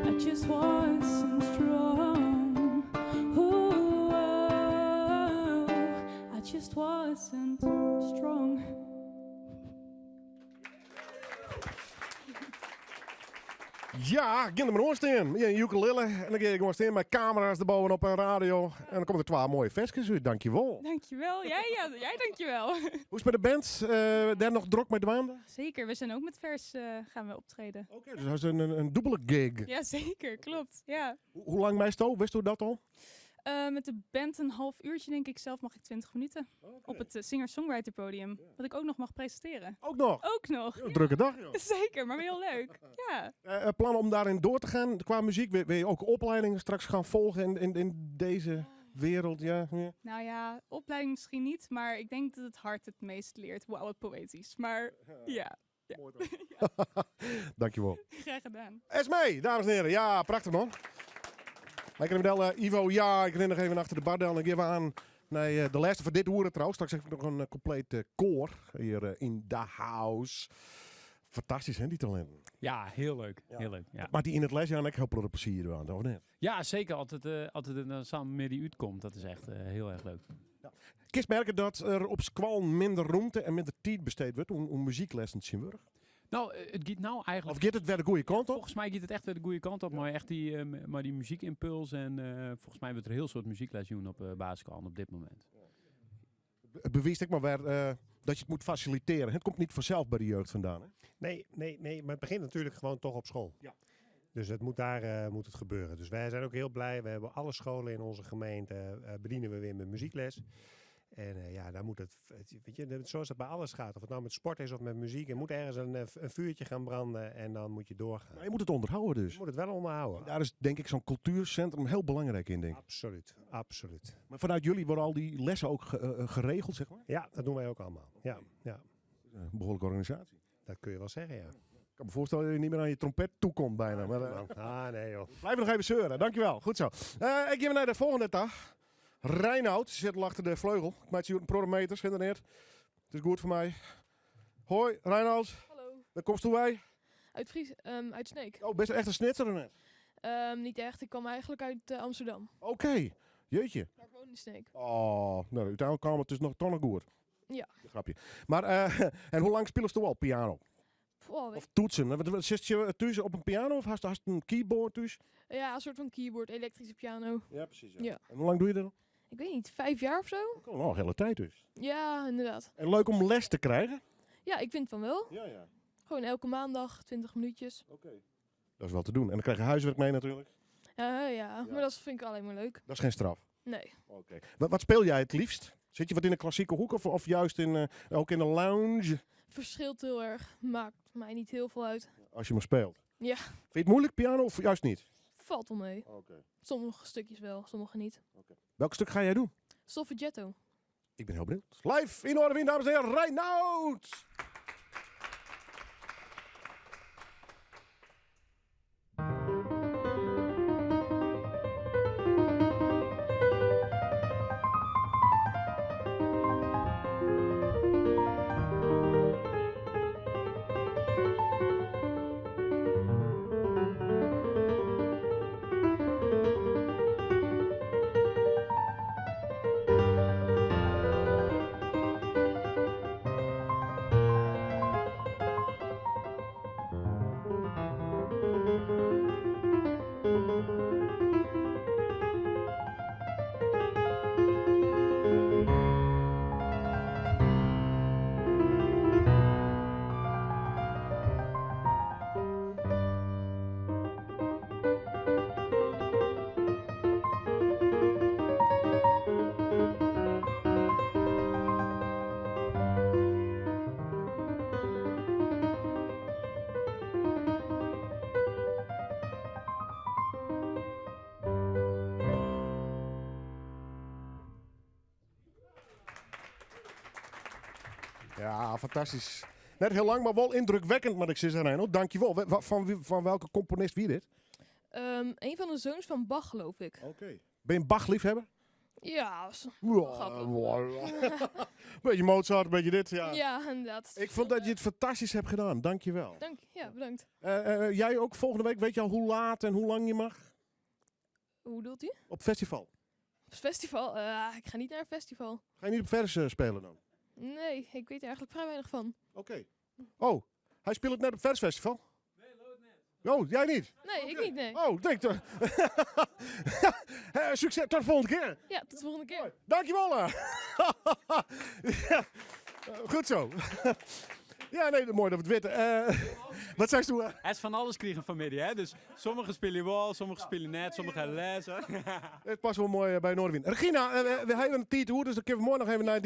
[SPEAKER 4] I just wasn't strong. Ooh, oh, I just wasn't strong.
[SPEAKER 1] Ja, ik ging er maar oor staan. Ja, een ukulele. En dan ga je gewoon staan met camera's erbovenop en radio. En dan komen er twee mooie versjes uit. Dankjewel.
[SPEAKER 4] Dankjewel. Jij, ja, jij dankjewel.
[SPEAKER 1] Hoe is het met de band? Daar nog druk mee dwaande?
[SPEAKER 4] Zeker, we zijn ook met vers gaan we optreden.
[SPEAKER 1] Oké, dus dat is een dubbele gig.
[SPEAKER 4] Ja, zeker. Klopt. Ja.
[SPEAKER 1] Hoe lang meestal? Wist u dat al?
[SPEAKER 4] Met de band een half uurtje, denk ik. Zelf mag ik 20 minuten. Op het singer-songwriter podium. Wat ik ook nog mag presenteren.
[SPEAKER 1] Ook nog?
[SPEAKER 4] Ook nog.
[SPEAKER 1] Ja, drukke dag, joh.
[SPEAKER 4] Zeker, maar heel leuk. Ja.
[SPEAKER 1] Plannen om daarin door te gaan qua muziek? Wil je ook opleidingen straks gaan volgen in deze wereld? Ja, ja.
[SPEAKER 4] Nou ja, opleiding misschien niet. Maar ik denk dat het hart het meest leert. Wauw, wat poëtisch. Maar ja. Ja.
[SPEAKER 1] Mooi toch? Dankjewel.
[SPEAKER 4] Graag gedaan.
[SPEAKER 1] Esmee, dames en heren. Ja, prachtig man. Ik vertel Ivo, ja, ik ren nog even achter de bar en ik geef aan naar de laatste voor dit uur trouwens. Straks heb ik nog een compleet koor hier in de house. Fantastisch, hè, die talenten.
[SPEAKER 17] Ja, heel leuk.
[SPEAKER 1] Ja.
[SPEAKER 17] Heel leuk, ja.
[SPEAKER 1] Maar die in het les, ja, en ik help er plezier aan, of niet?
[SPEAKER 17] Ja, zeker. Altijd een samen met die uitkomt. Dat is echt heel erg leuk.
[SPEAKER 1] Ja. Kist merken dat er op squal minder ruimte en minder tijd besteed wordt om muzieklessen te zien worden?
[SPEAKER 17] Nou, het gaat nou eigenlijk...
[SPEAKER 1] Of gaat het weer de goede kant op?
[SPEAKER 17] Volgens mij gaat het echt weer de goede kant op. Maar echt die muziekimpuls en volgens mij wordt er heel soort muziekles doen op basisschool op dit moment.
[SPEAKER 1] Ja. Het bewijst ik maar weer dat je het moet faciliteren. Het komt niet vanzelf bij de jeugd vandaan, hè?
[SPEAKER 18] Nee, nee, nee, maar het begint natuurlijk gewoon toch op school. Dus het moet daar moet het gebeuren. Dus wij zijn ook heel blij. We hebben alle scholen in onze gemeente bedienen we weer met muziekles. En ja, daar moet het, het, weet je, dat, zoals het bij alles gaat, of het nou met sport is of met muziek, er moet ergens een vuurtje gaan branden en dan moet je doorgaan.
[SPEAKER 1] Maar je moet het onderhouden dus.
[SPEAKER 18] Je moet het wel onderhouden.
[SPEAKER 1] En daar is denk ik zo'n cultuurcentrum heel belangrijk in, denk ik.
[SPEAKER 18] Absoluut, absoluut.
[SPEAKER 1] Maar vanuit jullie worden al die lessen ook geregeld, zeg maar?
[SPEAKER 18] Ja, dat doen wij ook allemaal. Ja, ja.
[SPEAKER 1] Een behoorlijke organisatie.
[SPEAKER 18] Dat kun je wel zeggen, ja.
[SPEAKER 1] Ik kan me voorstellen dat je niet meer aan je trompet toekomt bijna. Maar
[SPEAKER 18] Ah, nee joh.
[SPEAKER 1] Blijf nog even zeuren, dankjewel. Goed zo. Ik ga naar de volgende dag. Reinoud zit al achter de vleugel. Ik maak hier een protometer, inderdaad. Het is goed voor mij. Hoi, Reinoud.
[SPEAKER 12] Hallo.
[SPEAKER 1] Waar komst u bij?
[SPEAKER 12] Uit uit Sneek.
[SPEAKER 1] Oh, best echt een snitser net.
[SPEAKER 12] Niet echt, ik kwam eigenlijk uit Amsterdam.
[SPEAKER 1] Oké, jeetje.
[SPEAKER 12] Maar ik woon in Sneek.
[SPEAKER 1] Oh, nou, uiteindelijk kwam het dus nog toch nog goed.
[SPEAKER 12] Ja.
[SPEAKER 1] Grapje. Maar, en hoe lang speel je al piano?
[SPEAKER 12] Goh, weet
[SPEAKER 1] Of toetsen? Wat, zit je thuis op een piano of had je een keyboard thuis?
[SPEAKER 12] Ja, een soort van keyboard, elektrische piano.
[SPEAKER 1] Ja, precies. Ja.
[SPEAKER 12] Ja.
[SPEAKER 1] En hoe lang doe je dat al?
[SPEAKER 12] Ik weet niet, 5 jaar of zo?
[SPEAKER 1] Oh, nou, een hele tijd dus.
[SPEAKER 12] Ja, inderdaad.
[SPEAKER 1] En leuk om les te krijgen?
[SPEAKER 12] Ja, ik vind van wel.
[SPEAKER 1] Ja, ja.
[SPEAKER 12] Gewoon elke maandag, 20 minuutjes.
[SPEAKER 1] Oké. Dat is wel te doen. En dan krijg je huiswerk mee natuurlijk.
[SPEAKER 12] Ja, ja, maar dat vind ik alleen maar leuk.
[SPEAKER 1] Dat is geen straf?
[SPEAKER 12] Nee.
[SPEAKER 1] Oké. Wat speel jij het liefst? Zit je wat in de klassieke hoek of juist ook in de lounge?
[SPEAKER 12] Verschilt heel erg. Maakt mij niet heel veel uit.
[SPEAKER 1] Als je maar speelt?
[SPEAKER 12] Ja.
[SPEAKER 1] Vind je het moeilijk, piano, of juist niet?
[SPEAKER 12] Valt wel mee.
[SPEAKER 1] Oké.
[SPEAKER 12] Sommige stukjes wel, sommige niet.
[SPEAKER 1] Oké. Welk stuk ga jij doen?
[SPEAKER 12] Solfeggetto.
[SPEAKER 1] Ik ben heel benieuwd. Live in Noardewyn, dames en heren, Reinoud!
[SPEAKER 12] Thank
[SPEAKER 1] Ja, fantastysk. Net hiel lang, mar wol yndrukwekkend, moat ik sizze, Reinhold. Dankjewol. Fan welke komponist wie dit?
[SPEAKER 12] Een van de zoons van Bach, geloof ik.
[SPEAKER 1] Oké. Ben je een Bach-liefhebber?
[SPEAKER 12] Ja, is
[SPEAKER 1] Ja,
[SPEAKER 12] grappig.
[SPEAKER 1] Beetje Mozart, beetje dit, ja.
[SPEAKER 12] Ja, inderdaad.
[SPEAKER 1] Ik vond dat je het fantastisch hebt gedaan. Dankjewel.
[SPEAKER 12] Dank, ja, bedankt.
[SPEAKER 1] Jij ook volgende week, weet je al hoe laat en hoe lang je mag?
[SPEAKER 12] Hoe bedoelt u?
[SPEAKER 1] Op festival.
[SPEAKER 12] Op het festival? Ik ga niet naar een festival.
[SPEAKER 1] Ga je niet op vers spelen dan?
[SPEAKER 12] Nee, ik weet er eigenlijk vrij weinig van.
[SPEAKER 1] Oké. Oh, hij speelt net op het Versfestival? Nee, Oh, jij niet?
[SPEAKER 12] Nee, ik niet, nee.
[SPEAKER 1] Oh, denk toch. Succes, tot de volgende keer.
[SPEAKER 12] Ja, tot de volgende keer.
[SPEAKER 1] Hoi. Dankjewel. Ja, goed zo. Ja, nee, mooi dat we het weten. Wat zei je toen?
[SPEAKER 17] Hij is van alles kregen van midden, hè? Dus sommigen spelen wel, sommigen spelen net, sommigen hebben les. Hè?
[SPEAKER 1] Het past wel mooi bij Noardewyn. Regina, we hebben een tijd hoe, dus dan kunnen we mooi nog even naar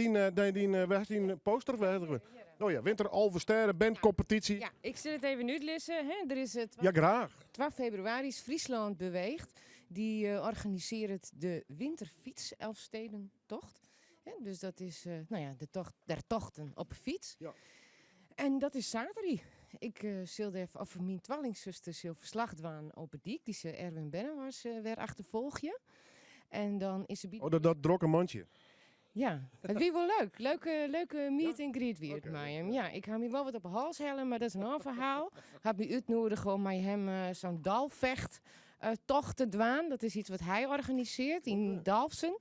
[SPEAKER 1] die waar is die poster? Waar hebben we? Oh ja, Winter Alvesterren Bandcompetitie.
[SPEAKER 9] Ja, ik zit het even uitlessen. Hè. Er is het
[SPEAKER 1] Ja, graag.
[SPEAKER 9] 12 februari is Friesland Beweegt. Die organiseert de Winterfiets Elfstedentocht. Hè, dus dat is de tocht der tochten op fiets. En dat is zaterdag. Ik zal even, of mijn twallingzuster zal verslag doen op het dik. Die ze Erwin Bennem was weer achtervolg je. En dan is ze bij
[SPEAKER 1] Oh, dat drok een mandje.
[SPEAKER 9] Ja, het wie wel leuk. Leuke meet and greet weer met hem. Ja, ik ga me wel wat op de hals hellen, maar dat is een ander verhaal. Had me uitnodigen om met hem zo'n dalvecht tocht te dwaan. Dat is iets wat hij organiseert in Dalfsen.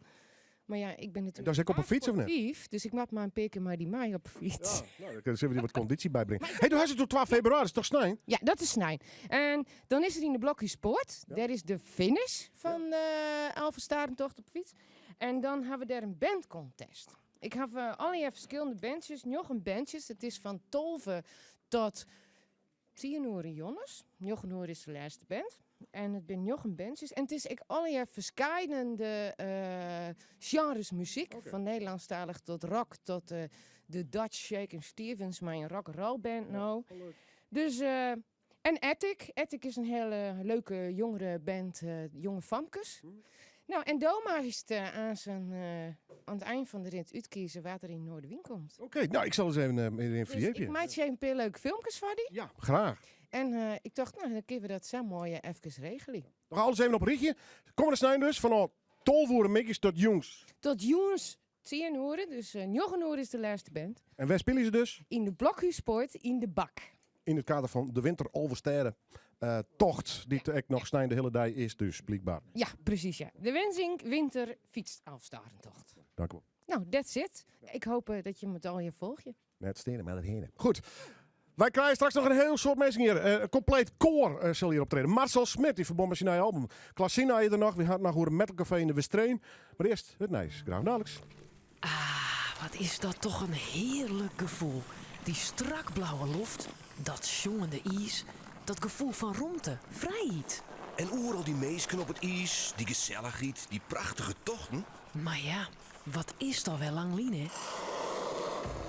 [SPEAKER 9] Maar ja, ik ben natuurlijk
[SPEAKER 1] En daar zit ik op een fiets of niet?
[SPEAKER 9] sportief, dus ik maak maar een paar keer maar die mij op de fiets.
[SPEAKER 1] Ja, nou, dan kunnen we die wat conditie bijbrengen. Hé, hey, toen is het tot 12 februari, is het toch snijn?
[SPEAKER 9] Ja, dat is snijn. En dan is het in de blokje sport. Daar is de finish van de Alverstarentocht op fiets. En dan hebben we daar een bandcontest. Ik heb allerlei verschillende bandjes, nog een bandjes. Het is van Tolve tot Tienoor en Jonnes. Jochenoor is de laatste band. En het zijn nog een bandjes. En het is ook allerlei verschillende genres muziek. Van Nederlandstalig tot rock, tot de Dutch Shakin' Stevens, maar een rock and roll band nou.
[SPEAKER 1] Leuk.
[SPEAKER 9] Dus, en Attic. Attic is een hele leuke jongere band, jonge famkes. Nou, en Doma is het aan het eind van de rit uitkiezen wat er in Noardewyn komt.
[SPEAKER 1] Oké, nou, ik zal eens even in een
[SPEAKER 9] Dus
[SPEAKER 1] verdiepje.
[SPEAKER 9] ik maak je een paar leuke filmpjes voor die.
[SPEAKER 1] Ja, graag.
[SPEAKER 9] En ik dacht, nou, dan kunnen we dat zo mooi even regelen.
[SPEAKER 1] Nog alles even op richtje. Kom er snel dus, vanaf tolvoeren mikjes tot jongs.
[SPEAKER 9] Tot jongs, 10 uur, dus 9 uur is de laatste band.
[SPEAKER 1] En waar spelen ze dus?
[SPEAKER 9] In de Blokhuispoort, in de bak.
[SPEAKER 1] In het kader van de Winter Alversterren tocht, die te ek nog snij de hele dag is dus, blijkbaar.
[SPEAKER 9] Ja, precies, ja. De Wensink Winter Fietsalfstarentocht.
[SPEAKER 1] Dank u wel.
[SPEAKER 9] Nou, that's it. Ik hoop dat je me het al hier volgt.
[SPEAKER 1] Net stenen, maar dat heen. Goed. Wij krijgen straks nog een heel soort mensen hier. Een compleet koor zal hier optreden. Marcel Smit, die verbond met zijn nieuwe album. Klasina is er nog. We gaan nog over een metalcafé in de Westreen. Maar eerst het nieuws. Graag dadelijks.
[SPEAKER 5] Ah, wat is dat toch een heerlijk gevoel. Die strak blauwe loft, dat sjongende ijs, dat gevoel van romte, vrijheid.
[SPEAKER 13] En oeral die meesken op het ijs, die gezelligheid, die prachtige tochten.
[SPEAKER 5] Maar ja, wat is het al wel lang lien, hè?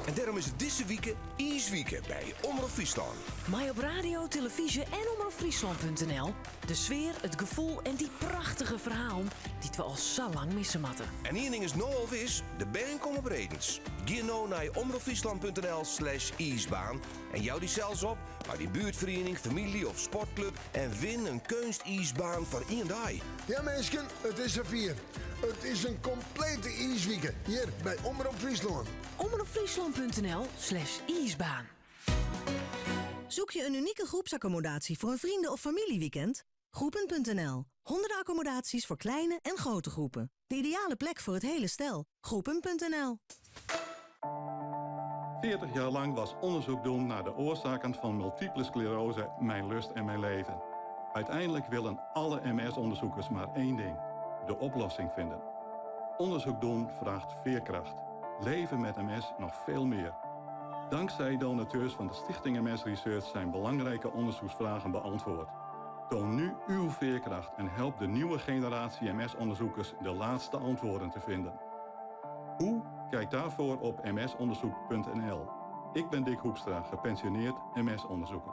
[SPEAKER 13] En daarom is het deze week IJsweek bij Omrop Fryslân.
[SPEAKER 5] Maar op radio, televisie en omroep friesland punt N L. De sfeer, het gevoel en die prachtige verhaal die we al zo lang missen matten.
[SPEAKER 13] En één ding is nou al wis, de band komt op redens. Ga nou naar omroep friesland punt N L slash ijsbaan en jou die zelfs op bij die buurtvereniging, familie of sportclub en win een kunstijsbaan voor één dag.
[SPEAKER 14] Ja mensen, het is er 4. Het is een complete ijsweek hier bij Omrop Fryslân.
[SPEAKER 5] Omrop friesland punt N L slash ijsbaan.
[SPEAKER 19] Zoek je een unieke groepsaccommodatie voor een vrienden- of familieweekend? Groepen punt N L. Honderden accommodaties voor kleine en grote groepen. De ideale plek voor het hele stel. Groepen punt N L.
[SPEAKER 20] 40 jaar lang was onderzoek doen naar de oorzaken van multiple sclerose mijn lust en mijn leven. Uiteindelijk willen alle M S-onderzoekers maar één ding: de oplossing vinden. Onderzoek doen vraagt veerkracht. Leven met MS nog veel meer. Dankzij donateurs van de Stichting MS Research zijn belangrijke onderzoeksvragen beantwoord. Toon nu uw veerkracht en help de nieuwe generatie M S-onderzoekers de laatste antwoorden te vinden. Hoe? Kijk daarvoor op m s onderzoek punt n l. Ik ben Dick Hoekstra, gepensioneerd M S-onderzoeker.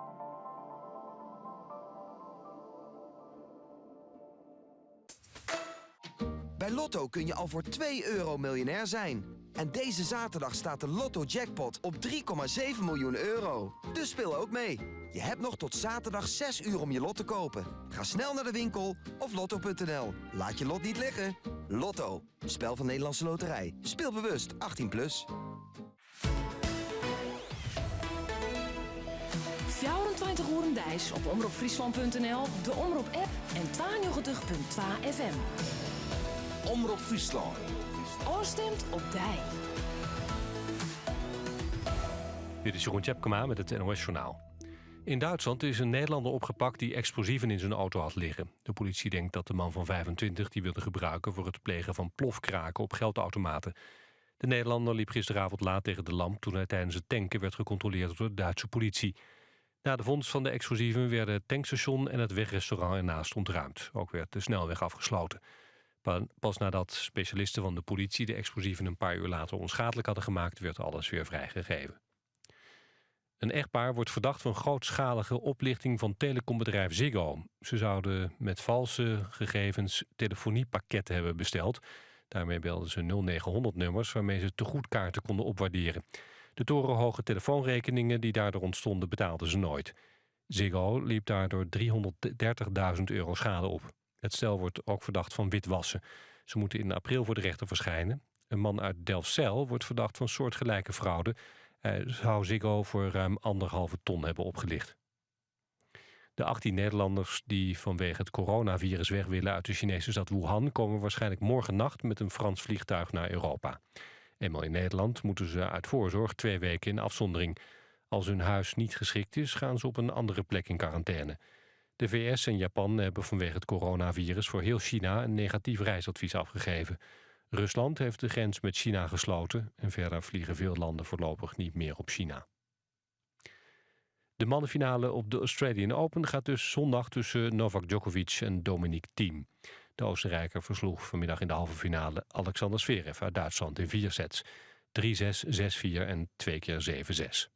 [SPEAKER 3] Bij Lotto kun je al voor 2 euro miljonair zijn. En deze zaterdag staat de Lotto Jackpot op 3,7 miljoen euro. Dus speel ook mee. Je hebt nog tot zaterdag 6 uur om je lot te kopen. Ga snel naar de winkel of lotto.nl. Laat je lot niet liggen. Lotto, spel van Nederlandse Loterij. Speel bewust 18+. Plus.
[SPEAKER 5] 24 oeren deis op omropfriesland.nl, de Omrop app en 92.2 FM.
[SPEAKER 13] Omrop Fryslân.
[SPEAKER 5] Ofstimd op dei.
[SPEAKER 6] Dit is Jeroen Tjepkema met het NOS Journaal. In Duitsland is een Nederlander opgepakt die explosieven in zijn auto had liggen. De politie denkt dat de man van 25 die wilde gebruiken voor het plegen van plofkraken op geldautomaten. De Nederlander liep gisteravond laat tegen de lamp toen hij tijdens het tanken werd gecontroleerd door de Duitse politie. Na de vondst van de explosieven werden het tankstation en het wegrestaurant ernaast ontruimd. Ook werd de snelweg afgesloten. Pas nadat specialisten van de politie de explosieven een paar uur later onschadelijk hadden gemaakt, werd alles weer vrijgegeven. Een echtpaar wordt verdacht van grootschalige oplichting van telecombedrijf Ziggo. Ze zouden met valse gegevens telefoniepakketten hebben besteld. Daarmee belden ze 0900-nummers waarmee ze tegoedkaarten konden opwaarderen. De torenhoge telefoonrekeningen die daardoor ontstonden betaalden ze nooit. Ziggo liep daardoor 330.000 euro schade op. Het stel wordt ook verdacht van witwassen. Ze moeten in april voor de rechter verschijnen. Een man uit Delfzijl wordt verdacht van soortgelijke fraude. Hij zou Ziggo voor ruim anderhalve ton hebben opgelicht. De 18 Nederlanders die vanwege het coronavirus weg willen uit de Chinese stad Wuhan komen waarschijnlijk morgennacht met een Frans vliegtuig naar Europa. Eenmaal in Nederland moeten ze uit voorzorg twee weken in afzondering. Als hun huis niet geschikt is, gaan ze op een andere plek in quarantaine. De VS en Japan hebben vanwege het coronavirus voor heel China een negatief reisadvies afgegeven. Rusland heeft de grens met China gesloten en verder vliegen veel landen voorlopig niet meer op China. De mannenfinale op de Australian Open gaat dus zondag tussen Novak Djokovic en Dominic Thiem. De Oostenrijker versloeg vanmiddag in de halve finale Alexander Zverev uit Duitsland in vier sets. 3-6, 6-4 en 2 keer 7-6.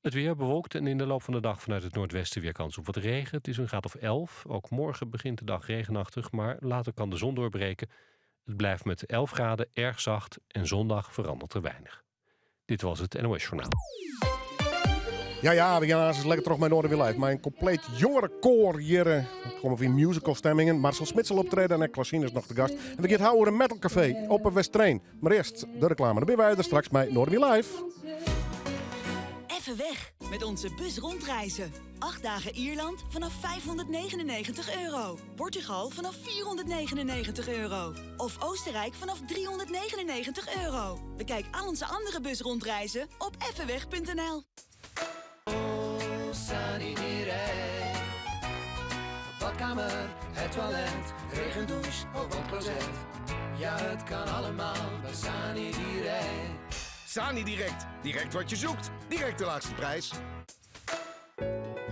[SPEAKER 6] Het weer bewolkt en in de loop van de dag vanuit het noordwesten weer kans op wat regen. Het is een graad of 11. Ook morgen begint de dag regenachtig, maar later kan de zon doorbreken. Het blijft met 11 graden erg zacht en zondag verandert er weinig. Dit was het NOS Journaal.
[SPEAKER 1] Ja, ja, we gaan eens lekker terug naar Noarderwyn Live. Maar een compleet jongerenkoor hier. Er komen weer musical stemmingen. Marcel Smit zal optreden en Klasien is nog de gast. En we gaan het houden een metalcafé op een Westereen. Maar eerst de reclame. Dan ben wij er straks bij Noarderwyn Live.
[SPEAKER 8] Even weg met onze bus rondreizen. 8 dagen Ierland vanaf 599 euro. Portugal vanaf 499 euro. Of Oostenrijk vanaf 399 euro. Bekijk al onze andere bus rondreizen op effenweg.nl.
[SPEAKER 16] Sani Direct. Badkamer, het toilet, regendouche of badcloset. Ja, het kan allemaal bij Sani Direct.
[SPEAKER 10] Sani Direct. Direct wat je zoekt. Direct de laagste prijs.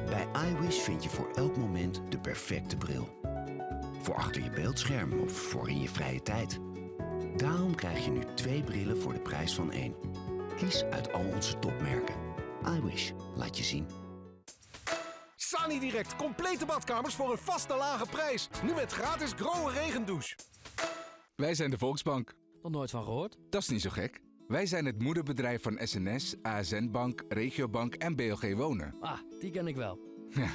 [SPEAKER 11] Bij iWish vind je voor elk moment de perfecte bril. Voor achter je beeldscherm of voor in je vrije tijd. Daarom krijg je nu twee brillen voor de prijs van één. Kies uit al onze topmerken. iWish, laat je zien.
[SPEAKER 10] Sani Direct. Complete badkamers voor een vaste lage prijs. Nu met gratis Grohe regendouche.
[SPEAKER 22] Wij zijn de Volksbank.
[SPEAKER 16] Nog nooit van gehoord?
[SPEAKER 22] Dat is niet zo gek. Wij zijn het moederbedrijf van SNS, ASN Bank, Regiobank en BLG Wonen.
[SPEAKER 16] Ah, die ken ik wel.
[SPEAKER 22] Ja,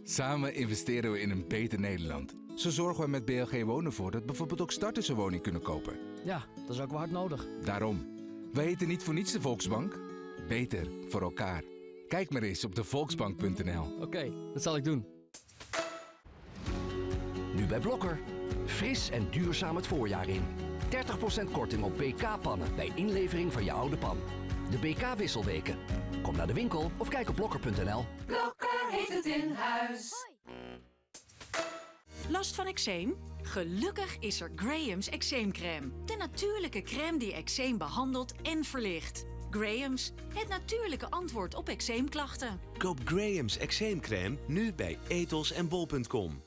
[SPEAKER 22] samen investeren we in een beter Nederland. Zo zorgen we met BLG Wonen voor dat bijvoorbeeld ook starters een woning kunnen kopen.
[SPEAKER 16] Ja, dat is ook wel hard nodig.
[SPEAKER 22] Daarom, wij heten niet voor niets de Volksbank. Beter voor elkaar. Kijk maar eens op devolksbank.nl.
[SPEAKER 16] Oké, dat zal ik doen.
[SPEAKER 25] Nu bij Blokker. Fris en duurzaam het voorjaar in. 30% korting op BK-pannen bij inlevering van je oude pan. De BK-wisselweken. Kom naar de winkel of kijk op blokker.nl.
[SPEAKER 27] Blokker heeft het in huis.
[SPEAKER 26] Last van eczeem? Gelukkig is er Graham's eczeemcrème. De natuurlijke crème die eczeem behandelt en verlicht. Graham's, het natuurlijke antwoord op eczeemklachten.
[SPEAKER 29] Koop Graham's eczeemcrème nu bij Etos en bol.com.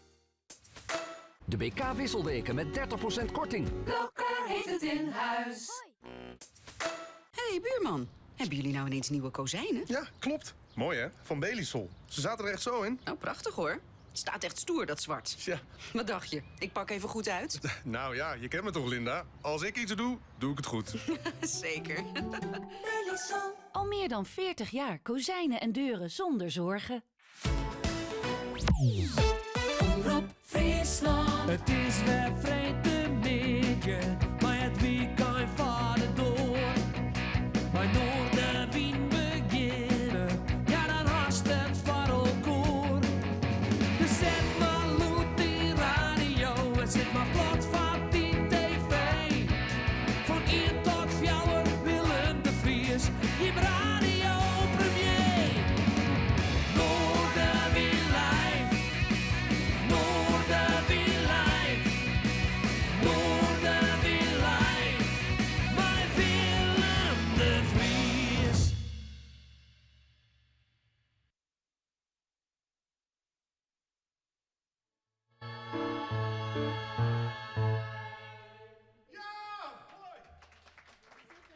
[SPEAKER 25] De BK-wisselweken met 30% korting.
[SPEAKER 27] Blokker heeft het in huis.
[SPEAKER 30] Hey buurman, hebben jullie nou ineens nieuwe kozijnen?
[SPEAKER 31] Ja, klopt. Mooi hè? Van Belisol. Ze zaten er echt zo in.
[SPEAKER 30] Nou, prachtig hoor. Staat echt stoer, dat zwart.
[SPEAKER 2] Ja.
[SPEAKER 30] Wat dacht je? Ik pak even goed uit.
[SPEAKER 2] Nou ja, je kent me toch, Linda? Als ik iets doe, doe ik het goed.
[SPEAKER 30] Zeker.
[SPEAKER 26] Al meer dan 40 jaar kozijnen en deuren zonder zorgen.
[SPEAKER 16] Omrop Fryslân. It is wer freedtemiddei, mei it wykein foar de doar. Mei Noardewyn begjinne, ja dan hast it foar elkoar. Dus set mar lûd dyn radio en sit mar plat foar dyn TV. Fan ien tot fjouwer Willem de Vries, jim radiopremier. Noardewyn live, Noardewyn live, Noardewyn live, mei Willem de Vries.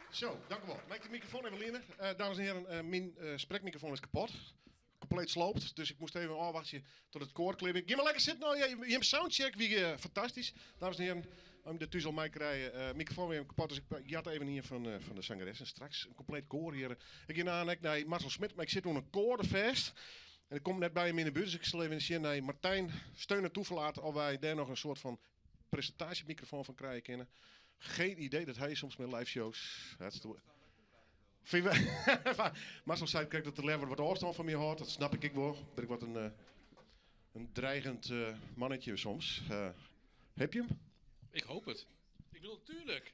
[SPEAKER 1] Zo, dank u wel. Mag ik de microfoon even lenen? Eh, dames en heren, eh, mijn eh, sprekmicrofoon is kapot. Compleet sloopt, dus ik moest even afwachten tot het koor klaar is. Ga maar lekker zitten nou. Ja, je, je soundcheck wie fantastisch. Dames en heren, om de thuis al mij krijgen. microfoon weer kapot, dus ik jat even hier van de zangeres. En straks een compleet koor hier. Ik ga naar, naar Marcel Smit, maar ik zit onder een koordenfest. En ik kom net bij hem in de buurt, dus ik zal even zien naar Martijn steun en toeverlaten of wij daar nog een soort van presentatiemicrofoon van krijgen kunnen. Geen idee dat hij soms met live shows. Dat is de- Vind je- Marcel zei, kijk dat de lever wat afstand van me houdt. Dat snap ik wel. Dat ik wat een dreigend mannetje soms. Heb je hem?
[SPEAKER 4] Ik hoop het. Ik bedoel, tuurlijk.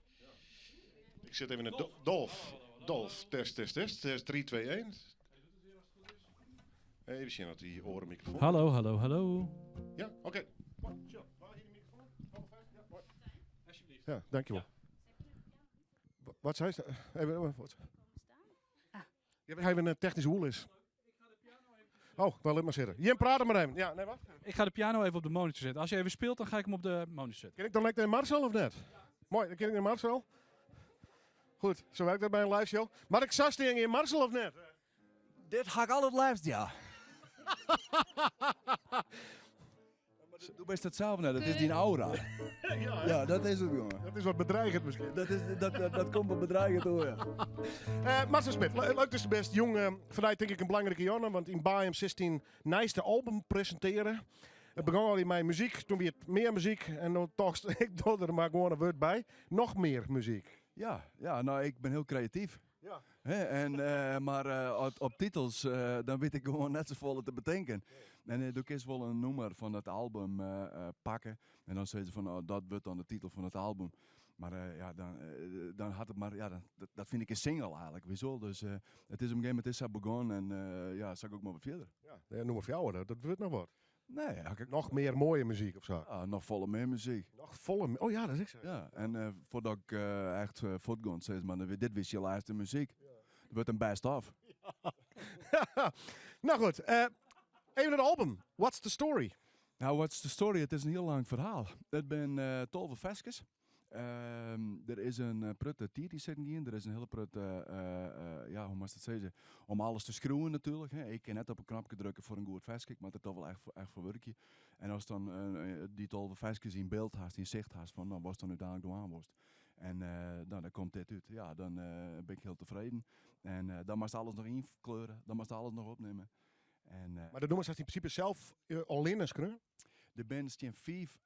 [SPEAKER 1] Ik zit even in de Dolf. Dolf. Test, test, test. Test 3, 2, 1. Even zien dat die orenmicrofoon.
[SPEAKER 17] Hallo, hallo, hallo.
[SPEAKER 1] Ja, oké.
[SPEAKER 4] Alsjeblieft.
[SPEAKER 1] Ja, dankjewel. Wat zei ze? Even, wat?
[SPEAKER 26] Ah.
[SPEAKER 1] Ja, hij heeft een technische hoel is. Oh, wel, laat maar zitten. Jim, praat er maar even. Ja, nee, wat?
[SPEAKER 4] Ik ga de piano even op de monitor zetten. Als je even speelt, dan ga ik hem op de monitor zetten.
[SPEAKER 1] Ken ik dan lekker Marcel of net? Mooi, dan ken ik naar Marcel. Goed, zo werkt dat bij een live show. Maar ik zag in Marcel of net?
[SPEAKER 7] Dit ga ik altijd live, ja. Doe best hetzelfde net, dat is die aura.
[SPEAKER 1] Ja,
[SPEAKER 7] Ja, dat is het, jongen.
[SPEAKER 1] Dat is wat bedreigend misschien.
[SPEAKER 7] Dat, is, dat, dat, dat komt wat bedreigend hoor, ja.
[SPEAKER 1] Marcel Smit, leuk dat je best jong. Vandaag denk ik een belangrijke jongen, want in Baaium 16 nijste album presenteren. Het begon al in mijn muziek, toen weer meer muziek en dan toch, ik doe er maar gewoon een woord bij, nog meer muziek.
[SPEAKER 7] Ja, ja, nou, ik ben heel creatief.
[SPEAKER 1] Ja.
[SPEAKER 7] Hè, en, maar op titels, dan weet ik gewoon net zoveel te bedenken. En doe ik eerst wel een nummer van dat album pakken. En dan zeggen ze van, oh, dat wordt dan de titel van het album. Maar ja, dan dan had het maar, ja, dan, dat, dat vind ik een single eigenlijk, weet je wel. Dus het is op een gegeven moment is dat begonnen en ja, zal ik ook maar wat verder.
[SPEAKER 1] Ja, ja, noem maar voor jou, dat wordt nog wat.
[SPEAKER 7] Nee, ja, kijk,
[SPEAKER 1] nog meer mooie muziek of zo.
[SPEAKER 7] Ja, nog volle meer muziek.
[SPEAKER 1] Nog volle oh ja, dat is ik zo.
[SPEAKER 7] Ja, en voordat ik echt voortga, zeg maar, dan dit wist je laatste muziek.
[SPEAKER 1] Ja.
[SPEAKER 7] Het wordt een best of.
[SPEAKER 1] Ja. Nou goed, even het album. What's the story?
[SPEAKER 7] Nou, what's the story? Het is een heel lang verhaal. Het zijn 12 versjes. Er is een prutte tier die zit in. Er is een hele prutte, ja, hoe moet je dat zeggen? Om alles te schroeven natuurlijk. Hè. Ik kan net op een knopje drukken voor een goed versje, maar dat is toch wel echt voor werkje. En als dan die 12 versjes in beeld haast, in zicht haast, van, nou, was dan uiteindelijk door aan worst. En nou, dan komt dit uit. Ja, dan ben ik heel tevreden. En dan mag ze alles nog inkleuren, dan mag ze alles nog opnemen. En
[SPEAKER 1] maar de nummers had in principe zelf al in een
[SPEAKER 7] De band stond 5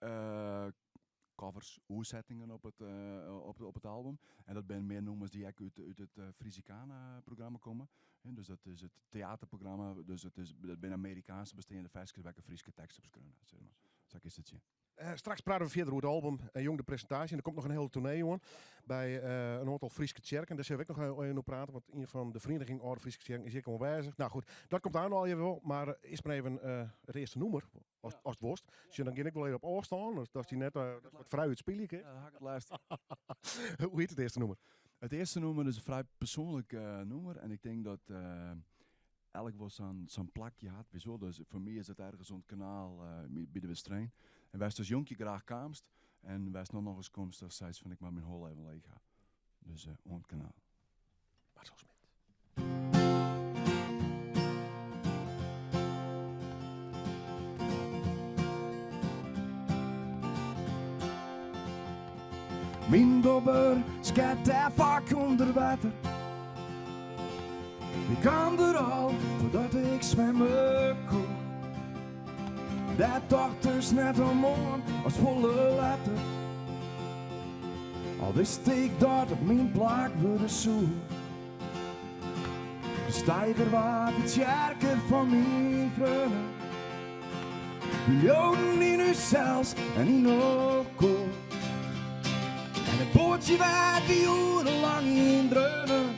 [SPEAKER 7] covers, oerzettingen op het album. En dat zijn meer nummers die ik uit het Frisicana-programma komen. En dus dat is het theaterprogramma. Dus dat zijn Amerikaanse bestaande versies waar ik een Friese tekst op schreeuw, zeg maar. Zo is het zien.
[SPEAKER 1] Straks praten we verder over het album en jong de presentatie. En er komt nog een hele tournee, jongen. Bij een aantal Friese kerken. Daar zullen we ook nog even over praten. Want een van de vereniging Oude Friese Kerken is hier aanwezig. Nou goed, dat komt aan al even wel. Maar is maar even het eerste nummer. Als het worst. Dus dan ga ik wel even op afstaan. Dus dat is die net dat wat vrij uit spelen, hè?
[SPEAKER 7] Ja, dan ga ik het luisteren.
[SPEAKER 1] Hoe heet het eerste nummer?
[SPEAKER 7] Het eerste nummer is een vrij persoonlijk nummer. En ik denk dat elk wel zo'n plakje had. Weet je wel. Dus voor mij is het ergens zo'n kanaal bij de Westrein. En wij als jonkje graag kamst. En wij nog eens komst, dat zei ze van ik maar mijn hol even leeg ga. Dus om het kanaal.
[SPEAKER 1] Marcel Smit.
[SPEAKER 7] Myn dobber sket dêr faak ûnder wetter. Ik kaam der al foardat ik swimme koe. Dêr tochtest net om oan as folle letter. Al wist ik dat it myn plak wurde soe. De steiger waard de tsjerke fan myn freonen. We leauden yn ússels en yn elkoar. En it boatsje wêr't wy oerenlang yn dreaunen,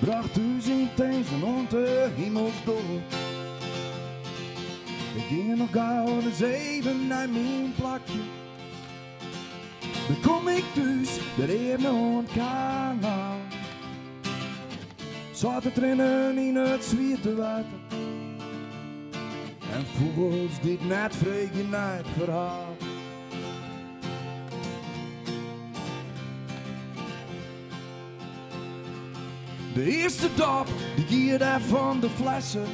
[SPEAKER 7] brocht ús yn tinzen oant de himelsdoar. Ik gean noch gau ris even nei myn plakje. Dan kom ik thús, der earne oan it kanaal. Sâlte triennen yn it swiete wetter. En fûgels dy't net freegje nei it ferhaal. De earste dop dy gie dêr fan de flesse.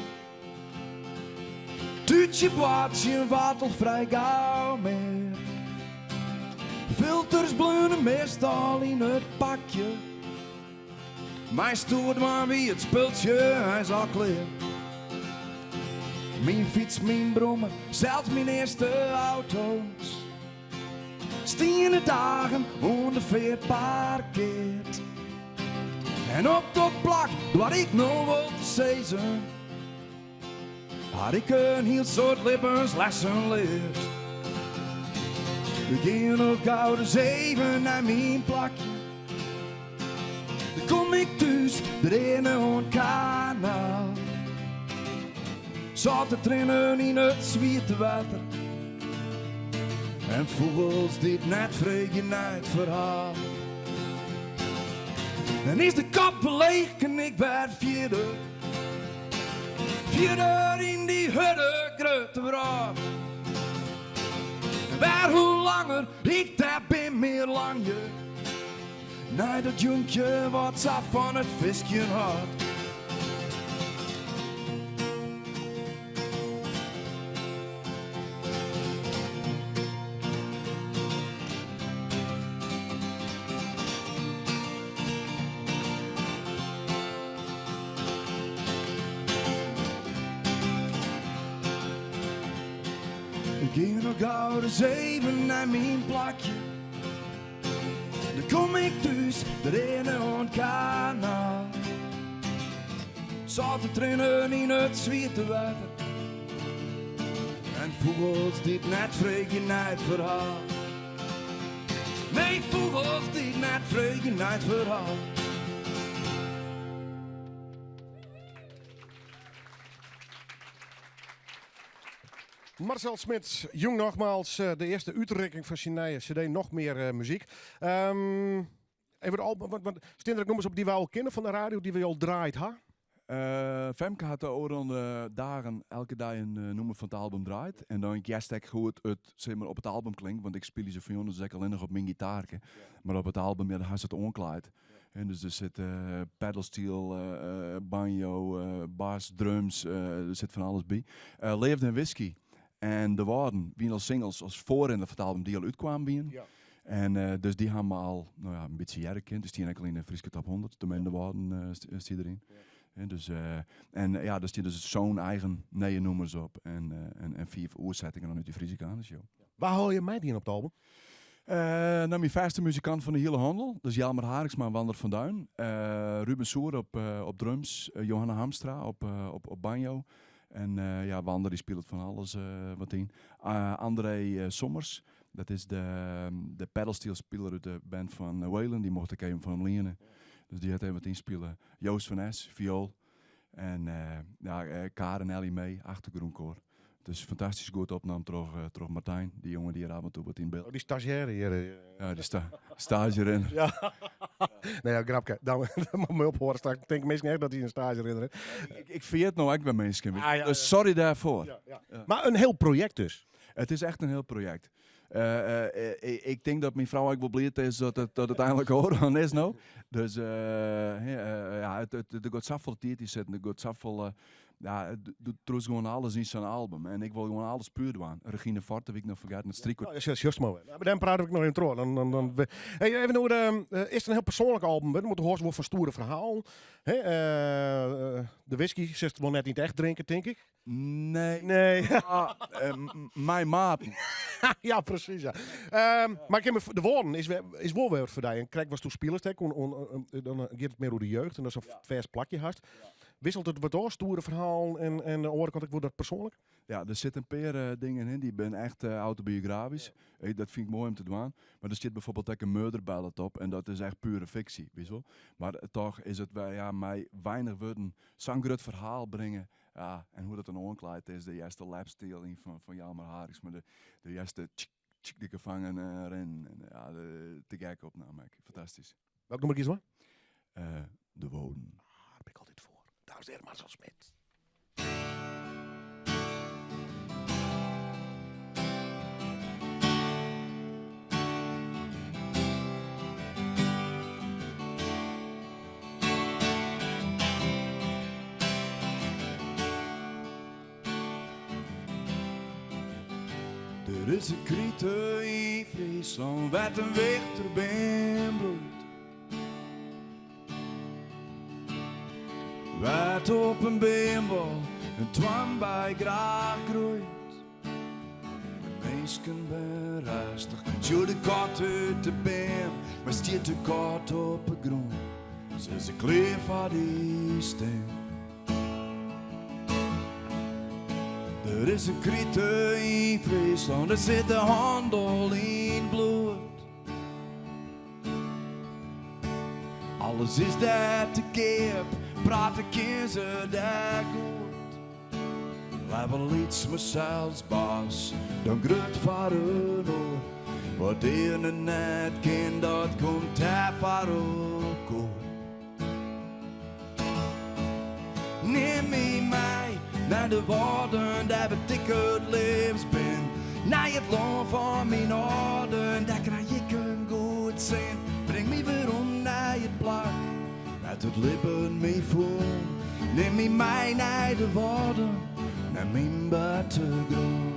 [SPEAKER 7] Tútsje boartsjen waard al frij gau mear. Filters bleaune meastal yn it pakje. Mei stoer dwaan wie it spultsje eins al klear. Myn fyts, myn brommer, sels myn earste auto's stiene dagen oan de feart parkeard. En op dat plak doar ik no wol te sizzen, ha ik in hiel soad libbenslessen leard. We gean noch gau ris even nei myn plakje. Dan kom ik thús, der earne oan it kanaal. Sâlte triennen yn it swiete wetter. En fûgels dy't net freegje nei it ferhaal. En is de kop leech, kin ik wer fierder. Fierder yn dy hurde grutte wrâld. En wer hoe langer ik dêr bin, mear langje. Nei dat jonkje wat sa fan it fiskjen hâldt. Ik gean noch gau ris even nei myn plakje. Dan kom ik thús, der earne oan it kanaal. Sâlte triennen yn it swiete wetter. En fûgels dy't net freegje nei it ferhaal. Nee, fûgels dy't net freegje nei it ferhaal.
[SPEAKER 1] Marcel Smit, jûn nogmaals de earste útrikking fan syn nije CD Noch Mear Muzyk. Even it album, want stean der ek nûmers op dy't wy al kenne fan de radio, dy't wy al draaid ha?
[SPEAKER 7] Femke hat de ôfrûne dagen elke dei in nûmer fan it album draaid. En dan hearst ek hoe't it sis mar, op it album klinkt, want ik spylje se fan jûn dus ek allinnich op myn gitaarke. Mar op it album, ja, dan ha se it oanklaaid. En dus der sit pedal steel, banjo, bas, drums, der sit fan alles by. Leafde en Whisky en De Wâlden wiene al singles as foarrinner fan it album dy't al útkaam wiene. En dus dy ha we al no ja, in bytsje hearre kind. Dy stiene ek al yn de Fryske Top 100. De De Wâlden stie deryn. En dus, en ja, der stiene dus sân eigen nije nûmers op en, en fiif oersettingen dan út de Frisicana Show.
[SPEAKER 1] Wa ha je meidien op it album?
[SPEAKER 7] Nou, myn fêste muzikant fan de hiele hannel. Dus Jelmer Haringsma en Wander van Duin. Ruben Soer op, op drums. Johanna Hamstra op, op, op banjo. En ja, Wander dy spilet fan alles wat yn. André Sommers, dat is de, de pedalsteelspiler út de band fan Waylon. Dy mocht ik even fan him liene. Dus dy hat even wat ynspile. Joost van Es, fiool. En ja, Karen Ellie May, achtergrûnkoar. Dus fantastysk goed opnaam troch, troch Martijn, dy jonge dy't hjir af en toe wat yn byld.
[SPEAKER 1] Oh, dy stagiaire hjir.
[SPEAKER 7] Ja, dy sta staazjerinner.
[SPEAKER 1] Ja. Nee, ja, grapke. Dan, dan moat my ophâlde straks. Tinke minsken echt dat hy in staazjerinner is.
[SPEAKER 7] Ik, ik ferjit no ek wer minsken.
[SPEAKER 1] Ah, ja,
[SPEAKER 7] Dus sorry dêrfoar.
[SPEAKER 1] Ja, ja. Mar in hiel projekt dus.
[SPEAKER 7] It is echt in hiel projekt. Ik tink dat myn frou ek wol bliid is dat it, dat it einlik ôfrûn is no. Dus ja, it, it, der giet safolle tiid yn sitten, der giet safolle... Ja, doe is gewoan alles yn sa'n album. En ik wol gewoan alles puer dwaan. Regine Forte wie ik noch fergetten, it stryk.
[SPEAKER 1] Ja, sjochst mar wer. Maar dan praat ik noch even troch. Dan, hey, even oer de, is it in hiel persoanlik album wurden? Want do hâldst wol fan stoere ferhalen. Hè, de whisky silst wol net yn it echt drinke, tink ik?
[SPEAKER 7] Nee.
[SPEAKER 1] Nee.
[SPEAKER 7] Ah, mei maten.
[SPEAKER 1] Ja, presys. Ja. Mar ik kin me de Wâlden is wol wer wat foar dy. En krekt watsto spilest, hè, dan giet it mear oer de jeugd en datst in fêst plakje hast. Wisselt it wat ôf, stoere ferhalen en de oare kant ek wol dat persoanlik?
[SPEAKER 7] Ja, der sitte in pear dingen yn, dy binne echt autobiografysk. Dat fyn ik moai om te dwaan. Mar der stiet byfoarbyld ek in murder ballad op en dat is echt pure fiksje, witst wol. Mar toch is it wer, ja, mei weinich wurden sa'n grut ferhaal bringe. Ja, en hoe't dat dan oanklaaid is, de earste lapsteel yn fan Jelmer Haringsma, de earste tsk, tsk, de gefangen rinnen. En, ja, de, te gek opname ek. Fantastysk.
[SPEAKER 1] Welk nûmer kiest wol?
[SPEAKER 7] De Woden.
[SPEAKER 1] Ah, daar bin ik altyd foar. Dames en heren, Marcel Smit.
[SPEAKER 7] Der is in krite yn Fryslân wêr't in wichterbeam bloeit. Wêr't op in beamwâl in toarnbei graach groeit. De minsken binne rêstich, sjoch de kat út de beam, mar stiet te kâld op 'e grûn. Se is klear foar dy stim. Der is in krite yn Fryslân, der sit de handel yn bloed. Alles is dêr te keap, prate kin se dêr goed. Leaver lyts mar sels baas dan grut foar in oar. Wat earne net kin, dat komt dêr foar elkoar. Nim my mei nei de Wâlden, dêr wêr't ik it leafst bin. Nei it lân fan myn âlden, dêr krij ik in goed sin. Bring my werom nei it plak wêr't it libben my fûn. Nim my mei nei de Wâlden, nei myn bertegrûn.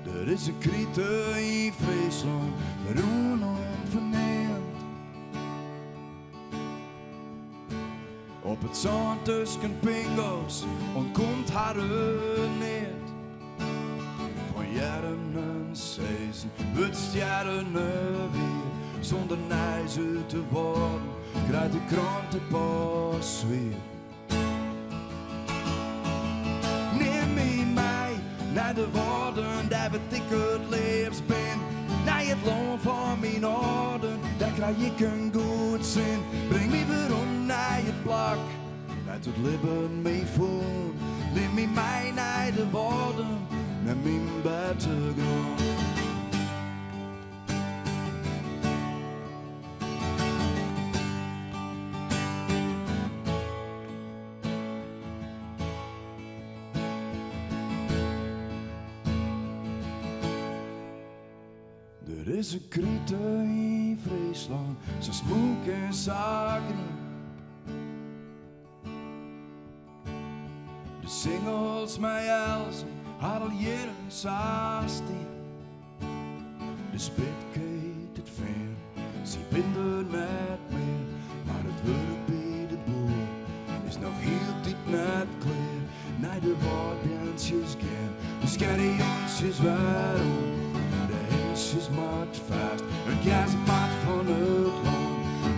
[SPEAKER 7] Der is in krite yn Fryslân, rûnom ferneamd. Op it sân tusken pingo's ûntkomt harren neat. Fan hearren en sizzen wurdt stjerren wier. Sûnder nijs út de Wâlden krijt de krante pas swier. Nim my mei nei de Wâlden, dêr wêr't ik it leafst bin. Nei it lân fan myn âlden, dêr krij ik in goed sin. Bring my werom nei it plak wêr't it libben my fûn. Nim my mei nei de Wâlden, nei myn bertegrûn. Der is in krite yn Fryslân, sa smûk en sa grien. De singels mei elzen har al jierren sa stien. De spitkeet it fean, sy bin der net mear, mar it wurk by de boer is noch hieltyd net klear. Nei de wâldbeantsjes gean de skerjontsjes wer oan, de hintsjes moat fêst, it gers moat fan it lân.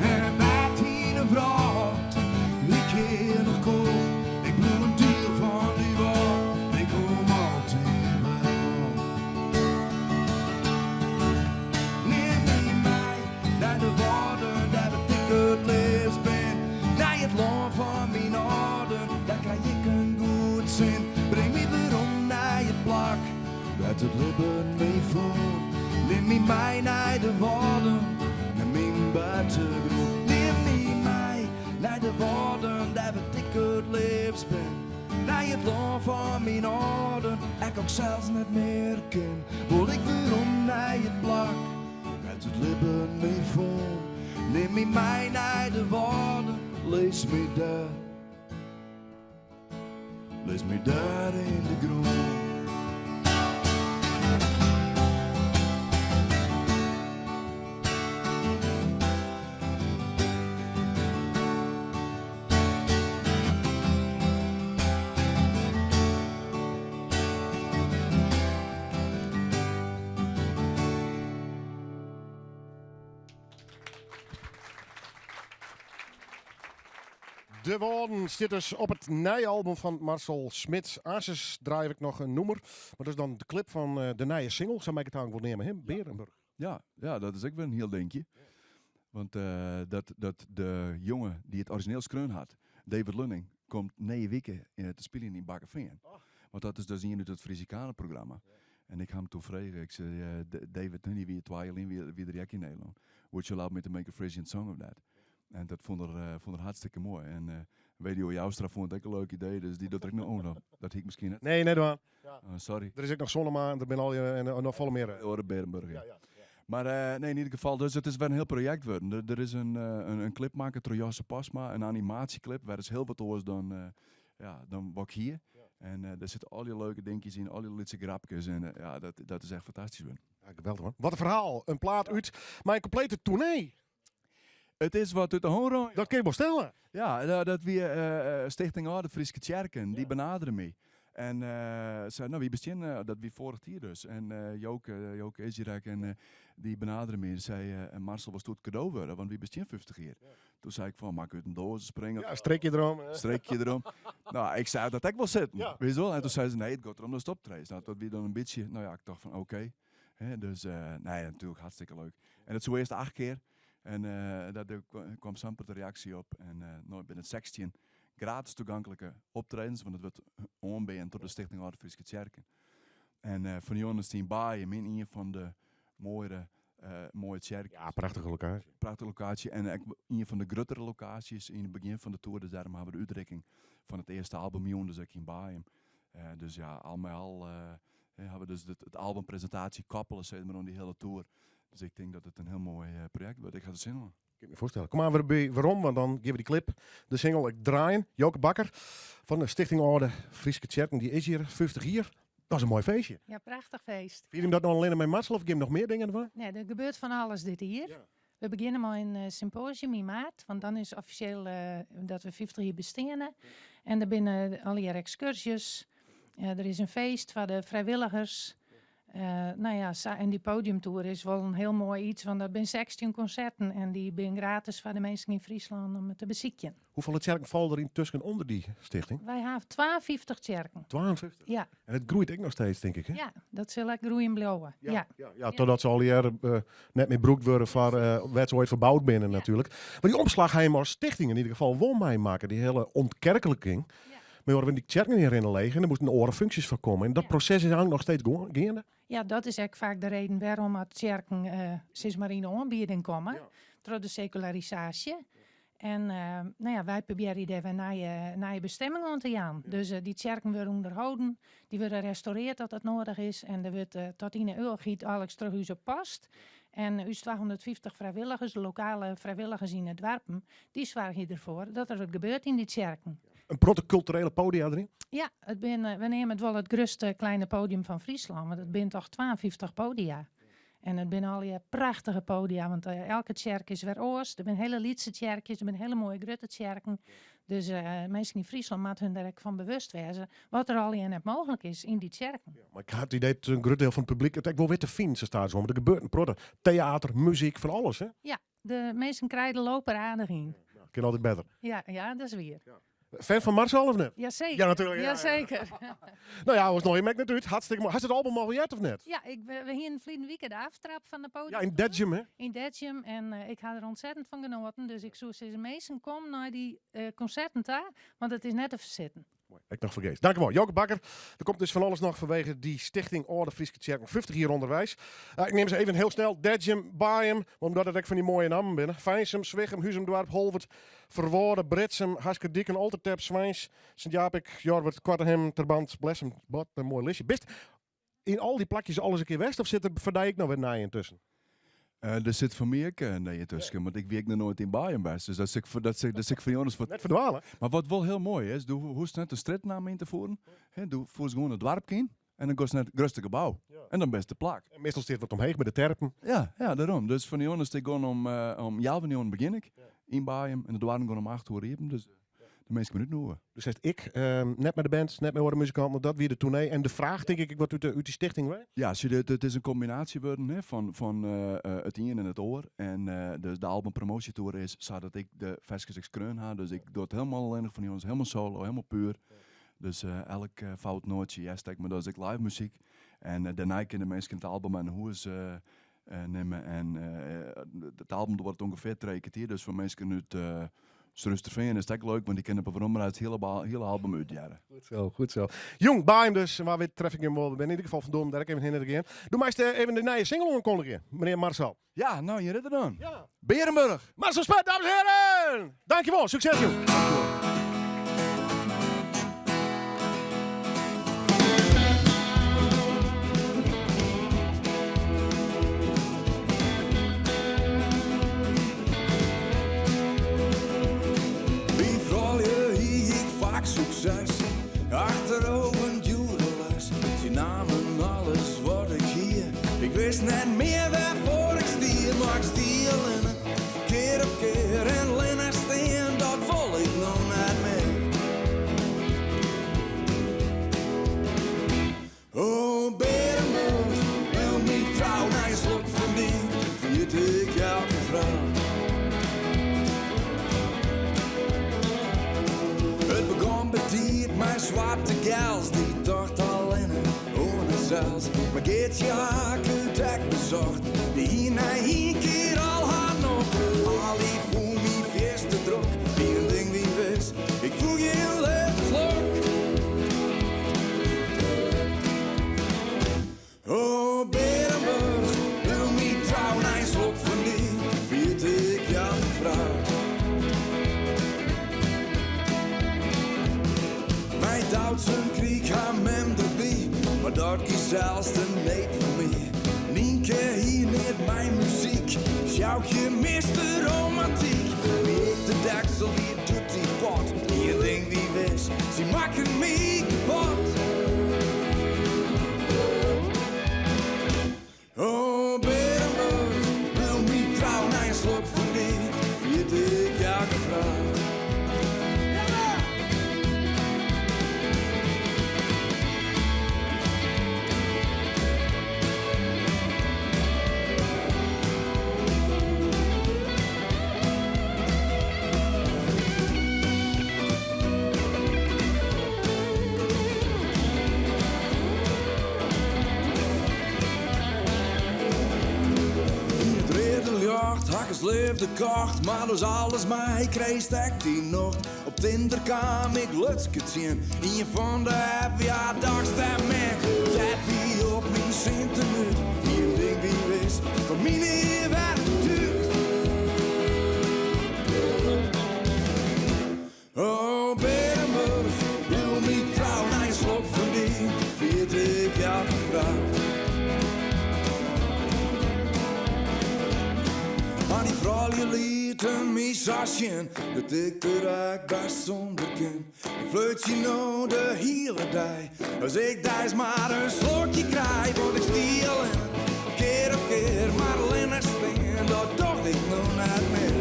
[SPEAKER 7] En wêr't yn 'e wrâld ik hjir noch kom, ik bliuw in diel fan dy wâld, ik kom altyd werom. Nim my mei nei de Wâlden, dêr wêr't ik it leafst bin. Nei it lân fan myn âlden, dêr krij ik in goed sin. Bring my werom nei it plak wêr't it libben my fûn. Nim my mei nei de Wâlden, nei myn bertegrûn. Nim my mei nei de Wâlden, dêr wêr't ik it leafst bin. Nei it lân fan myn âlden, ek as ik sels net mear kin. Wol ik werom nei it plak wêr't it libben my fûn. Nim my mei nei de Wâlden. Lis my dêr, lis my dêr yn de grûn.
[SPEAKER 1] De Wâlden stiet dus op it nije album fan Marcel Smit. Aansens draai ik noch in nûmer, mar dat is dan de clip fan eh, de nije single, sa mei ik it eigentlik wol neame, hè? Berenburg.
[SPEAKER 7] Ja, ja, dat is ek wer in hiel dinkje. Want eh, dat, dat de jonge dy't it orizjineel skreaun hat, David Lunning, komt nije wike eh, te spyljen yn Bakkefean. Want dat is dus ien út it Frisicana-programma. En ik ha him toen frege, ik sei, eh, David, dy wie twa jier lyn wie, wie er ek yn Nederlân. Would you allow me to make a Frisian song of that? En dat fûn er, eh, fûn er hartstikke moai. En eh, WDO Joustra fûn it ek in leuk idee, dus dy docht der ek noch oan. Dat hie ik miskien net.
[SPEAKER 1] Nee, net dwaan.
[SPEAKER 7] Oh, sorry.
[SPEAKER 1] Der is ek noch Sonnema en der binne al en, en noch folle mear.
[SPEAKER 7] Oare Berenburg, ja. Mar eh, nee, yn ieder gefal, dus it is wer in hiel projekt wurden. Der, der is in, in, in clip makke troch Josse Pasma, in animaasjeklip, wer is hiel wat oars dan, eh, ja, dan wat ik hie. En eh, dêr sitte al dy leuke dinkjes yn, al dy lytse grapkes. En eh, ja, dat, dat is echt fantastysk wurden.
[SPEAKER 1] Ja, geweldich man. Wat in ferhaal. In plaat út mei in komplete toernee.
[SPEAKER 7] It is wat út de hân rûn.
[SPEAKER 1] Dat kin je wol stelle.
[SPEAKER 7] Ja, no, dat wie eh, eh, Stichting Alde Fryske Tsjerken. Dy benadere my. En eh sei, no, wy bestean, eh, dat wie foarich jier dus. En eh, Joke, Joke Izirek en eh, dy benadere my en sei, eh, en Marcel, wolsto it kado wurde? Want wy bestean 50 jier. Toen sei ik fan, moat ik út in doaze springe?
[SPEAKER 1] Ja, strikje derom. hè.
[SPEAKER 7] Strikje derom. Nou, ik sei dat ek wol sitten.
[SPEAKER 1] Ja.
[SPEAKER 7] Wist wol? En toen sei se, nee, it giet derom datst optreedst. Nou, dat wie dan in bytsje, no ja, ik tocht fan oké. Hè, dus, eh, nee, natuerlik hartstikke leuk. En dat soe earst acht kear. En eh, daar daar kwam sa'n protte reaksje op. En eh no binne it 16 gratis toegankelijke optredens, want it wurdt oanbean troch de Stichting Alde Fryske Tsjerken. En eh fan Johannes yn Baaium, yn ien fan de moaiere, eh, moaie tsjerken.
[SPEAKER 1] Ja, prachtige lokaasje.
[SPEAKER 7] Prachtige lokaasje en ek ien fan de gruttere lokaasjes yn it begjin fan de toer. Dus dêrom hawwe we de útrikking fan it earste album jûn, dus ek yn Baaium. Eh, dus ja, al mei al eh, hawwe we dus it, it albumpresintaasje koppele sis mar, oan dy hiele toer. Dus ik tink dat it in hiel moai eh, projekt wurdt. Ik ha der sin oan.
[SPEAKER 1] Kin ik my foarstelle. Kom mar wer by werom, want dan gean we dy clip, de single, ek draaien. Joke Bakker fan de Stichting Alde Fryske Tsjerken, dy is hjir 50 jier. Dat is in moai feestje.
[SPEAKER 9] Ja, prachtich feest.
[SPEAKER 1] Fier jim dat no allinne mei Marcel of gean jim noch mear dingen dwaan?
[SPEAKER 9] Nee, der gebeurt fan alles dit jier. We begjinne mei in eh, symposium yn maart, want dan is offisjeel eh, dat we 50 jier besteane. En der binne allegear ekskurzjes. Eh, der is in feest foar de frijwilligers. Eh, no ja, sa, en dy podiumtoer is wol in hiel moai iets, want dat binne 16 konserten en dy binne gratis foar de minsken yn Fryslân om it te besykjen.
[SPEAKER 1] Hoefolle tsjerken falle der yntusken ûnder dy stichting?
[SPEAKER 9] Wy hawwe 52 tsjerken.
[SPEAKER 1] 52?
[SPEAKER 9] Ja.
[SPEAKER 1] En it groeit ek noch steeds, tink ik, hè?
[SPEAKER 9] Ja, dat sil ek groeien bliuwe. Ja.
[SPEAKER 1] Ja, ja, totdat se allegear eh, net mear brûkt wurde foar eh, wêr't se oait foar boud binne natuerlik. Mar dy omslach ha jim as stichting yn ieder gefal wol meimakke, dy hiele ontkerkelijking. Mar ja, dy tsjerken dy rinne leech en der moasten oare funksjes foar komme. En dat proses is eigentlik noch steeds geande.
[SPEAKER 9] Ja, dat is ek faak de reden wêrom dat tsjerken eh, sis mar yn de oanbieding komme, troch de sekularisaasje. En eh, no ja, wy probearje dêr wer nije, nije bestimming oan te jaan. Dus eh, dy tsjerken wurde ûnderholden, dy wurde restaurearre as dat nedich is. En der wurdt eh, tot yn de eeuwichheid alles troch ús oppast. En ús 250 frijwilligers, de lokale frijwilligers yn de doarpen, dy soargje derfoar dat der wat gebeurt yn dy tsjerken.
[SPEAKER 1] In protte kulturele podia deryn?
[SPEAKER 9] Ja, it bin, eh, we neame it wol it grutste kleine podium fan Fryslân, want it binne toch 52 podia. En it binne allegear prachtige podia, want eh, elke tsjerke is wer oars. Der binne hiele lytse tsjerkjes, der binne hiele moaie grutte tsjerken. Dus eh, minsken yn Fryslân moatte hun dêr ek fan bewust wêze wat der allegear net mooglik is yn dy tsjerken.
[SPEAKER 1] Mar ik ha it idee dat in grut diel fan it publyk it ek wol wit te finen, sa stadichoan. Want der gebeurt in protte. Teater, muzyk, fan alles, hè?
[SPEAKER 9] Ja, de minsken krije de loop der aardich yn.
[SPEAKER 1] Kin altyd better.
[SPEAKER 9] Ja, ja, dat is wier.
[SPEAKER 1] Fan fan Marcel of net?
[SPEAKER 9] Jazeker.
[SPEAKER 1] Ja, natuerlik. Ja, ja.
[SPEAKER 9] Jazeker.
[SPEAKER 1] No ja, was noch je merkt net út. Hartstikke moai. Hast it album al heard of net?
[SPEAKER 9] Ja, ik, we, we hienen ferline wike de aftrap fan de podium.
[SPEAKER 1] Ja, yn Dedzjum, hè?
[SPEAKER 9] Yn Dedzjum. En eh, ik ha der ontzettend fan genoaten. Dus ik soe sizze, minsken, kom nei dy eh, konserten ta, want it is net te fersitten.
[SPEAKER 1] Ek noch fergees. Dankjewol, Joke Bakker. Der komt dus fan alles noch fanwege dy Stichting Alde Fryske Tsjerken 50 jier ûnderweis. Uh, ik nim se even hiel snel. Dedzjum, Baaium, omdat it ek fan dy moaie nammen binne. Feinsum, Swichum, Huzumdoarp, Holwert, Ferwâlde, Britsum, Haskerdiken, Olterterp, Sweins, Sint Japik, Jorwert, Koartehimmen, Terbant, Blessum. Wat in moai listje. Bist yn al dy plakjes alris in kear west of sit der foar dy ek noch wer nije yntusken?
[SPEAKER 7] Der sit foar my ek in nije tusken, want ik wie ek noch noait yn Baaium west. Dus dat sil ik, dat sil ik foar Jonas
[SPEAKER 1] Net ferdwale.
[SPEAKER 7] Mar wat wol hiel moai is, do hoechst net de strjitnamme yn te voeren. Hè, do foerst gewoan it doarp yn en dan goest nei it grutste gebou. En dan bist te plak.
[SPEAKER 1] En meastal stiet wat omheech by de terpen.
[SPEAKER 7] Ja, ja, dêrom. Dus fan Jonas ik gon om healwei njoggenen begjin ik yn Baaium en de doarren gean om 8 oere iepen. Dus de minsken binne útnûge.
[SPEAKER 1] Dus seist ik, net mei de band, net mei oare muzikanten, want dat wie de toernee. En de fraach, tink ik, ek wat út dy stichting wei?
[SPEAKER 7] Ja, sjoch, it is in kombinaasje wurden, hè, fan it ien en it oar. En dus de albumpromoasjetoer is sadat ik de ferskes ek skreaun ha. Dus ik doch it hielendal allinnich fan Jonas, hielendal solo, hielendal puer. Dus elk fout noatsje hearst ek, mar dat is ek live muzyk. En dêrnei kinne de minsken it album mei nei hûs nimme. En it album duorret ûngefear trije kertier, dus foar minsken út Surhústerfean is it ek leuk, want dy kinne op 'e weromreis it hiele album úthearre.
[SPEAKER 1] Goed zo, goed zo. Jong, Baaium dus, wa wit tref ik him wol. We binne yn ieder gefal fan doel om dêr ek even hinne te gean. Do meist even de nije single oankondigje, menear Marcel.
[SPEAKER 7] Ja, nou, hjir is er dan. Ja. Berenburg.
[SPEAKER 1] Marcel Smet, dames en heren! Dankjewol, sukses jong.
[SPEAKER 12] By froulju hie ik faak sukses, achterover in djoere les. Sy namen alles wat ik hie, ik wist net mear wêrfoar ik stie. Mar ik stie allinne, kear op kear en allinne stean, dat wol ik no net mear. Oh Berenburg, bliuw my trou nei in slok fan dy, ferjit ik elke frou. It begûn betiid mei swarte gels, dy tocht allinne oan harsels. Mar Geartsje ha ik it ek besocht, dy hie nei ien kear al har nocht. Ali fûn my fierste drok, ien ding wie wis, ik fûn gjin leafdeslok. Oh Berenburg, bliuw my trou nei in slok fan dy, ferjit ik elke frou. Mei Doutzen kriich har mem derby, mar dat gie sels te need foar my. Nynke hie neat mei muzyk, Sjoukje miste romantyk. Wie ik de deksel, wie doe't dy pot, ien ding wie wis, sy makken my kapot. Oh Berenburg, bliuw my trou nei in slok fan dy, ferjit ik elke frou. Yn it reade ljocht ha ik ris leafde kocht, mar dus alles mei kreest ek dy nocht. Op Tinder kaam ik Lutske tsjin, ien fan de app, ja dochs te min. Dat wie op myn sinten út, ien ding wie wis, foar myn ear wer tút. Oh Berenburg, bliuw my trou nei in slok fan dy, ferjit ik elke frou. Mar dy froulju lieten my sa sjen dat ik der ek bêst sûnder kin. Ik flirtsje no de hiele dei as ik deis mar in slokje krij, want ik stie allinne, kear op kear, mar allinne stean, dat doch ik no net mear.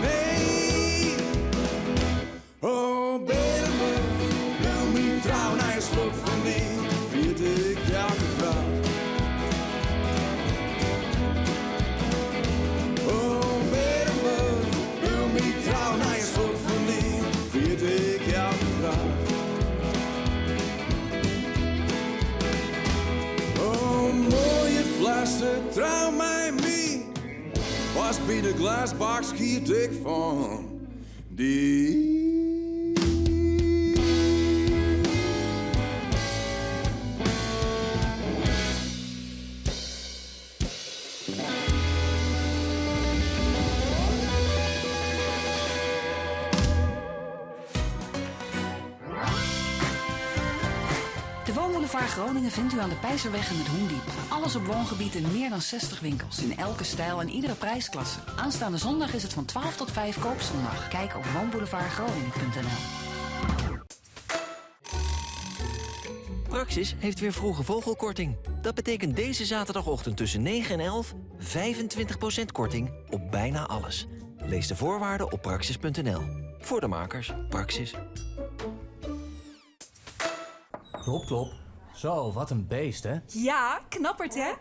[SPEAKER 12] Nee, oh Berenburg, bliuw my trou nei in slok fan dy, ferjit ik elke frou. Oh Berenburg, bliuw my trou nei in slok fan dy, ferjit ik elke frou. Oh moaie flesse, trou mei my, pas by de glêsbak skiet ik fan dy.
[SPEAKER 30] De Woonmolen Woonboulevard Groningen vindt u aan de Pijzerweg en het Hoendiep. Alles op woongebied in meer dan 60 winkels. In elke stijl en iedere prijsklasse. Aanstaande zondag is het van 12 tot 5 koopzondag. Kijk op woonboulevardgroningen.nl.
[SPEAKER 3] Praxis heeft weer vroege vogelkorting. Dat betekent deze zaterdagochtend tussen 9 en 11 25% korting op bijna alles. Lees de voorwaarden op praxis.nl. Voor de makers, Praxis.
[SPEAKER 14] Klop, klop. Zo, wat een beest, hè?
[SPEAKER 15] Ja, knapperd hè?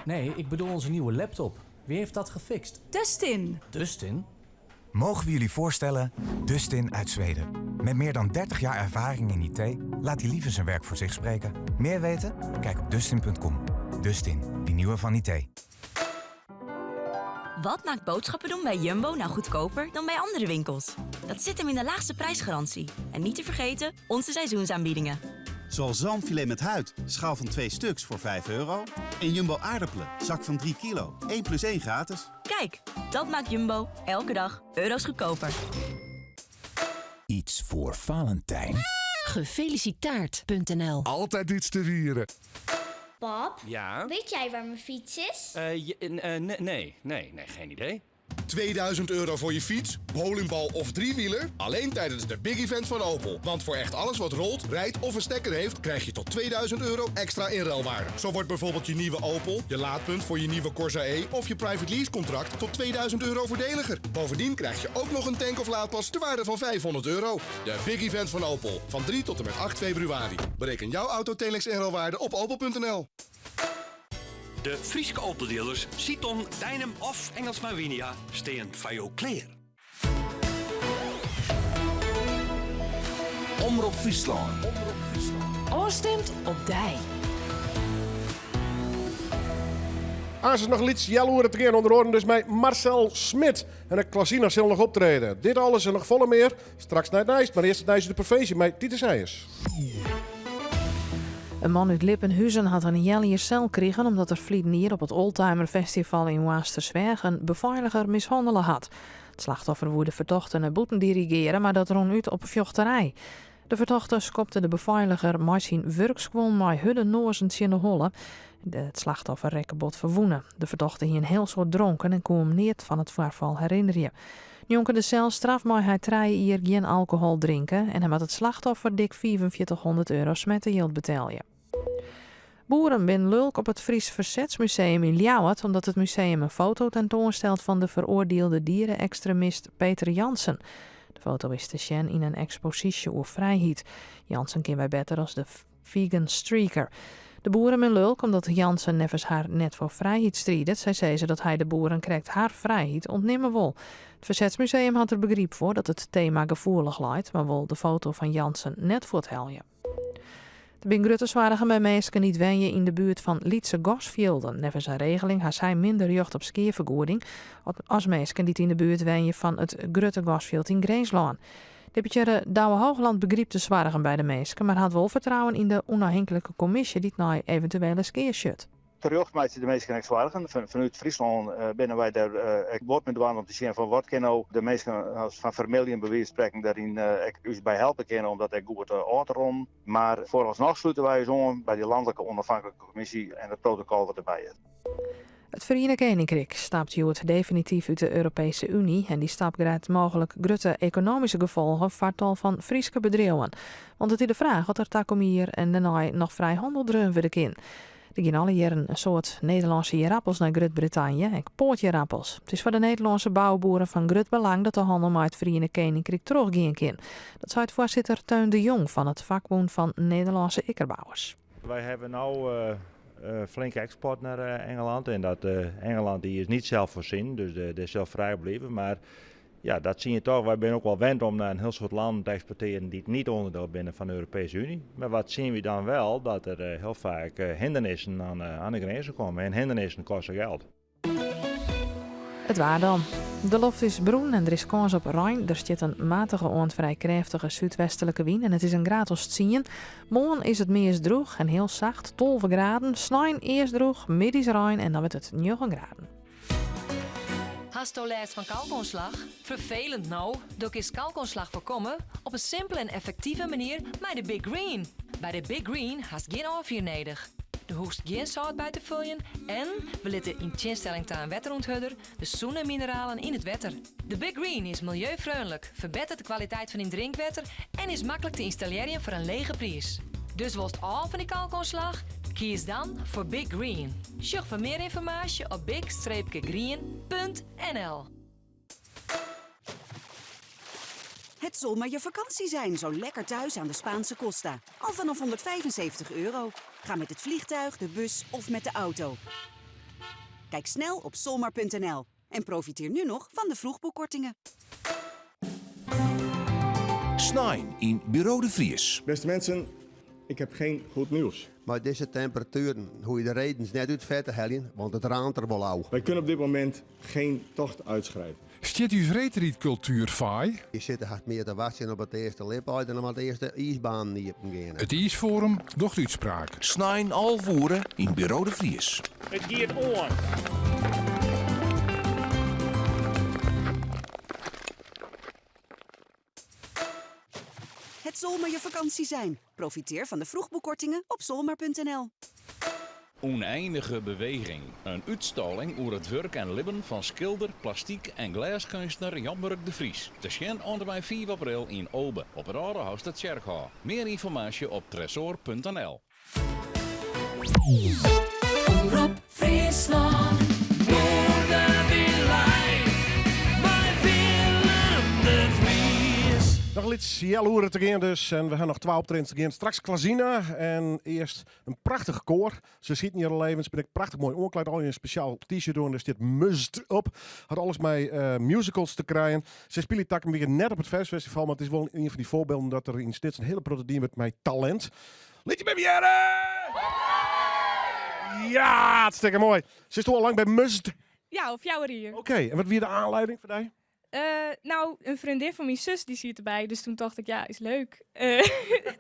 [SPEAKER 14] Nee, ik bedoel onze nieuwe laptop. Wie heeft dat gefixt?
[SPEAKER 15] Dustin.
[SPEAKER 14] Dustin?
[SPEAKER 18] Mogen we jullie voorstellen Dustin uit Zweden. Met meer dan 30 jaar ervaring in IT laat hij liever zijn werk voor zich spreken. Meer weten? Kijk op dustin.com. Dustin, die nieuwe van IT.
[SPEAKER 19] Wat maakt boodschappen doen bij Jumbo nou goedkoper dan bij andere winkels? Dat zit hem in de laagste prijsgarantie. En niet te vergeten, onze seizoensaanbiedingen.
[SPEAKER 20] Zoals zalmfilet met huid, schaal van 2 stuks voor 5 euro. En Jumbo aardappelen, zak van 3 kilo, 1 plus 1 gratis.
[SPEAKER 19] Kijk, dat maakt Jumbo elke dag euro's goedkoper.
[SPEAKER 11] Iets voor Valentijn.
[SPEAKER 5] Gefelicitaard.nl
[SPEAKER 2] Altijd iets te vieren.
[SPEAKER 21] Pap,
[SPEAKER 29] Ja?
[SPEAKER 21] weet jij waar mijn fiets is?
[SPEAKER 29] Nee, nee, nee, nee, geen idee.
[SPEAKER 2] 2000 euro voor je fiets, bowlingbal of driewieler? Alleen tijdens de big event van Opel. Want voor echt alles wat rolt, rijdt of een stekker heeft, krijg je tot 2000 euro extra inruilwaarde. Zo wordt bijvoorbeeld je nieuwe Opel, je laadpunt voor je nieuwe Corsa E of je private lease contract tot 2000 euro voordeliger. Bovendien krijg je ook nog een tank of laadpas ter waarde van 500 euro. De big event van Opel. Van 3 tot en met 8 februari. Bereken jouw auto telex inruilwaarde op opel.nl.
[SPEAKER 23] De Frieske Opeldealers Citon, Dynam of Engelsma Winia steen voor jou klear.
[SPEAKER 13] Omrop Fryslân.
[SPEAKER 5] Ofstimd op dy.
[SPEAKER 1] Aansens noch in lyts healoere te gean ûnder oaren dus mei Marcel Smit. En de Klazina sil noch optrede. Dit alles en noch folle mear straks nei it nijs. Mar earst it nijs út de provinsje mei Titus Seijers.
[SPEAKER 24] In man út Lippenhuzen hat in healjier sel krigen omdat er ferline jier op it Oldtimer Festival yn Hoarnstersweach in befeiliger mishannele hat. It slachtoffer woe de fertochte nei bûten dirigeare, mar dat rûn út op fjochterij. De fertochte skopte de befeiliger mei syn wurkskuon mei hurde noazen tsjin de holle. It slachtoffer rekke bot ferwûne. De fertochte hie in hiel soad dronken en koe him neat fan it foarfal herinnerje. Njonken de selstraf mei hy trije jier gjin alkohol drinke en hy moat it slachtoffer dik 4500 euro smertejild betelje. Boeren binne lulk op it Fries Verzetsmuseum yn Ljouwert omdat it museum in foto tentoanstelt fan de feroardielde diere-ekstremist Peter Jansen. De foto is te sjen yn in eksposysje oer frijheid. Jansen kenne wy better as de Vegan Streaker. De boeren binne lulk omdat Jansen neffens har net foar frijheid stridet. Sy sizze dat hy de boeren krekt har frijheid ûntnimme wol. It Verzetsmuseum hat der begryp foar dat it tema gefoelich leit, mar wol de foto fan Jansen net fuorthelje. Der binne grutte soargen by minsken dy't wenje yn de buert fan lytse gasfjilden. Neffens in regeling ha sy minder rjocht op skeafergoeding as minsken dy't yn de buert wenje fan it grutte gasfjild yn Grinslân. Deputearre Douwe Hoogland begrypt de soargen by de minsken, mar hat wol fertrouwen yn de ûnôfhinklike kommisje dy't nei eventuele skea sjocht.
[SPEAKER 28] Terjocht meitsje de minsken ek soargen. Fanút Fryslân binne wy dêr ek bot mei dwaande om te sjen fan wat kin no de minsken as fan Vermilion by wize fan sprekken dêryn ek ús by helpe kinne om dat ek goed ôf te ronnen. Mar foaralsnoch slute wy ús oan by dy lanlike ûnôfhinklike kommisje en it protokol wat derby is.
[SPEAKER 24] It Feriene Keninkryk stapt hjoed definityf út de Europeeske Uny en dy stap krijt mooglik grutte ekonomyske gefolgen foar tal fan Fryske bedriuwen. Want it is de fraach oft der takom jier en dêrnei noch frij hannel dreaun wurde kin. Der gean alle jierren in soad Nederlânske ierappels nei Grut-Brittanje, ek poatierappels. It is foar de Nederlânske bouboeren fan grut belang dat de hannel mei it Feriene Keninkryk trochgean kin. Dat seit foarsitter Teun de Jong fan it fakbûn fan Nederlânske ikkerbouwers.
[SPEAKER 31] Wij hebben nou flinke export naar Engeland. En dat Engeland die is niet zelfvoorzienend, dus de, de zal vrij blijven. Maar ja, dat zie je toch. Wij zijn ook wel wend om naar een heel soort landen te exporteren die het niet onderdeel binnen van de Europese Unie. Maar wat zien we dan wel? Dat er heel vaak hindernissen aan, aan de grenzen komen. En hindernissen kosten geld.
[SPEAKER 24] It waar dan. De loft is brún en der is kâns op rein. Der stiet in matige oant frij krêftige súdwestlike wyn en it is in graad as 10. Moarn is it meast drûch en hiel sacht, 12 graden. Snein earst drûch, middeis rein en dan wurdt it 9 graden.
[SPEAKER 32] Hasto lêst fan kalkoanslach? Ferfelend no? Do kinst kalkoanslach foarkomme op in simpele en effektive manier mei de Big Green. By de Big Green hast gjin ôffier nedich. Do hoechst gjin sâlt by te foljen en we litte yn tsjinstelling ta in wetterûnthurder de sûne mineralen yn it wetter. De Big Green is miljeufreonlik, ferbettert de kwaliteit fan dyn drinkwetter en is maklik te ynstallearjen foar in lege priis. Dus wolst ôf fan dy kalkoanslach? Kies dan foar Big Green. Sjoch foar mear ynformaasje op big-green.nl.
[SPEAKER 4] Het zal maar je vakantie zijn, zo lekker thuis aan de Spaanse Costa. Al vanaf 175 euro. Ga met het vliegtuig, de bus of met de auto. Kijk snel op solmar.nl en profiteer nu nog van de vroegboekkortingen.
[SPEAKER 13] Snein yn Buro de Vries.
[SPEAKER 6] Beste mensen, ik heb geen goed nieuws.
[SPEAKER 7] Mei dizze temperatueren hoege je de redens net út it fet te heljen, want it raant der wol ôf.
[SPEAKER 6] Wij kunnen op dit moment geen tocht uitschrijven.
[SPEAKER 8] Stiet ús reedrydkultuer faai?
[SPEAKER 7] Je sitte hast mear te wachtsjen op it earste ljipaai dan dat de earste iisbanen iepen geane.
[SPEAKER 8] It IIsfoarum docht útspraak.
[SPEAKER 13] Snein 11 oere yn Buro de Vries.
[SPEAKER 9] It giet oan.
[SPEAKER 4] Het zal maar je vakantie zijn. Profiteer van de vroegboekkortingen op solmar.nl.
[SPEAKER 10] Ûneinige beweging, in útstalling oer it wurk en libben fan skilder, plastyk en glêskeunstner Janmurk de Vries. Te sjen oant en mei 5 april yn Obe op it Aldehouster Tsjerkhôf. Mear ynformaasje op tresoar.nl.
[SPEAKER 16] Omrop Fryslân, Noarderwilijn, mei Willem de Vries.
[SPEAKER 1] Noch in lyts healoere te gean dus en we ha noch twa optredens te gean. Straks Klazina en earst in prachtich koar. Se sieten hjir al even, se binne ek prachtich moai oanklaaid. Al in spesjaal t-shirt oan, dêr stiet Must op. Hat alles mei musicals te krijen. Se spylje takom wike net op it Fersfestival, mar it is wol ien fan dy foarbylden dat der yn Snits in hiele protte dien wurdt mei talint. Lit jim even hearre! Ja, hartstikke moai. Sitsto al lang by Must?
[SPEAKER 17] Ja, al fjouwer jier.
[SPEAKER 1] Oké, en wat wie de oanlieding foar dy?
[SPEAKER 17] No, in freondin fan myn sus dy siet derby, dus toen tocht ik, ja, is leuk.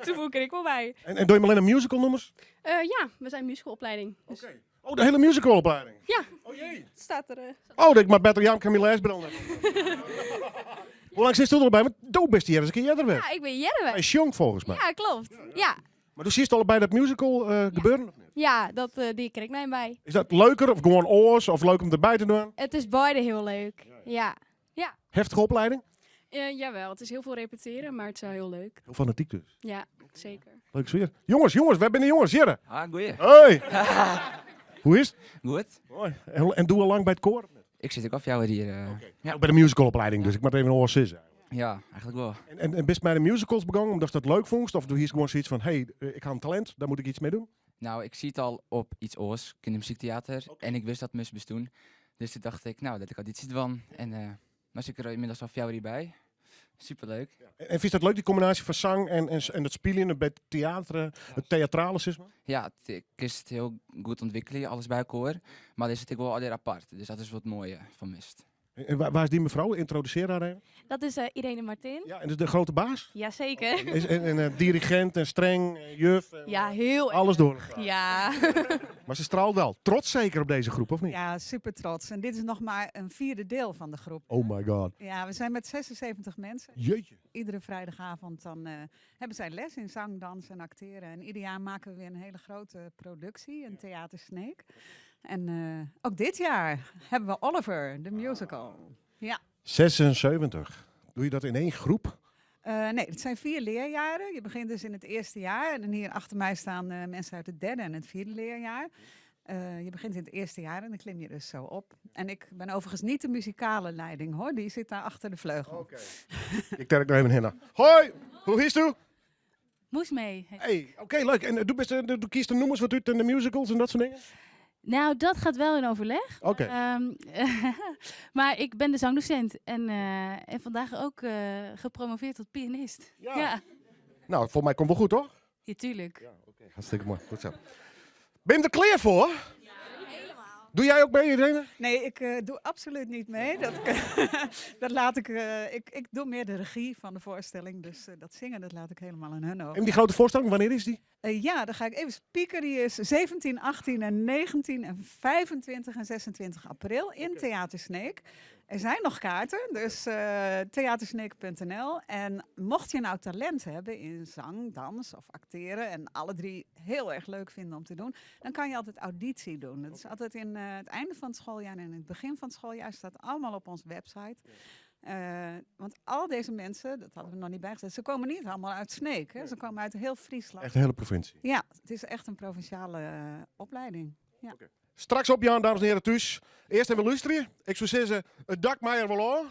[SPEAKER 17] Toen woe ik der ek wol by.
[SPEAKER 1] En dogge jim allinne musicalnûmers?
[SPEAKER 17] Ja, we zijn musicalopleiding. Dus.
[SPEAKER 1] Oké. Oh, de hiele musicalopleiding?
[SPEAKER 17] Ja.
[SPEAKER 1] Oh jee.
[SPEAKER 17] Staat der.
[SPEAKER 1] Oh, ik moat better jaan, ik ha myn lêsbril net. Hoe lang sitsto der al by? Want do bist hjir ris in kear earder west.
[SPEAKER 17] Ja, ik bin earder west.
[SPEAKER 1] By sjong folgens my.
[SPEAKER 17] Ja, klopt. Ja.
[SPEAKER 1] Mar do sietst al by dat musical gebeuren?
[SPEAKER 17] Ja, dat die ik der ek noch by.
[SPEAKER 1] Is dat leuker of gewoan oars of leuk om derby te dwaan?
[SPEAKER 17] It is beide hiel leuk. Ja. Ja.
[SPEAKER 1] Heftige opleiding?
[SPEAKER 17] Jawel, it is hiel folle repetearje, mar it is wol hiel leuk.
[SPEAKER 1] Hiel fanatyk dus.
[SPEAKER 17] Ja, seker.
[SPEAKER 1] Leuk sfear. Jonges, jonges, wêr binne de jonges? Hjirre.
[SPEAKER 22] Ah, goeie.
[SPEAKER 1] Hoi. Hoe is it?
[SPEAKER 22] Goed.
[SPEAKER 1] Moai. En do al lang by it koar?
[SPEAKER 22] Ik sit ek al fjouwer jier. Ja.
[SPEAKER 1] By de musicalopleiding dus, ik moat even oars sizze.
[SPEAKER 22] Ja, eigentlik wol.
[SPEAKER 1] En bist mei de musicals begûn omdatst dat leuk fûnst? Of do hiest gewoan sayts fan, hey, ik ha in talint, dêr moat ik iets mei dwaan?
[SPEAKER 22] No, ik siet al op iets oars, kindermuzykteater. En ik wist dat Must bestûn. Dus toen dacht ik, no, lit ik audysje dwaan. En no sit ik der ynmiddels al fjouwer jier by. Superleuk.
[SPEAKER 1] En fynst dat leuk, dy kombinaasje fan sang en it spyljen by it teater, it teatrale sis mar?
[SPEAKER 22] Ja, it kinst hiel goed ûntwikkelje, alles by elkoar. Mar is it ek wol allegear apart. Dus dat is wol it moaie fan Must.
[SPEAKER 1] En wa is dy mefrou? Yntrodusearje har even.
[SPEAKER 25] Dat is Irene Martin.
[SPEAKER 1] Ja, en is de grote baas?
[SPEAKER 25] Jazeker.
[SPEAKER 1] Is, en dirigent en streng, en juf. En,
[SPEAKER 25] Ja, heel
[SPEAKER 1] Alles
[SPEAKER 25] erg.
[SPEAKER 1] door elkaar.
[SPEAKER 25] Ja.
[SPEAKER 1] Maar ze straalt wel. Trots zeker op deze groep, of niet?
[SPEAKER 26] Ja, super trots. En dit is nog maar een vierde deel van de groep.
[SPEAKER 1] Oh my god.
[SPEAKER 26] Ja, we zijn met 76 mensen.
[SPEAKER 1] Jeetje.
[SPEAKER 26] Iedere vrijdagavond dan hebben zij les in zang, dans en acteren. En ieder jaar maken we weer een hele grote productie, een Theater Sneek. En ook dit jaar hebben we Oliver, de musical. Ja.
[SPEAKER 1] 76. Doe je dat in één groep?
[SPEAKER 26] Nee, het zijn 4 leerjaren. Je begint dus in het eerste jaar. En hier achter mij staan mensen uit het derde en het vierde leerjaar. Je begint in het eerste jaar en dan klim je dus zo op. En ik ben overigens niet de muzikale leiding, hoor. Die zit daar achter de vleugel.
[SPEAKER 1] Oké. Ik trek nog even heen. Hoi, hoe is het?
[SPEAKER 25] Moes mee.
[SPEAKER 1] Hey, oké, leuk. En doe kiest de nummers wat uit in de musicals en dat soort dingen?
[SPEAKER 25] Nou, dat gaat wel in overleg.
[SPEAKER 1] Oké.
[SPEAKER 25] Maar ik ben de zangdocent en vandaag ook gepromoveerd tot pianist.
[SPEAKER 1] Ja.
[SPEAKER 25] Ja.
[SPEAKER 1] Nou, volgens mij komt wel goed, toch?
[SPEAKER 25] Ja, tuurlijk.
[SPEAKER 1] Ja, oké. Hartstikke mooi. Goed zo. Ben je er klaar voor?
[SPEAKER 25] Ja, helemaal.
[SPEAKER 1] Doe jij ook mee, Irene?
[SPEAKER 26] Nee, ik doe absoluut niet mee. Dat, dat laat ik, ik, ik doe meer de regie van de voorstelling. Dus dat zingen, dat laat ik helemaal aan hun over.
[SPEAKER 1] En die grote voorstelling, wanneer is die?
[SPEAKER 26] Ja, dan ga ik even spieken. Die is 17, 18 en 19 en 25 en 26 april in Theater Sneek. Er zijn nog kaarten, dus uh, theatersneek.nl. En mocht je nou talent hebben in zang, dans of acteren en alle drie heel erg leuk vinden om te doen, dan kan je altijd auditie doen. Dat is altijd in eh, het einde van het schooljaar en in het begin van het schooljaar. Staat allemaal op onze website. Eh, want al deze mensen, dat hadden we nog niet bijgezet, ze komen niet allemaal uit Sneek. Hè? Ze komen uit heel Friesland.
[SPEAKER 1] Echt de hele provincie.
[SPEAKER 26] Ja, het is echt een provinciale eh, opleiding. Ja.
[SPEAKER 1] Straks op Jan, dames en heren, thuis. Eerst even luisteren. Ik zou zeggen, het dak mij er wel aan.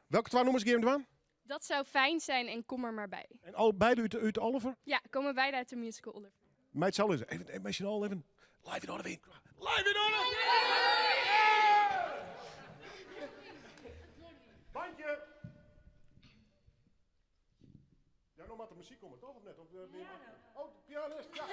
[SPEAKER 1] Welke twee nummers geven we aan?
[SPEAKER 17] Dat zou fijn zijn en kom er maar bij.
[SPEAKER 1] En al beide uit Oliver?
[SPEAKER 17] Ja, komen beide uit de musical Oliver.
[SPEAKER 1] Meid zal eens. Even, even, even, al even. Live in Oliver. Live in Oliver! Bandje! Ja, nog maar de muziek komen, toch? Of net? Of, uh, oh, de pianist, ja.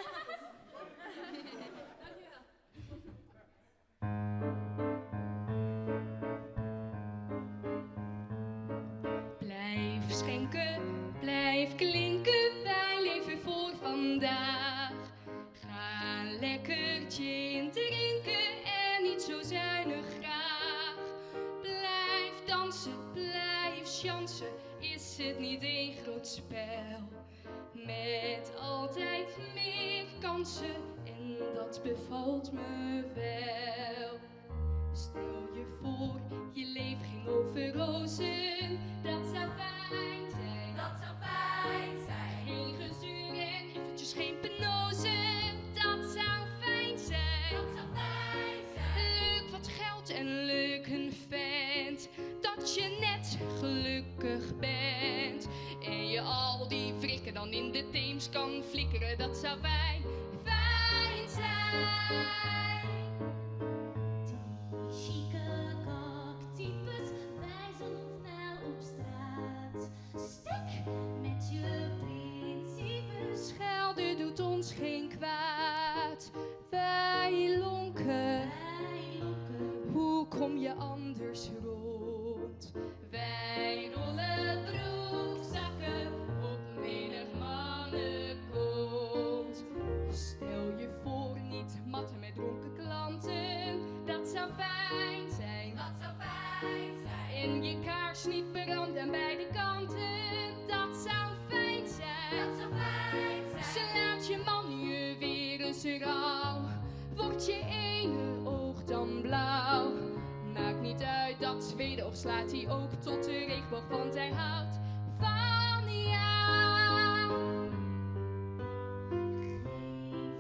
[SPEAKER 17] Blijf schenken, blijf klinken, wij leven voor vandaag. Ga lekker gin drinken en niet zo zuinig graag. Blijf dansen, blijf chansen, is het niet één groot spel? Met altijd meer kansen en dat bevalt me wel. Stel je voor, je leven ging over rozen. Dat zou fijn zijn. Dat zou fijn zijn. Geen gezuur en eventjes geen penozen. Dat zou fijn zijn. Dat zou fijn zijn. Leuk wat geld en leuk een vent. Dat je net gelukkig bent. En je al die wrikken dan in de Theems kan flikkeren. Dat zou fijn, fijn zijn.
[SPEAKER 16] Chique kaktypes wijzen ons nou op straat. Stik met je principes.
[SPEAKER 17] Schelden doet ons geen kwaad. Wij lonken.
[SPEAKER 16] Wij lonken.
[SPEAKER 17] Hoe kom je anders rond? Wij rollen broekzakken op menig mannenkont. Stel je voor niet matten met dronken klanten. Dat zou fijn zijn.
[SPEAKER 16] Dat zou fijn zijn.
[SPEAKER 17] En je kaars niet brandt aan beide kanten. Dat zou fijn zijn.
[SPEAKER 16] Dat zou fijn zijn.
[SPEAKER 17] Slaat je man je weer eens rauw. Wordt je ene oog dan blauw. Maakt niet uit dat tweede oog slaat hij ook tot de regenboog, want hij houdt van jou.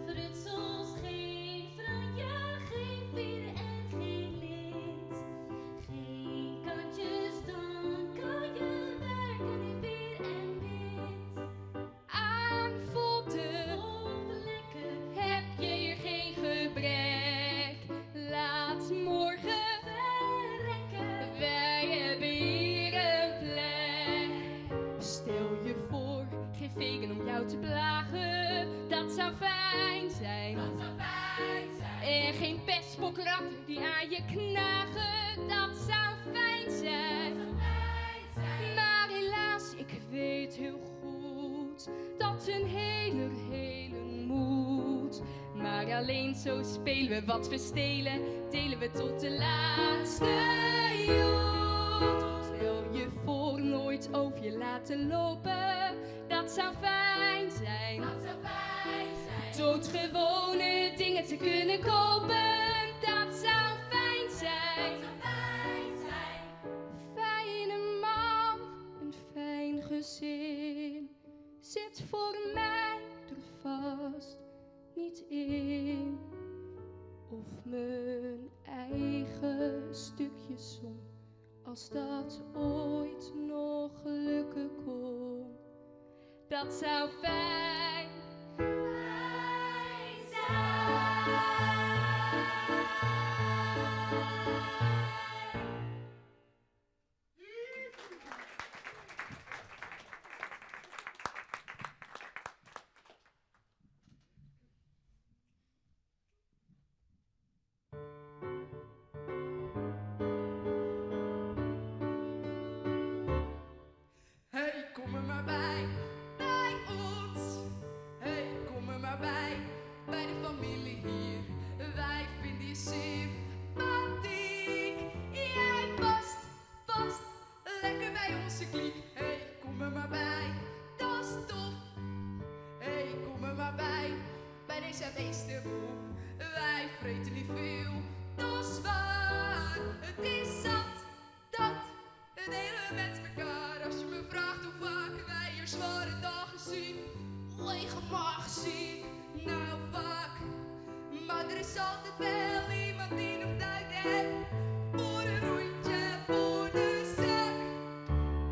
[SPEAKER 16] Frutsels, geen franje, geen veer en geen lint. Geen kantjes, dan kan je werken in weer en wind.
[SPEAKER 17] Aan volte
[SPEAKER 16] Volte lekker,
[SPEAKER 17] heb je hier geen gebrek. Laat morgen
[SPEAKER 16] verrekken.
[SPEAKER 17] Wij hebben hier een plek. Stel je voor, geen vegan om jou te plagen. Dat zou fijn zijn.
[SPEAKER 16] Dat zou fijn zijn.
[SPEAKER 17] En geen pestbokratten die aan je knagen. Dat zou fijn zijn.
[SPEAKER 16] Dat zou fijn zijn.
[SPEAKER 17] Maar helaas, ik weet heel goed dat een hele, hele moed. Maar alleen zo spelen we wat we stelen, delen we tot de laatste joet. Stel je voor nooit over je laten lopen, dat zou fijn zijn.
[SPEAKER 16] Dat zou fijn zijn.
[SPEAKER 17] Doodgewone dingen te kunnen kopen, dat zou fijn zijn.
[SPEAKER 16] Dat zou fijn zijn.
[SPEAKER 17] Fijne man, een fijn gezin zit voor mij er vast niet in. Of mijn eigen stukje zon, als dat ooit nog lukken kon. Dat zou fijn,
[SPEAKER 16] Fijn zijn.
[SPEAKER 3] Hey, kom er maar bij, bij ons.
[SPEAKER 17] Lekker by onze kliek. Hey, kom er maar bij. Dat is tof. Hey, kom er maar bij. Bij deze beestenboel. Wij vreten niet veel. Dat is waar. Het is zat. Dat delen we met elkaar. Als je me vraagt hoe vaak wij hier zware dagen zien. Lege maag zien. Nou vaak. Maar er is altijd wel iemand die nog tijd heeft. Voor een rondje voor de zak.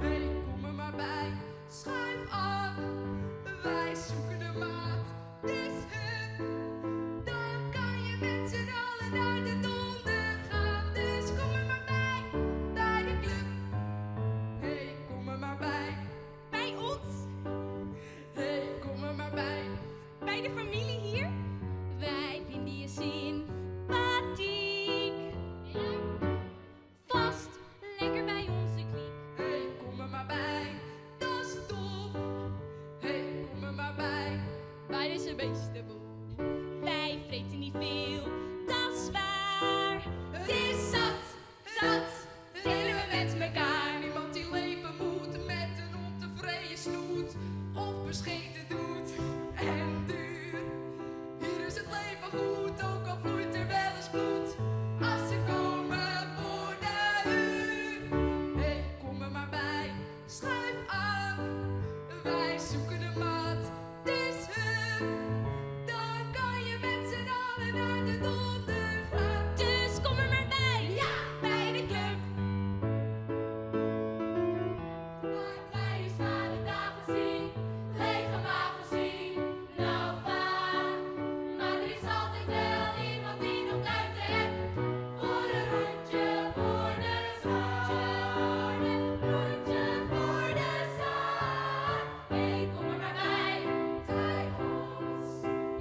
[SPEAKER 17] Hey, kom er maar bij. Schuif aan. Wij zoeken de maat. Dus hup. Dan kan je met z'n allen naar de donder gaan. Dus kom er maar bij. Bij de club. Hey, kom er maar bij. Bij ons. Hey, kom er maar bij. Bij de familie hier. Wij vinden je sympathiek. Vast, lekker bij onze kliek. Hey, kom er maar bij, dat is tof. Hey, kom er maar bij, bij deze beestenboel. Wij vreten niet veel, dat is waar. Het is zat, dat delen we met elkaar. Niemand die leven moet met een ontevreden snoet. Of bescheten doet en duur. Hier is het leven goed, ook al vloeit er wel eens bloed. Als ze komen voor de huur. Hey, kom er maar bij, schuif aan. Wij zoeken een maat, dus hup. Dan kan je met z'n allen naar de donder gaan. Dus kom er maar bij, ja, bij de club. Wij hier zware dagen zien, lege magen zien. Nou vaak, maar er is altijd wel iemand die nog ruimte heeft. Voor een rondje voor de zaak. Rondje voor de zaak. Hey, kom er maar bij, bij ons.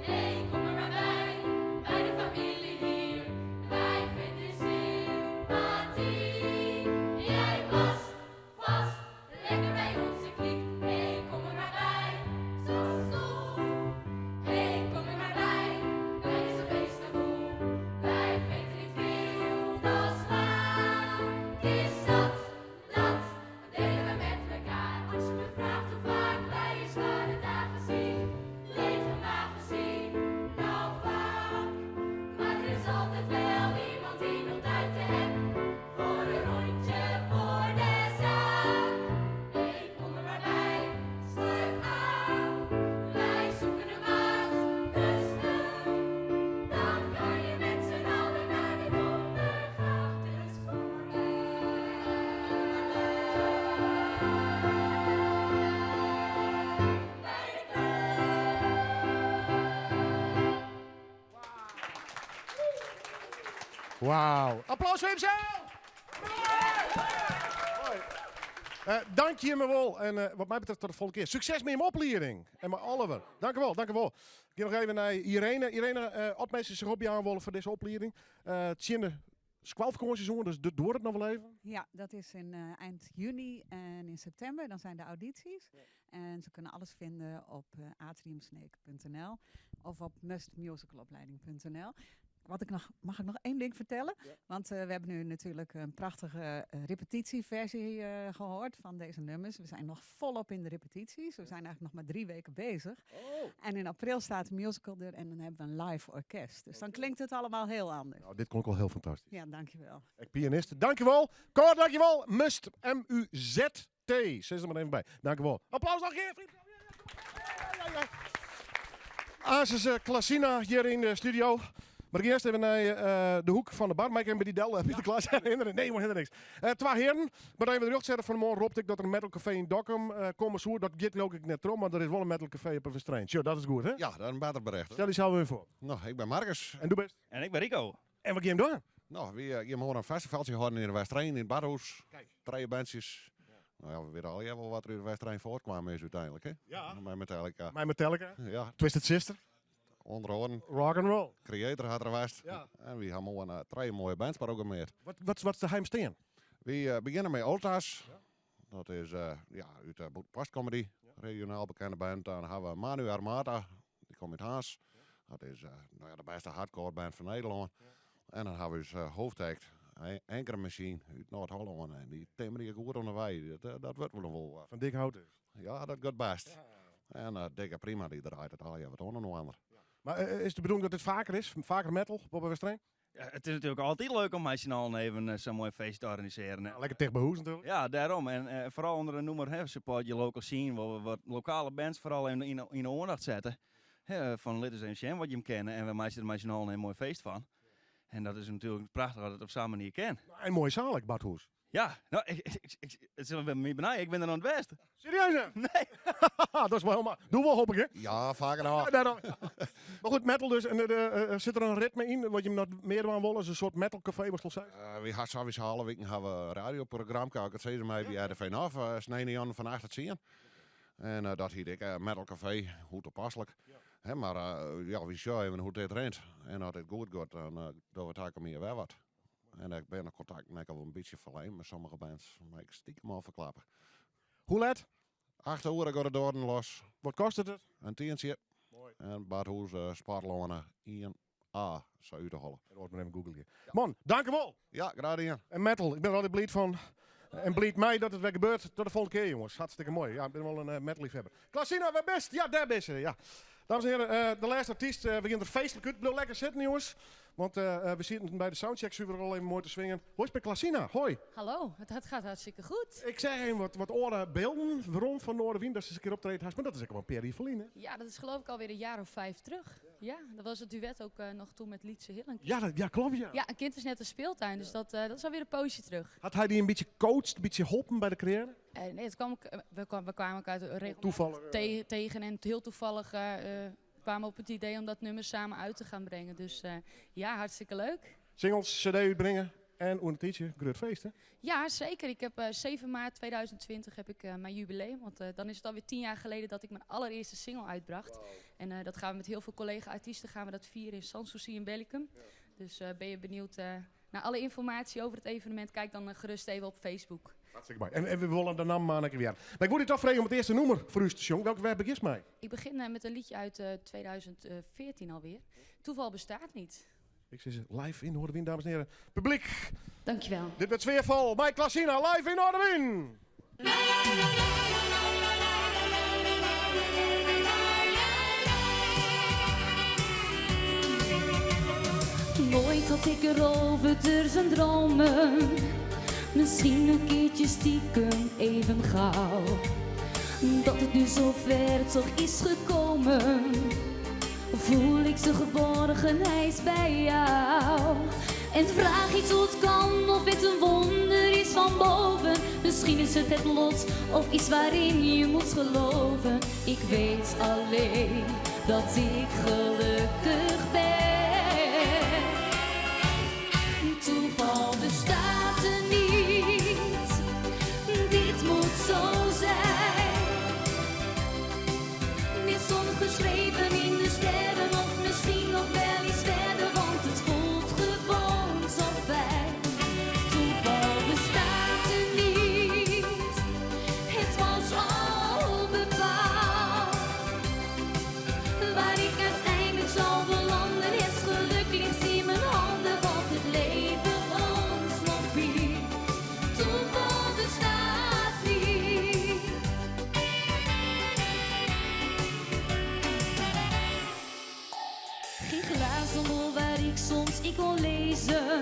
[SPEAKER 17] Hey, kom er maar bij, bij de familie hier. Wij vinden sympathie. Jij past vast lekker bij onze kliek. Hey, kom er maar bij, zo stof. Hey, kom er maar bij, bij deze beestenboel. Wij weten niet veel, dat is waar. Het is zat, dat delen we met elkaar. Als je me vraagt hoe vaak wij hier zware dagen zien, lege magen zien. Nou vaak, maar er is altijd wel iemand die nog duiten heeft. Voor een rondje voor de zaak. Hey, kom er maar bij, schuif aan. Wij zoeken een maat, dus hup. Dan kan je met z'n allen naar de donder gaan. Dus kom maar bij.
[SPEAKER 1] Wauw. Applaus voor hemzelf! Mooi. Dank je me wel. En wat mij betreft tot de volgende keer. Succes met je opleiding. En met Oliver. Dank u wel, dank u wel. Ik ga nog even naar Irene. Irene, wat mensen zich op je aanwollen voor deze opleiding. Het zijn de squalvakantieseizoen, dus dat doet het nog wel even.
[SPEAKER 26] Ja, dat is in eind juni en in september. Dan zijn de audities. En ze kunnen alles vinden op atriumsneek punt N L of op mustmusicalopleiding punt N L. Mag ik nog één ding vertellen?
[SPEAKER 1] Ja.
[SPEAKER 26] Want we hebben nu natuurlijk een prachtige repetitieversie gehoord van deze nummers. We zijn nog volop in de repetities. We zijn eigenlijk nog maar 3 weken bezig. En in april staat de musical er en dan hebben we een live orkest. Dus dan klinkt het allemaal heel anders.
[SPEAKER 1] Nou, dit klonk wel heel fantastisch.
[SPEAKER 26] Ja, dankjewel.
[SPEAKER 1] Ik pianist, dankjewel. Cor, dankjewel. Must, M-U-Z-T. Zet er maar even bij. Dankjewel. Applaus nog een keer, vriend. Ja, ja, ja. Asus Klasina hier in de studio. Maar ik eerst even naar de hoek van de bar. Maar ik heb bij die Del heb je de klas herinneren. Nee, maar helemaal niks. Twee heren. Maar even de jeugd zeggen van morgen roept ik dat er een metalcafé in Dokkum komen zou. Dat gaat ook ik net om, maar er is wel een metalcafé op een verstrein. Tjo, dat is goed, hè?
[SPEAKER 2] Ja, dat is een beter bericht, hè?
[SPEAKER 1] Stel jezelf even voor.
[SPEAKER 2] Nou, ik ben Marcus.
[SPEAKER 1] En du bist?
[SPEAKER 3] En ik ben Rico.
[SPEAKER 1] En wat gaan we doen?
[SPEAKER 2] Nou, we gaan morgen een festivaltje houden in de Westereen, in het Badhuis.
[SPEAKER 1] Kijk.
[SPEAKER 2] 3 bandjes. Nou ja, we weten al wel wat er in de Westereen voortkwam is uiteindelijk, hè?
[SPEAKER 1] Ja.
[SPEAKER 2] Met Metallica.
[SPEAKER 1] Met Metallica.
[SPEAKER 2] Ja.
[SPEAKER 1] Twisted Sister.
[SPEAKER 2] Onder andere.
[SPEAKER 1] Rock and roll.
[SPEAKER 2] Kreator had er was.
[SPEAKER 1] Ja.
[SPEAKER 2] En we hebben morgen 3 mooie bands programmeerd.
[SPEAKER 1] Wat is de heimsteen?
[SPEAKER 2] We beginnen met Oltas.
[SPEAKER 1] Ja.
[SPEAKER 2] Dat is uit de Postcomedy, regionaal bekende band. Dan hebben we Manu Armata, die komt uit Haas.
[SPEAKER 1] Ja.
[SPEAKER 2] Dat is de beste hardcore band van Nederland.
[SPEAKER 1] Ja.
[SPEAKER 2] En dan hebben we dus hoofdact.
[SPEAKER 3] Anchor Machine út Noard-Hollân. En dy timmerje goed oan de wei. Dat, dat wurdt wol wol wat.
[SPEAKER 1] Fan dik hout dus.
[SPEAKER 3] Ja, dat giet bêst. En Dikke Prima dy draait it allegear wat oan inoar.
[SPEAKER 1] Mar is it de bedoeling dat dit faker is? Faker metal, Bob Westereen?
[SPEAKER 9] Ja, it is natuerlik altyd leuk om mei syn allen even eh, sa'n moai feest te organisearjen.
[SPEAKER 1] Ja, lekker ticht by hûs natuerlik.
[SPEAKER 9] Ja, dêrom. En eh, foaral ûnder de noemer hè, support your local scene, wol we wat lokale bands foaral even yn, yn de oandacht sette. Hè, fan lit ris even sjen wat jim kinne en we meitsje der mei syn allen in moai feest fan. En dat is natuerlik prachtich dat it op sa'n manier kin.
[SPEAKER 1] En moai saal ek, Badhûs.
[SPEAKER 9] Ja, no, ik, ik, ik, it is my benei, ik bin der noch net west.
[SPEAKER 1] Serieus hè?
[SPEAKER 9] Nee.
[SPEAKER 1] Dat is wol helemaal. Doe wol hoop ik hè?
[SPEAKER 3] Ja, faker al.
[SPEAKER 1] Ja, daarom. Maar goed, metal dus. En eh, sit der in ritme yn wat jim noch mear dwaan wolle? Is in soart metalcafé, wat al sei?
[SPEAKER 3] Wy ha sowieso alle wiken ha we in radioprogramma, ik it sizze mei by RTV NOF, uh, snein fan 8 tot 10. En dat hiet ek Metal Café, hoe toepaslik. Hè, mar ja, wy sjogge even hoe't dit rint. En as it goed giet, dan dogge we takom jier wer wat. En ik bin de kontakten ek al in bytsje ferlein mei sommige bands. Mar ik stikem al ferklappe.
[SPEAKER 1] Hoe let?
[SPEAKER 3] 8 oere gean de doaren los.
[SPEAKER 1] Wat kostet it?
[SPEAKER 3] In tientsje. Moai. En Badhûs uh, Sportloane 1A, sa út de holle.
[SPEAKER 1] Dat mar even googleje. Man, dankjewol.
[SPEAKER 3] Ja, graach dien.
[SPEAKER 1] En metal, ik bin der altyd bliid fan. En bliid mei dat it wer gebeurt. Tot de folgjende kear, jonges. Hartstikke moai. Ja, ik bin wol in uh, metal-liefhebber. Klasina, wêr bist? Ja, dêr bist se. Ja. Dames en heren, de lêste artyst. We gean der feestlik út. Bliuw lekker sitten, jonges. Want we sieten by de soundcheck suver al even moai te swingen. Hoe is it mei Klasina? Hoi.
[SPEAKER 11] Hallo, het gaat hartstikke goed.
[SPEAKER 1] Ik seach even wat âlde bylden werom fan Noardewyn, dat se in kear optreden hast, mar dat is ek al in pear jier ferlyn, hè?
[SPEAKER 11] Ja, dat is geloof ik alweer een jaar of 5 terug. Ja, dat was het duet ook nog toen met Lietse Hillen.
[SPEAKER 1] Ja, dat, ja, klopt ja.
[SPEAKER 11] Ja, een kind is net een speeltuin, dus dat is alweer een poosje terug.
[SPEAKER 1] Hat hy dy in bytsje coacht, in bytsje holpen by de karriêre?
[SPEAKER 11] Nee, het kwam, we kwamen elkaar regelmatig
[SPEAKER 1] Toevallig,
[SPEAKER 11] tegen en heel toevallig kwamen we op het idee om dat nummer samen uit te gaan brengen. Dus ja, hartstikke leuk.
[SPEAKER 1] Singles, CD útbringe en oer in tiidsje, grut feest hè?
[SPEAKER 11] Ja, zeker. Ik heb 7 maart 2020 heb ik mijn jubileum. Want dan is het alweer 10 jaar geleden dat ik mijn allereerste single uitbracht. En dat gaan we met heel veel collega-artiesten gaan we dat vieren in Sanssouci in Berlicum. Dus ben je benieuwd naar alle informatie over het evenement, kijk dan gerust even op Facebook.
[SPEAKER 1] Hartstikke moai. En we wolle de namme mar in kear hearre. Mar ik wol dy toch freegje om it earste nûmer foar ús te sjongen. Welke wêr begjinst mei?
[SPEAKER 11] Ik begin met een liedje uit 2014 alweer. Toeval bestaat niet.
[SPEAKER 1] Ik sis live yn Noardewyn, dames en heren. Publyk.
[SPEAKER 11] Dankjewel.
[SPEAKER 1] Dit wurdt sfearfol mei Klasina live yn Noardewyn.
[SPEAKER 12] Nooit had ik erover durven dromen. Misschien een keertje stiekem even gauw. Dat het nu zo ver toch is gekomen. Voel ik de geborgenheid bij jou. En vraag iets hoe het kan, of het een wonder is van boven. Misschien is het het lot of iets waarin je moet geloven. Ik weet alleen dat ik gelukkig ben. Toeval bestaat er niet, dit moet zo zijn. Dit stond geschreven in de sterren of misschien nog wel iets verder, want het voelt gewoon zo fijn. Toeval bestaat er niet, het was al bepaald. Waar ik uiteindelijk zal belanden, het geluk ligt in mijn handen, wat het leven ons nog biedt. Toeval bestaat niet. Geen glazen bol waar ik soms in kon lezen,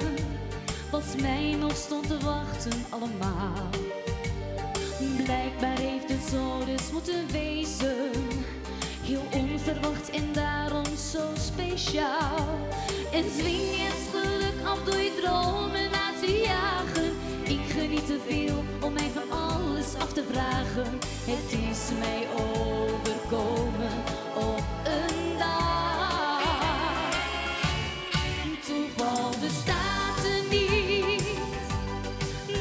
[SPEAKER 12] wat mij nog stond te wachten allemaal. Blijkbaar heeft het zo dus moeten wezen. Heel onverwacht en daarom zo speciaal. En dwing het geluk af door je dromen na te jagen. Ik geniet te veel om mij van alles af te vragen. Het is mij overkomen op een dag. Toeval bestaat er niet,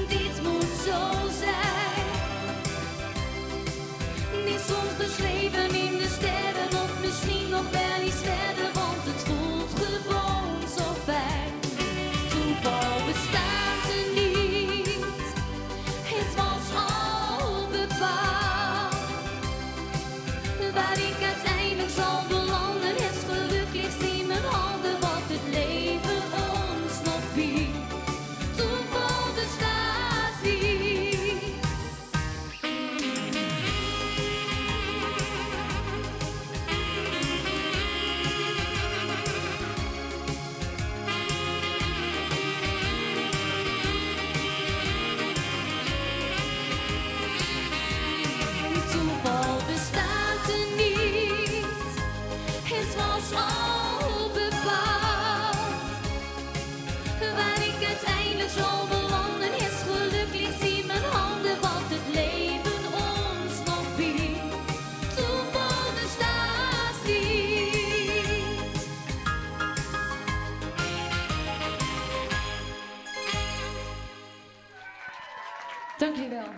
[SPEAKER 12] dit moet zo zijn. Dit stond geschreven in de sterren of misschien nog wel iets verder, want het voelt gewoon zo fijn. Toeval bestaat er niet, het was al bepaald. Waar ik uiteindelijk
[SPEAKER 11] Dank jullie wel.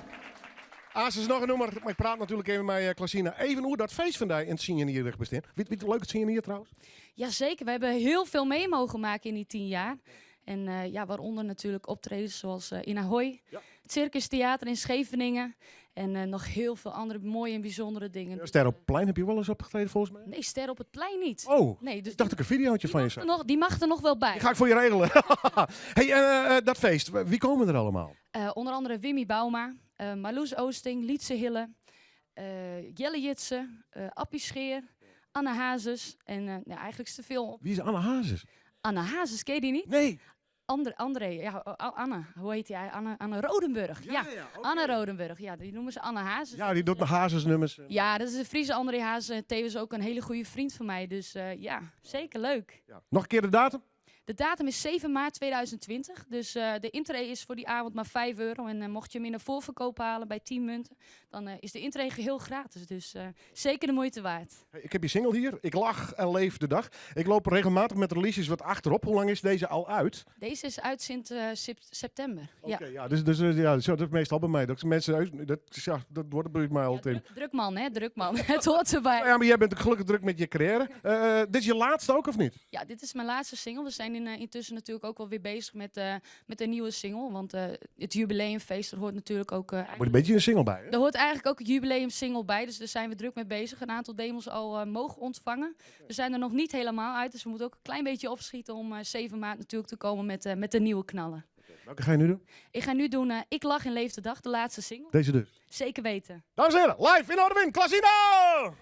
[SPEAKER 1] Aas is noch in nûmer, mar ik praat natuerlik even mei Klasina. Even oer dat feest fan dy en it tsienjierrich bestean. Wie it leuk it tsien jier trouwens?
[SPEAKER 11] Jazeker, we hebben heel veel mee mogen maken in die 10 jaar. En ja, waaronder natuurlijk optredens zoals in Ahoy, het Circus Theater in Scheveningen. En nog heel veel andere mooie en bijzondere dingen.
[SPEAKER 1] Ster op het Plein heb je wel eens opgetreden volgens mij?
[SPEAKER 11] Nee, Ster op het Plein niet.
[SPEAKER 1] Oh,
[SPEAKER 11] nee, dus
[SPEAKER 1] ik dacht ik een videootje van je zag.
[SPEAKER 11] Die mag er nog wel bij.
[SPEAKER 1] Die ga ik voor je regelen. Hey, dat feest, wie komen er allemaal?
[SPEAKER 11] Onder andere Wimmy Bouma, Marloes Oosting, Lietse Hille, Jelle Jitse, Appie Scheer, Anne Hazes. En nou, eigenlijk is te veel op.
[SPEAKER 1] Wie is Anne Hazes?
[SPEAKER 11] Anne Hazes, ken je die niet?
[SPEAKER 1] Nee.
[SPEAKER 11] André, ja, Anne, hoe heet die? Anne Rodenburg. Ja, Anne Rodenburg, ja, die noemen ze Anne Hazes.
[SPEAKER 1] Ja, die doet de Hazes-nummers.
[SPEAKER 11] Ja, dat is de Friese André Hazes. En tevens ook een hele goede vriend van mij. Dus ja, zeker leuk.
[SPEAKER 1] Ja. Nog een keer de datum?
[SPEAKER 11] De datum is 7 maart 2020. Dus de intree is voor die avond maar €5. En mocht je hem in de voorverkoop halen bij 10 munten, dan is de intree geheel gratis. Dus zeker de moeite waard.
[SPEAKER 1] Hey, ik heb je single hier. Ik lach en leef de dag. Ik loop regelmatig met releases wat achterop. Hoe lang is deze al uit?
[SPEAKER 11] Deze is uit sinds september.
[SPEAKER 1] Oké,
[SPEAKER 11] ja.
[SPEAKER 1] ja, dus, ja, zo, dat is meestal bij mij. Dat mensen, dat, ja, dat wordt bij mij altijd in.
[SPEAKER 11] Druk man, hè? Druk man. Het hoort erbij.
[SPEAKER 1] Ja, maar jij bent ook gelukkig druk met je carrière. Dit is je laatste ook, of niet?
[SPEAKER 11] Ja, dit is mijn laatste single. We zijn intussen natuurlijk ook wel weer bezig met een nieuwe single. Want het jubileumfeest, er hoort natuurlijk ook,
[SPEAKER 1] Er moet een beetje een single bij, hè?
[SPEAKER 11] Er hoort eigenlijk ook een jubileumsingle bij, dus daar zijn we druk mee bezig. Een aantal demos al mogen ontvangen. We zijn er nog niet helemaal uit, dus we moeten ook een klein beetje opschieten om 7 maart natuurlijk te komen met de nieuwe knallen.
[SPEAKER 1] Welke ga je nu doen?
[SPEAKER 11] Ik ga nu doen Ik lach en leef de dag, de laatste single.
[SPEAKER 1] Deze dus.
[SPEAKER 11] Zeker weten.
[SPEAKER 1] Dames en heren, live in Noardewyn, Klasina!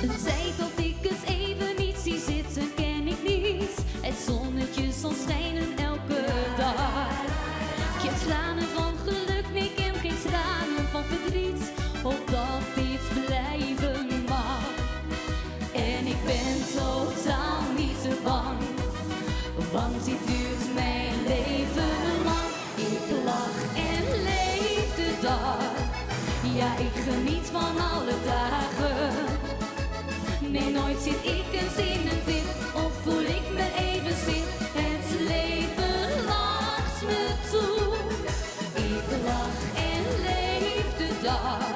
[SPEAKER 12] Een tijd dat ik het even niet zie zitten, ken ik niet. Het zonnetje zal schijnen elke dag. Ik heb tranen van geluk, nee, ik heb geen tranen van verdriet. Hoop dat dit blijven mag. En ik ben totaal niet te bang, want dit duurt mijn leven lang. Ik lach en leef de dag. Ja, ik geniet van alle dagen. Nee, nooit zit ik eens in een dip of voel ik me even zin. Het leven lacht me toe. Ik lach en leef de dag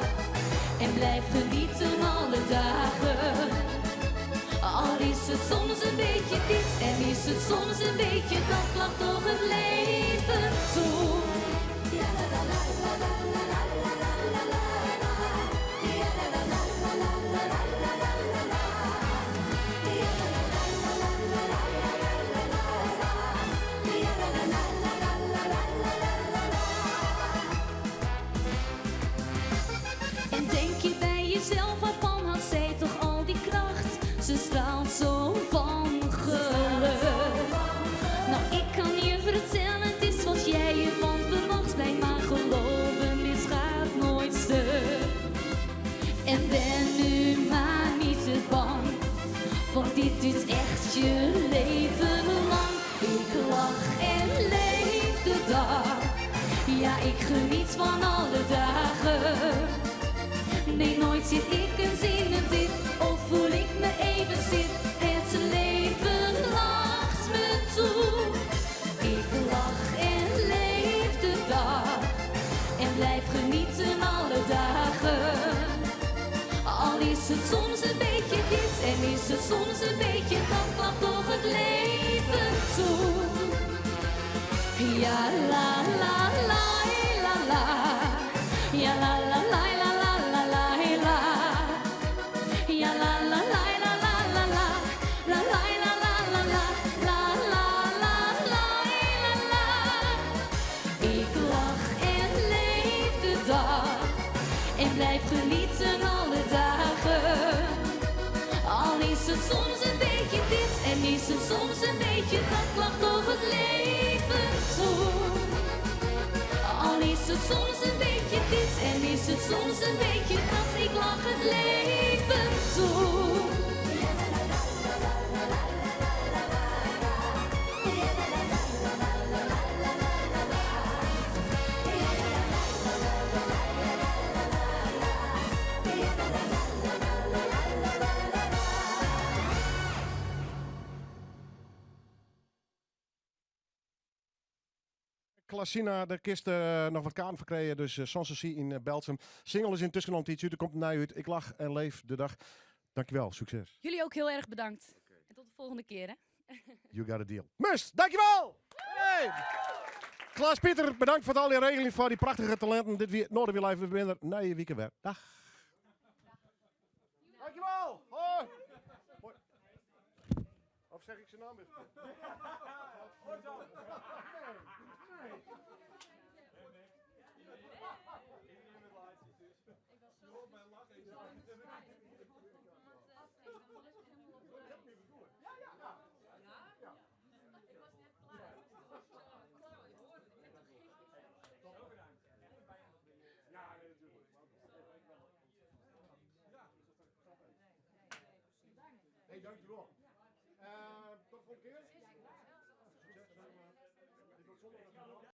[SPEAKER 12] en blijf genieten alle dagen. Al is het soms een beetje dit en is het soms een beetje dat, lacht toch het leven toe. Ja, la, la, la, la, la, la, la, la, la, la, la. Ja, la, la, la, la, la, la, la, la, la, la. Ja, la, la, la, la, la, la, la, la, la, la. Ja, la, la, la, la, la, la, la, la, la, la. En denk je bij jezelf, waarvan had zij toch al die kracht? Ze straalt zo van geluk. Nou, ik kan je vertellen, het is wat jij ervan verwacht. Blijf maar geloven, dit gaat nooit stuk. En ben nu maar niet te bang, want dit is echt je leven lang. Ik lach en leef de dag. Ja, ik geniet van alle dagen. Nee, nooit zit ik eens in een dip of voel ik me even zin. Het leven lacht me toe. Ik lach en leef de dag en blijf genieten alle dagen. Al is het soms een beetje dit en is het soms een beetje dat, lacht toch het leven toe. Ja, la, la, la, la, la. Ja, la, la, la, la, la, la, la, la. Ja, la, la, la, la, la, la, la. La, la, la, la, la, la. La, la, la, la, la, la. Ik lach en leef de dag en blijf genieten alle dagen. Al is het soms een beetje dit en is het soms een beetje dat, lacht toch het leven toe. Al is het soms een beetje dit en is het soms een beetje dat, ik lach het leven toe.
[SPEAKER 1] Klasina, dêr kinst noch wat kaarten foar krije. Dus Sanssouci yn Berltsum. Single is yntusken al in tiidsje út, der komt in nije út. Ik lach en leef de dag. Dankjewel, sukses.
[SPEAKER 11] Jullie ook heel erg bedankt. En tot de volgende keer, hè.
[SPEAKER 1] You got a deal. Must, dankjewel! Hey! Klaas Pieter, bedankt foar al dy regeling foar dy prachtige talinten. Dit wie Noardewyn Live, we binne der nije wike wer. Dag. Dankjewel! Hoi! Hoi. Of zeg ik zijn naam weer verkeerd? Hey, dankjewel. Tot de volgende keer. Succes. Dit wordt zondag.